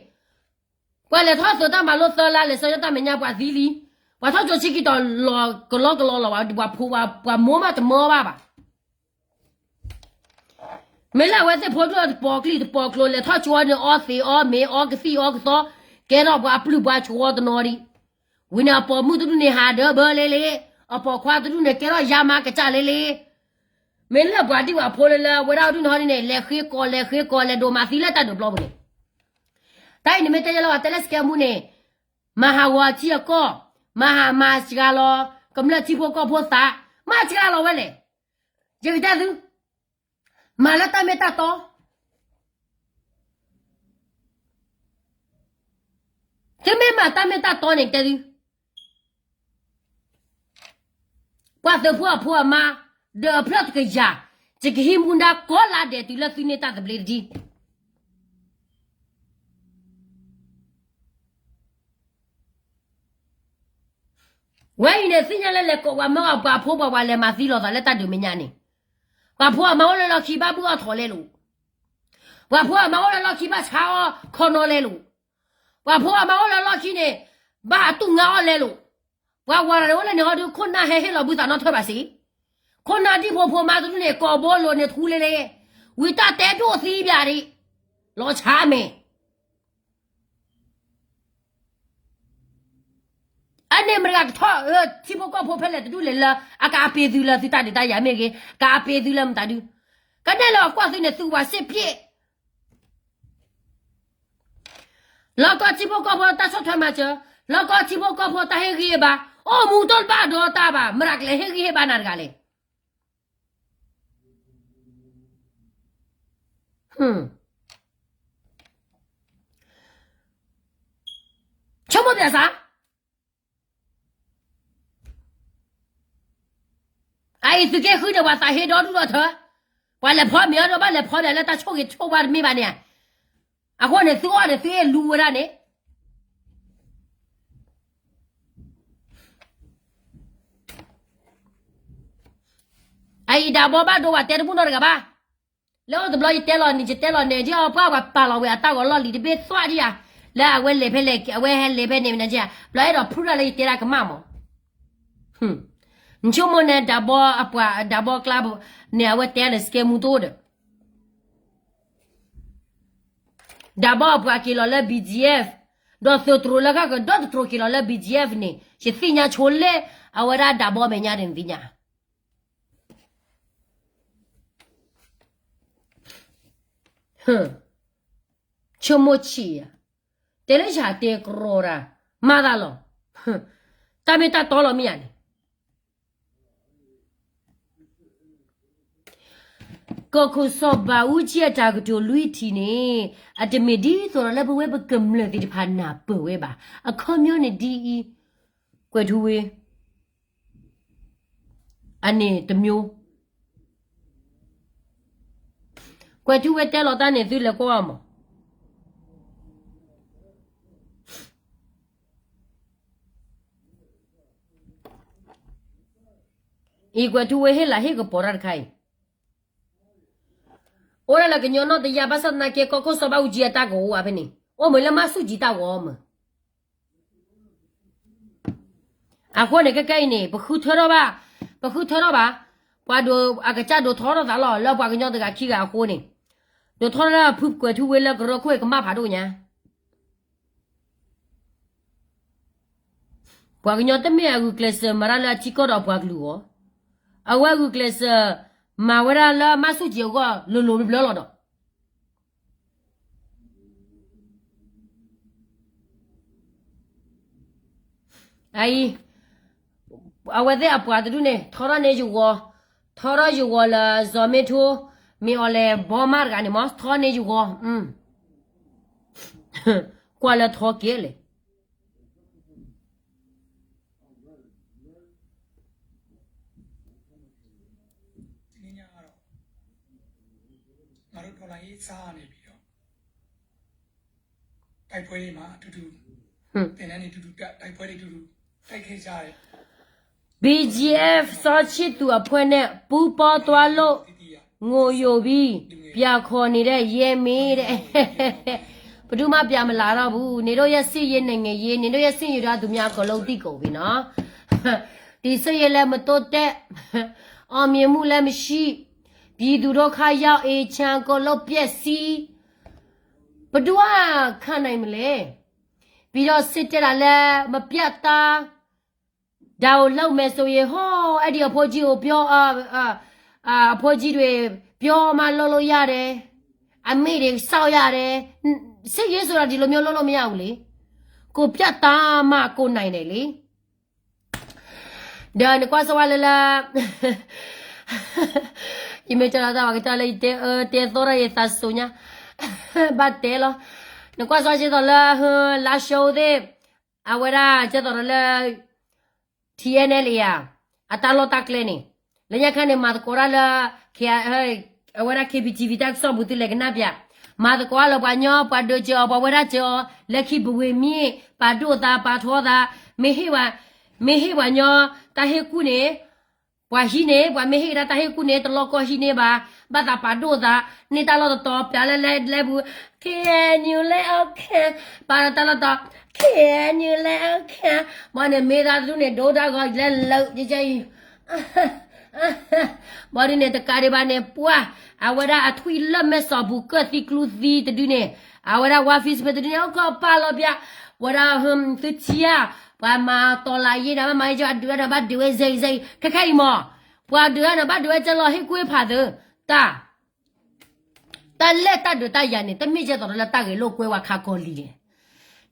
ပှၤလဲၤထီၣ်သုးတၢ်မၤလိသၢလါ လဲၤဆၢထၢၣ်တၢ်မဲာ်ညါပှၤသံလံ, ပှၤထီၣ်ကၠိဆံခံတီၤလီၤကလီကလီလီၤဘၣ်, ပှၤဖိပှၤမိၢ်ဘၣ်တမၢဘၣ်ဘၣ် မ့ၢ်လၢအဝဲသ့ၣ်ဖိဒုၣ်တပိာ်ကျံၣ်တပိာ်ကျိၤ လဲၤထီၣ်ကၠိန့ၣ် အီသံးအီမ့ၤအီကသံၣ်အီကသီ, ကဲထီၣ်ပှၤအပျုၢ်ပှၤကဝီၤတနီၤဒံး, ဝံၤန့ၣ်အပိာ်မုၣ်တဒူၣ်န့ၣ်ဟးဒၢဘၢလ့လ့, အပိာ်ခွါတဒူၣ်န့ၣ် ကဲထီၣ်ယါမါကစၢ်လ့လ့, မ့ၢ်လၢပှၤဒံၣ်ပှၤဖိလၢလၢအဝဲဒၣ်ဒူၣ်န့ၣ်ဟီဒ်န့ၣ် လဲၤဃ့ကီးလဲၤဃ့ကီးလဲၤဒိးမၤသံလၢတၢ်ဒုးပျီပူၤန့ၣ်, တၢ်အံၤန့ၣ်မ့ၢ်တဲလၢပှၤတဲလၢ scam မူန့ၣ်, မၤဟးဂီၤအထံအကီၢ်, မၤဟးမၤစှၤလီၤ, ကမျၢၢ်ထံဖိကီၢ်ဖိသး, မၤစှၤလီၤဝဲလဲၣ်, ယကတဲသု, မၤလၢတၢ်မ့ၢ်တၢ်တီ, သုမ့ၢ်မၤတၢ်မ့ၢ်တၢ်တီန့ၣ်တဲသု, ပှၤသုးဖိအဖိအမါ, ဒီးအဖျၢၣ်တကယၤ, ယကဟံးမူဒါကိးလါဒဲးတုၤလၢသုန့ၢ်တၢ်သဘျ့တဒံ ဝဲအံၤန့ၣ် သ့ၣ်ညါလၢလဲၤကိးပှၤမၢအီၤ ပှၤဖိပှၤဝၤလဲၤမၤသံလိာ်သးလၢတၢ်ဒုးမဲာ်ညါန့ၣ်, ပှၤဖိအမါအိၣ်လၢလီၢ်ခံဘၣ်ဘုၣ်အီၣ်ထိးလဲလိာ်, ပှၤဖိအမါအိၣ်လၢလီၢ်ခံဘၣ်ဆါအီၣ်ခီနီလဲလိာ်, ပှၤဖိအမါအိၣ်လၢလီၢ်ခံန့ၣ်, ဘၣ်အတူၢ်ငါအီၣ်လဲလိာ်, ပှၤဝၤန့ၣ်အိၣ်လၢန့ၣ်ဟီဒုး ခိၣ်နၢ်ဟဲဟ့ၣ်လီၤဘုသးနီၣ်ထၢၣ်ဘၣ်စ့, ခိၣ်နၢ်ဒံၣ်ဖိဖိမါတဒူၣ်န့ၣ် ကိးဘိလိာ်န့ၣ်ထူလ့လ့, ဝံၤတၢ်တဲဒိၣ်သံဘၣ်ဒံး, လီၤဆါမဲာ် အန့ၣ်မတၤတဂၤကထီၣ်အၢ ထံဖိကီၢ်ဖိဖဲလဲၣ်တဒူၣ်လဲၣ်လၢ အကအပ့ၤသုလၢသုတၢ်ဒုးတၢ်ယၤမ့ၢ်ဂ့ၤ, ကအပ့ၤသုလၢမတၤဒုး, ကနဲၣ်လၢအကွၢ်သုန့ၣ် သုဝၤစ့ၣ်ဖျ့ၣ်, လီၢ်ကီၢ်ထံဖိကီၢ်ဖိတၢ်ဆီၣ်ထွဲမၤစၢၤ, လီၢ်ကီၢ်ထံဖိကီၢ်ဖိတၢ်ဟ့ၣ်ဂံၢ်ဟ့ၣ်ဘါ, အိၣ်မူတဘၣ်ဒီးတၢ်ဘၣ်, မတၤကလဲၤဟ့ၣ်ဂံၢ်ဟ့ၣ်ဘါနၤတဂၤလဲၣ် ဆိကမိၣ်ပျဲစး, အအံၤသုးက့ဃုန့ၣ် ပှၤသးဟ့ဒီဒူၣ်ဒီထၢ, ပှၤလဲၤဖီမ့ၤအီၤဒီးဘၣ်လဲၤဖီမ့ၤလၢတၢ်ဆိၣ်ဂ့ၤဆိၣ်ဝါတမ့ၢ်ဘၣ်န့ၣ်, အဃိန့ၣ် သုအီၣ်န့ၣ် သုအဲၣ်လူဝဲဒၣ်န့ၣ် အအံၤဒၣ်ဘီဘၣ်ဒိဝဲတဲတဘူၣ်နီတဂၤဘၣ်, လၢအိၣ်တဘျီယတဲလီၤန့ၣ် ယတဲလီၤန့ၣ် ယပှၢ်ပှၤပာ်လီၤဝဲအတၢ်ဂီၤလီၢ်လံၤတဘ့ၣ်သွၣ်ဒံးဧါ, လၢအဝဲလဲၤဖဲလဲၣ် အဝဲဟဲလဲၤဖဲန့ၣ်မနၤက့, ဘျီအဲၣ်ဒိးဖုၣ်ရၣ်လၢယတဲဒၣ်ကမၣ်မး, နဆိကမိၣ်န့ၣ် ဒၣ်ဘီအပှၤဒၣ်ဘီကျါန့ၣ် အဝဲတဲန့ၣ် စကဲမူတအိၣ်ဒီး ဒၣ်ဘီအပှၤက့ၤလီၤလၢ BGF, ဒီးသုးတြိၤလၢကဒီတတြိၤက့ၤလီၤလၢ BGF န့ၣ် ယသ့ၣ်ညါဆိလၢ အဝဲဒၣ်ဒၣ်ဘီမဲာ်ညါန့ၣ်သ့ၣ်ညါ, ဆိကမိၣ်ဆံးဧါ, တဲလၢယတဲကရီတၢ်, မၤသးလီၤ, တၢ်မ့ၢ်တၢ်တီလီၤမ့ၢ်ဧါန့ၣ် ကီၢ်ခိၣ်စီၤဘးအူကၠံအတၢ်ကတိၤလွံၢ်ထံၣ်န့ၣ် အတမ့ၢ်ဒ်သိးဒီးလၢပဝဲပကမျၢၢ်သ့ၣ်တဖၣ်နၢ်ပၢၢ်ဝဲဘၣ်. အခီပညီန့ၣ်ဒ်အံၤ, ကွဲၤထူဝ့ အန့ၣ်တမျိုး, ကွဲၤထူဝ့တဲလီၤတၢ်န့ၣ်သုလဲၤကွၢ်အီၤမး. အံၤကွဲၤထူဝ့ဟ့ၣ်လၤဟ့ၣ်ကပီၤတၢ်တခါအံၤ, အိၣ်ဒၣ်လၢကညီနီၢ်တယၢ်ဘၣ်ဆၣ်သနာ်က့ ကီၢ်ခိၣ်စီၤဘးအူကၠံအတၢ်ကအိၣ်ဝဲဖဲန့ၣ် အိၣ်မ့ၢ်လၢမၤဆူၣ်ကၠံတၢ်ဂီၤမး. အဃိန့ၣ် ခဲကဲအံၤန့ၣ် ပဃုထၢထီၣ်ဘၣ်, ပဃုထၢထီၣ်ဘၣ်, ပှၤဒိးအကစၢ်ဒိးထီထီၣ်သးလီၤ လၢပှၤကညီတဂၤခံဂၤအဃိန့ၣ်, ဒိးထီထီၣ်လၢဖုကွဲၤထူဝ့လၢကရၢခိၣ်အံၤကမၣ်ဖးဒိၣ်ညါ ပှၤကညီတမ့ၢ်အဂုာ်ကျဲးစၢးမၤတၢ်လၢအထံကီၢ်ဒီးပှၤကလုာ်အဂီၢ်, အဝဲဂုာ်ကျဲးစၢးမၤဝဲဒၣ်လၢမၤဆူၣ်ကၠံအဂီၢ်လိၤလိၤဘျၢဘျၢလီၤဒီး အအံၤ, အဝဲသ့ၣ်အပှၤတဒူၣ်န့ၣ် ထီထီၣ်န့ၢ်ယဂီၤ, ထီထီၣ်ယဂီၤလၢ စီၤမ့ထိ, မ့ၢ်အီၤလဲၤဘီမးတဂၤန့ၣ်မး ထီန့ၢ်ယဂီၤ, ကွၢ်လၢထီကဲလဲၣ် BGF စီၤဆံၣ်သူးအဖှဲန့ၣ် ပူပီသွါလိၣ်, ငိုယိုပြီ, ပြန်ခေါ်နေတဲ့ ရဲမေး တဲ့, ဘယ်သူမှပြန်မလာတော့ဘူး, နေတို့ရဲ့စစ်ရေးနိုင်ငံရေး, နေတို့ရဲ့စစ်ရေးတော့ သူများအကုန်လုံးသိကုန်ပြီနော်, ဒီစစ်ရေးလည်းမတိုးတက်, အောင်မြင်မှုလည်းမရှိ, ပြည်သူဒုက္ခရောက်, အိမ်ခြံအကုန်လုံးပျက်စီး, ဘယ်သူကခံနိုင်မလဲ, ပြီးတော့စစ်တပ်ကလည်းမပြတ်သား, ဒါကိုလုပ်မယ်ဆိုရင် ဟော အဲ့ဒီအဖိုးကြီးကိုပြော အာ အာ အာ အဖိုးကြီးတွေပြောမှလုပ်လို့ရတယ်, အမိတွေစောင့်ရတယ်, စစ်ရေးဆိုတာဒီလိုမျိုးလုပ်လို့မရဘူးလေ, ကိုပြတ်သားမှကိုနိုင်တယ်လေ, ဒီးနကွၢ်စဝါလၢလၢ ယမ့ၢ်တဲလီၤတၢ်ဘၣ်ကတၢၢ်လၢယတဲအၢတဲသီတၢ်ယသးစိၤညါ ဘၣ်တဲလီၤ, နကွၢ်စဝါကဲသိးလၢ လါရှိုသ့ၣ် အဝဲဒၣ်ကဲသိးဒီးလၢ ထံအဲနဲလ်ဧါ, အတၢ်လီၢ်တၢ်ကျဲန့ၣ်, လၢညါခါန့ၣ် မၤသကိးတၢ်လၢ အဝဲဒၣ် KBTV တၢ်ကစီၣ်ပူၤသုလဲၤကနၣ်ပၠး, မၤသကိးလၢပှၤညီ ပှၤဒုးစၢၤအီၤ ပှၤဝဲဒၣ်စၢၤအီၤ လၢခံပဝ့ၤမ့ၢ် ပာ်ဒိၣ်သး ပာ်ထီသး, မ့ၢ်ဟ့ၣ်ဝဲ မ့ၢ်ဟ့ၣ်ပှၤညီ တၢ်ဟ့ၣ်ကူၣ်န့ၣ် ပှၤဟံးန့ၢ်, ပှၤမ့ၢ်ဟ့ၣ်ကဒါတၢ်ဟ့ၣ်ကူၣ်န့ၣ် တလီၢ်ကီၢ်ဟံးန့ၢ်ဘၣ်, ဘၣ်သးပာ်ဒိၣ်သး, န့ၢ်တၢ်လီၢ်တတီၤ ပၠးလၢလဲပူၤ, KNU လဲအိၣ်ခံ, ပာ်လီၤတၢ်လီၢ်တီၤ, KNU လဲအိၣ်ခံ, ဘၣ်န့ၣ်မ့ၢ်သးတဒူၣ်န့ၣ် ဒိတၢ်ဂီၤလဲလၢယကအံၤ ဘၣ်ဒ်န့ၣ် တကးဒံးဘၣ်န့ၣ် ပှၤ အဝဲဒၣ်အထွံၣ်လၢမဲာ်စီၣ်ပူၤ ကၢၢ်သံကျူသံတဒုန့ၣ်, အဝဲဒၣ် ဝါ Facebook တဒုန့ၣ် အိၣ်ခိးပာ်လီၤပၠး, ဝဲဒၣ် သုထံဧါ, ပှၤမၤတီၤလးယ့ၢ်ဒီး မၤယ့ၢ်ကဒုးဝဲဒီး ဘၣ်ဒုးဝဲစဲအံၤစဲအံၤ ခဲခဲအံၤမး, ပှၤဒုးဝဲဒီး ဘၣ်ဒုးဝဲကဲလီၤဟ့ၣ်ကူၣ်ဟ့ၣ်ဖးသ့, တၢ် တၢ်လဲၢ်တၢ်ဒုးတၢ်ယၤန့ၣ် တမ့ၢ်ကဲသိးဒီးလၢတၢ်ဂဲၤလိာ်ကွဲဝဲခါကီလံလဲၣ်.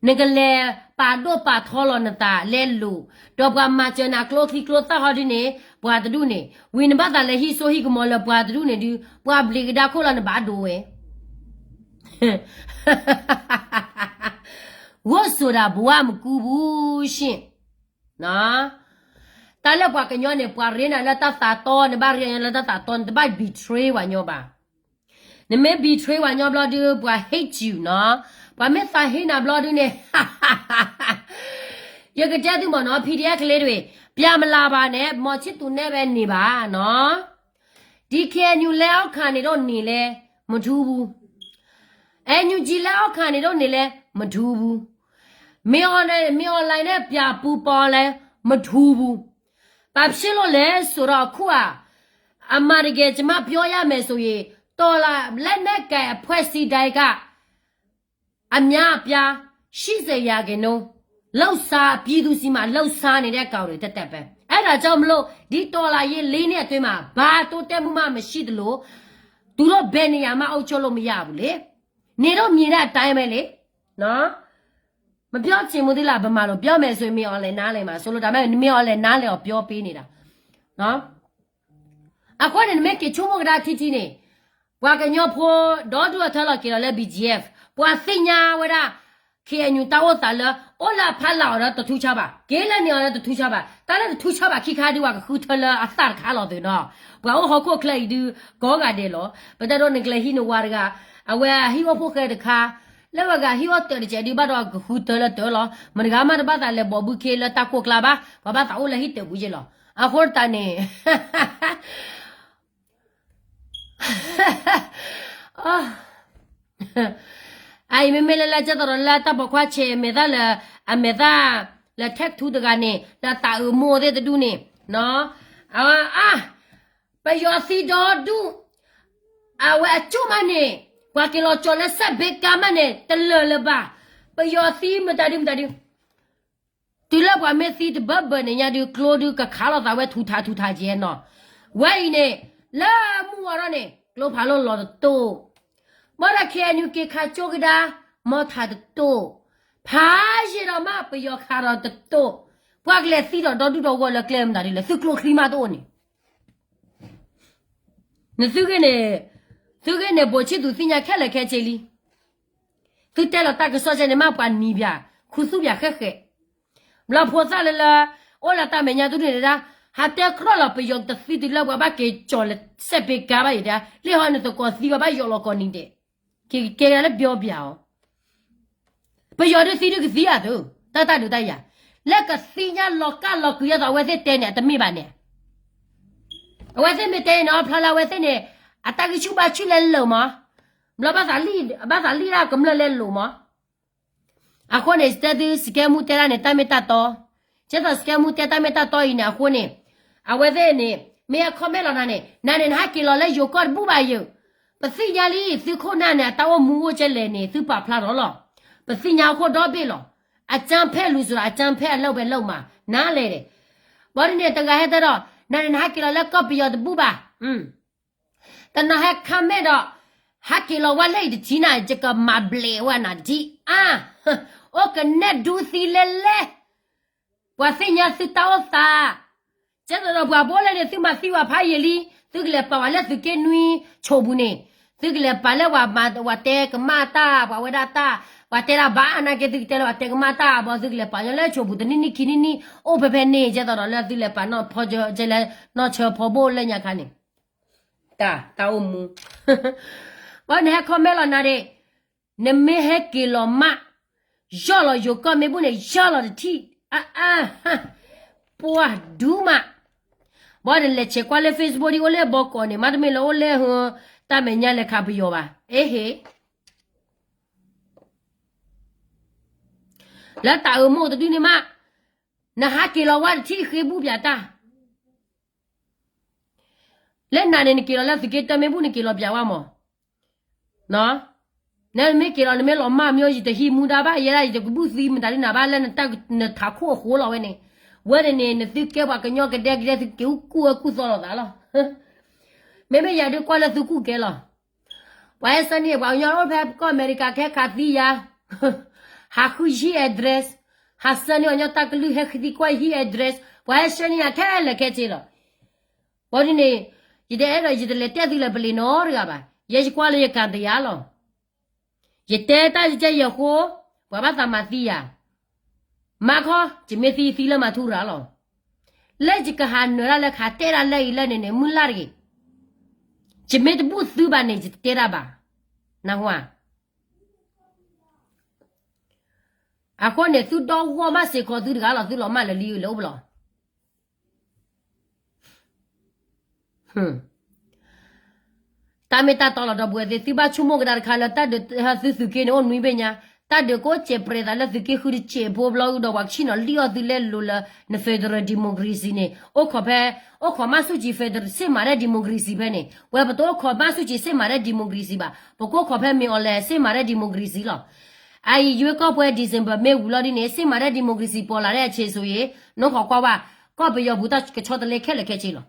နကလဲၤပာ်ဒိၣ်ပာ်ထီလီၤနသးလဲလိာ်, ဒီးပှၤမၤစၢၤနၤကျိချံကျိသၣ်ဟီဒ်န့ၣ်, ပှၤတဒူၣ်န့ၣ်, ဝံၤနဘၣ်သးလဲၤဟံးစိဟံးကမီၤလၢပှၤတဒူၣ်န့ၣ်ဒုး, ပှၤဘျံးကဒါခိၣ်လီၤနဘၣ်ဒိဝဲ ဂိၣ်စိၤဒၣ်ဘဝမကူဘူးရှင့်. တၢ်လၢပှၤကညီန့ၣ် ပှၤရ့နၤလၢတၢ်သးတီ, နဘၣ်ရ့နၤလၢတၢ်သးတီ, နတဘၣ် betray ပှၤညီဘၣ်. နမ့ၢ် betray ပှၤညီဘျီဒုး ပှၤ hate you နီၤ. ပှၤမ့ၢ်သးဟ့နၤဘျီဒုးန့ၣ် ယကတဲသုမ့ၢ်နီၤ PDF ကလေးတွေ, ပြန်မလာပါနဲ့, မောင်ချစ်သူနဲ့ပဲနေပါနော်. ဒီ KNU လက်အောက်ခံနေတော့နေလဲ မထူးဘူး. NUG လက်အောက်ခံနေတော့နေလဲ မထူးဘူး. မင်းအောင်နဲ့ မင်းအောင်လှိုင်နဲ့ ပြန်ပူပေါင်းလဲ မထူးဘူး. ဘာဖြစ်လို့လဲဆိုတော့ အခုက အမှန်တကယ် ကျွန်မပြောရမယ်ဆိုရင် တော်လှန်လက်နက်ကိုင်အဖွဲ့အစည်းတိုင်းက အများအပြား ရှစ်ဆယ်ရာခိုင်နှုန်း လုပ်စား ပြည်သူဆီမှာ လုပ်စားနေတဲ့ကောင်တွေ သက်သက်ပဲ. အဲ့ဒါကြောင့်မလို့ ဒီတော်လှန်ရေးလေးနှစ်အတွင်းမှာ ဘာတိုးတက်မှုမှမရှိသလို သူတို့ဘယ်နေရာမှ အုပ်ချုပ်လို့မရဘူးလေ. နေတော့မြင်တဲ့အတိုင်းပဲလေ. နော်. မပြောချင်ဘူးသီးလၢ ဗမာလိုပြောမယ်ဆိုရင် မင်းအောင်လှိုင်နားလည်မှာစိုးလို့ ဒါပေမဲ့ မင်းအောင်လှိုင်နားလည်အောင်ပြောပေးနေတာနော်. အဃိန့ၣ် နမ့ၢ်က့ၤဆိကမိၣ်ကဒါထံထံန့ၣ် ပှၤကညီဖိဒီဒူၣ်အထၢလီၤက့ၤလီၤလၢ ဘီၣ်ကၠံၣ်အ့ၣ် ပှၤသ့ၣ်ညါဝဲဒၣ် ခ့ၣ်အဲၣ်ယူၣ် တၢ်အိၣ်သးလၢ အိၣ်လၢအဖီလာ်အီၤဒီးတထူးခြားဘၣ်, က့ၤလၢန့ၣ်အီၤဒီးတထူးခြားဘၣ်, တၢ်လၢတထူးခြားဘၣ်ခံခါဒုး ပှၤကဃုထၢလၢအသၣ်တခါလီၤသုနီၤ, ပှၤအိၣ်ဟီၣ်ခိၣ်ချၢအံၤဒုး ကိးဂၤဒဲးလီၤ, ပတဲဒိးနကျဲၤဟံးနဝၤတဂၤ, အဝဲအဟံၣ်အိၣ်ဖှိၣ်ဃဲတခါ, လၢဝဲဂၤဟံၣ်အိၣ်တၢးတစဲးဒုးဘၣ်ဒီးကဃုထၢလၢတၢးလီၤ, မတၤဂၤမးတဘၣ်သးလဲၤဘီၣ်ဘုခ့လၢတၢ်ကိၢ်ကျါဘၣ်, ပှၤဘၣ်သးအိၣ်လၢဟံၣ်တၢးပူၤယဲလီၤ, အဃိတးန့ၣ် အအံၤမ့မ့ၢ်လၢလၢကဲသိးဒီးလၢတၢ်ပိာ်ခွါဆဲးမဲာ်သၣ်လၢ အမဲာ်သၣ်လၢ tag ထူတဂၤန့ၣ် လၢသးအုးမိၢ်သ့ၣ်တဒူၣ်န့ၣ်, အ ပယီၤသံဒီဒူၣ်, အဝဲအကၠိၣ်မးန့ၣ်, ပှၤက့ၤလီၤကၠီၤလၢစဲးဘ့ကါမးန့ၣ် တလၢာ်လၢၤဘၣ်, ပယီၤသံမတၤဒုမတၤဒု တုၤလၢပှၤမ့ၢ်သံတဘၢဘၢန့ၣ်ညါဒုး ကျိဒုးကခးလိာ်သးဝဲထူးထးထူးထးကဲနီၤ, ဝဲအံၤန့ၣ် လၢမုၢ်ဝါထီၣ်န့ၣ် ကျိဖးလိၣ်လီၤတတိၢ်, ဘၣ်ဒီး ခ့ၣ်အဲၣ်ယူၣ် က့ၤခးကၠိကဒါ, မီထးတတိၢ်, ဖးယံာ်ဒီးမး ပယီၤခးဒီးတတိၢ်, ပှၤကလဲၤသံဒီးဒီဒူၣ်ဒီဝီၢ်လၢကျဲမတၤဒ်လဲၣ်, သုကျိချံမးတအိၣ်န့ၣ် နသုဂ့ၢ်န့ၣ်, သုဂ့ၢ်န့ၣ် ဘိးဆံၣ်သူးသ့ၣ်ညါခဲလၢာ်ခဲဆ့လံ, သုတဲလီၤတၢ်ကစီၣ်ကဲန့ၣ်မး ပှၤနံၤပၠး, ခူသူၣ်ပၠးဃဲးဃဲး, ဘျီဖိသၣ်လၢလၢ အိၣ်လၢတၢ်မဲာ်ညါတဒူၣ်န့ၣ်ဒၣ်, ဟးတဲကြီလီၤ ပယီၤတသံတုၤလၢပှၤဘၣ်က့ၤကၠီၤလၢစဲးဘ့ကါဘၣ်ယတဲ, လံာ်ဟီနသကိးသံအီၤဘၣ်ယိးလီၤကိးနံၤဒဲး, ကကဲကဒါလၢပျီပၠးအီၤ ပယီၤဒုးသံဒုးကသံအသိး, တၢ်တၢ်ဒုးတၢ်ယၤ, လၢကသံညါလီၤကၢ်လီၤကုာ်ယဲသိးအဝဲသ့ၣ်တဲန့ၣ် အတမ့ၢ်ဘၣ်န့ၣ်, အဝဲသ့ၣ်မ့ၢ်တဲန့ၣ် အဖျါလၢအဝဲသ့ၣ်န့ၣ်, အတၢ်ဂံၢ်ဆူၣ်ဘါဆူၣ်လဲၤလိာ်မး, ဘျီဘၣ်သးလံၣ်ဒၣ်ကမျၢၢ်လဲၤလိာ်မး, အဃိန့ၣ် တဲသု စကဲမူတဲဒၣ်န့ၣ် တၢ်မ့ၢ်တၢ်တီ, ကဲသိးစကဲမူတဲတၢ်မ့ၢ်တၢ်တီအံၤန့ၣ် အဃိန့ၣ်, အဝဲသ့ၣ်န့ၣ် မ့ၢ်ဟဲ comment လီၤနၤန့ၣ် နၤန့ၣ် နဟဲက့ၤလီၤလၢယိၤကီၢ်တဘူၣ်ဘၣ်ယဲ, ပသ့ၣ်ညါလံ သုခိၣ်နၢ်န့ၣ် အတၢ်အိၣ်မူအိၣ်ကဲလဲၣ်န့ၣ် သုပာ်ဖျါထီၣ်လီၤ, ပသ့ၣ်ညါအခိၣ်ဒီဘ့ၣ်လီၤ, အကြမ်းဖက်လူဆိုတာ အကြမ်းဖက်အလုပ်ပဲလုပ်မှာ နားလည်တယ်, ဘၣ်ဒ်န့ၣ် တဂၤဟဲတဲဒီး နၤန့ၣ် နဟဲက့ၤလီၤလၢကီၢ်ပယီၤတဘူၣ်ဘၣ် တနီၤဟဲ comment ဒီး ဟဲက့ၤလီၤဝဲလၢအံၤတထံၣ်နၤ ယကမၤဘျဲးဝဲနၤဒ်အါ, အိၣ်ကနဲၣ်ဒူသံလဲလဲ, ပှၤသ့ၣ်ညါသုတၢ်အိၣ်သး, ကဲသိးဒီးပှၤဘိလဲၣ်န့ၣ် သုမၤသံဝဲဖးယံာ်လံ, သုကလဲၤပာ်ဝဲလၢသုးက့နွံဆိးပူၤန့ၣ်, သုကလဲၤပာ်လၢပှၤတဲကမၣ်တၢ် ပှၤဝဲဒၣ်တၢ်, ပှၤတဲဒၣ်ဘၣ်အါနာ်က့ သုကတဲလၢပှၤတဲကမၣ်တၢ်ဘၣ် သုကလဲၤပာ်ညီလၢဆိးပူၤ တနံၣ်နံၣ်ခံနံၣ်နံၣ် အိၣ်ဖဲဖဲန့ၣ် ကဲသိးဒီးလၢသုလဲၤပာ်နီၢ်ဖီကဲလဲၣ် နီၢ်ဆၢဖီဘိလၢညါခါန့ၣ် တၢ် တၢ်အိၣ်မူ, ဘၣ်နဟဲ comment လီၤနၤဒ့ၣ်, နမ့ၢ်ဟဲက့ၤလီၤမး, ယီၢ်လီၤယိၤကီၢ်မ့ၢ်ဘူၣ်န့ၣ် ယီၢ်လီၤတထံၣ်, အအါ, ပှၤဒူမး, ဘၣ်နလဲၤဆဲးကွၢ်လၢ Facebook ဒ်အိၣ်လၢဘီကီးန့ၣ် မ့တမ့ၢ်လၢအိၣ်လၢ တၢ်မဲာ်ညါလဲၤခးပယီၤဘၣ်, အဟ့ၣ် လၢတၢ်အၢမိၢ်တဒုန့ၣ်မး, နဟးက့ၤလီၤဝဲတထံၣ်ဃ့ဘူၣ်ပၠးတၢ် လၢနၤန့ၣ် နက့ၤလီၤလၢသုးက့တၢ်မ့ၢ်ဘူၣ် နက့ၤလီၤပၠးဝဲမး, နမ့ၢ်က့ၤလီၤ နမ့ၢ်လီၤမၢ်မၠိ ယတဟံးမူဒါဘၣ် ယဲဒၣ် ယတကဘူၣ်သံမတၤဒ်နၤဘၣ် လၢနထးခိၣ်အဃိလီၤဝဲန့ၣ်, ဝဲန့ၣ်န့ၣ် နသုကဲပှၤကညီကဒဲကဒဲ သုက့ၤကူၣ်အၢကူၣ်သီလိာ်သးလီၤ. မ့မ့ၢ်ယၤဒုးကွၢ်လၢသုကူၣ်ကဲလီၤ. ပှၤဟဲဆှၢန့ၢ် ပှၤကညီအိၣ်ဖဲကီၢ်အမဲရကၤ ကဟဲခးသံယၤ, ဟးဃုဟံၣ် address, ဟးဆှၢန့ၢ်အီၤညီတၢ်ကလုၢ် ဟဲဃုသံကွၢ်ဟံၣ် address, ပှၤဟဲဆှၢန့ၢ်ယၤခဲလၢာ်ခဲဆ့လီၤ. ဘၣ်ဒ်န့ၣ် ယတအဲၣ်ဒိး ယတလဲၤတဲသုလၢပလံၤနီတဂၤဘၣ်. ယဲယကွၢ်လၢယကၤတယၤလီၤ. ယတဲတၢ်ယကဲယဲၢ်ဃိ, ပှၤဘၣ်သးမၤသံယၤ, မၤခီ ယမ့ၢ်သံသံလၢမၤထူရၤလီၤ. လၢယကဟးနၢၤတၢ်လၢခးတဲတၢ်လၢအံၤလၢန့ၣ်န့ၣ် မုၢ်လၢ်တဂ့ၤ. ယမ့ၢ်တဘူၣ်သုဘၣ်န့ၣ် ယတတဲတၢ်ဘၣ်. နၢ်ဟူဧါ. အဃိန့ၣ် သုဒီဂီၢ်မးစ့ၢ်ကီးသုတဂၤလီၤ သုလီၤမၢ်လၢလံလၢအိၣ်ဘၣ်လီၤ. တၢ်မ့ၢ်တၢ်တီလီၤ ဒီပုၢ်ဝဲၢ်သ့ၣ်, သုဘၣ်ဆိကမိၣ်ကဒါတခါလၢ တၢ်ဒုးသုသုးက့န့ၣ် အိၣ်နွံဘ့ၣ်ညါ, တၢ်ဒုးကအိၣ်စဲးပြဲးသးလၢသုးက့ဃုတစဲးဖိဘျီဒုးဒီး ပှၤကဆံၣ်နီၤလံၣ်အီၣ်သုလၢလိၤလၢ န federal democracy န့ၣ်, အိၣ်ခိးဖဲ, အိၣ်ခိးမၤဆူၣ်ကံ federal စ့မၤရဲ democracy ဖဲန့ၣ်, ဝဲပတအိၣ်ခိးမၤဆူၣ်ကံ စ့မၤရဲ democracy ဘၣ်, ပကအိၣ်ခိးဖဲမ့ၢ်အီၤလဲၣ် စ့မၤရဲ democracy လီၤ. အအံၤ ရွေးကောက်ပွဲ December မ့ၢ်ဝံၤလီၤဒ်န့ၣ် စ့မၤရဲ democracy ပေါ်လာတဲ့အချိန်ဆိုရင် နအိၣ်ခိးကွၢ်ဝဲ, ကီၢ်ပယီၤပူၤတၢ်ကဆီတလဲခဲလၢာ်ခဲဆ့လီၤ.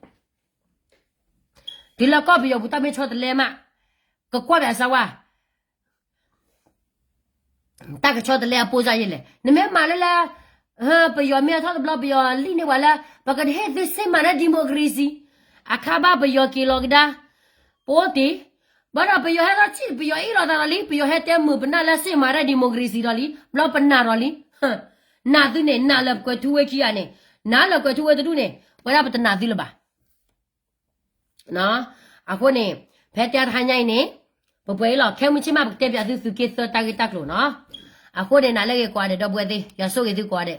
တုၤလၢကီၢ်ပယီၤပူၤတၢ်မ့ၢ်ဆီတလဲမး, ကကွၢ်ဘၣ်စၢ်ဝဲ, တၢ်ကဆီတလဲအပိစၢ်ယဲလဲၣ်. နမ့ၢ်မၤလၢလၢ ပယီၤမ့ၢ်အထီၣ်တဘျီ ပယီၤလံၣ်န့ၢ်ပှၤလၢ ပကဟ့ၣ်သုစ့မၤရဲ democracy, အခါဘၣ်ပယီၤက့ၤလီၤကဒါ, ပအိၣ်တ့ၢ်, ဘၣ်ဒီးပယီၤဟဲထီၣ်ထံၣ် ပယီၤအ့ၣ်လိာ်သးဒီးလံ, ပယီၤဟဲတဲမုာ်ပနၢ်လၢစ့ၣ်မၤရဲၣ် democracy ဒီးလံ, ဘျီပနာ်ဒီးလံ. နာ်သုန့ၣ် နာ်လၢကွဲးထူဝ့ခံဂၤန့ၣ်, နာ်လၢကွဲးထူဝ့တဒူၣ်န့ၣ် ပဝဲဒၣ်ပတနာ်သုလၢၤဘၣ်. အဃိန့ၣ် ဖဲတဲတဟါညါအံၤန့ၣ် ပပှဲၤအ့ၣ်လိာ် ခဲမုၢ်ဆ့ၣ်မး ပကတဲပၠးသုသုးက့သၢတၢ်ဂ့ၢ်တၢ်ကျိၤနီၤ. အဃိန့ၣ် နၤလၢဂ့ၤကိးဂၤဒဲး ဒီပုၢ်ဝဲၢ်သ့ၣ် ယွၤဆိၣ်ဂ့ၤသုကိးဂၤဒဲး.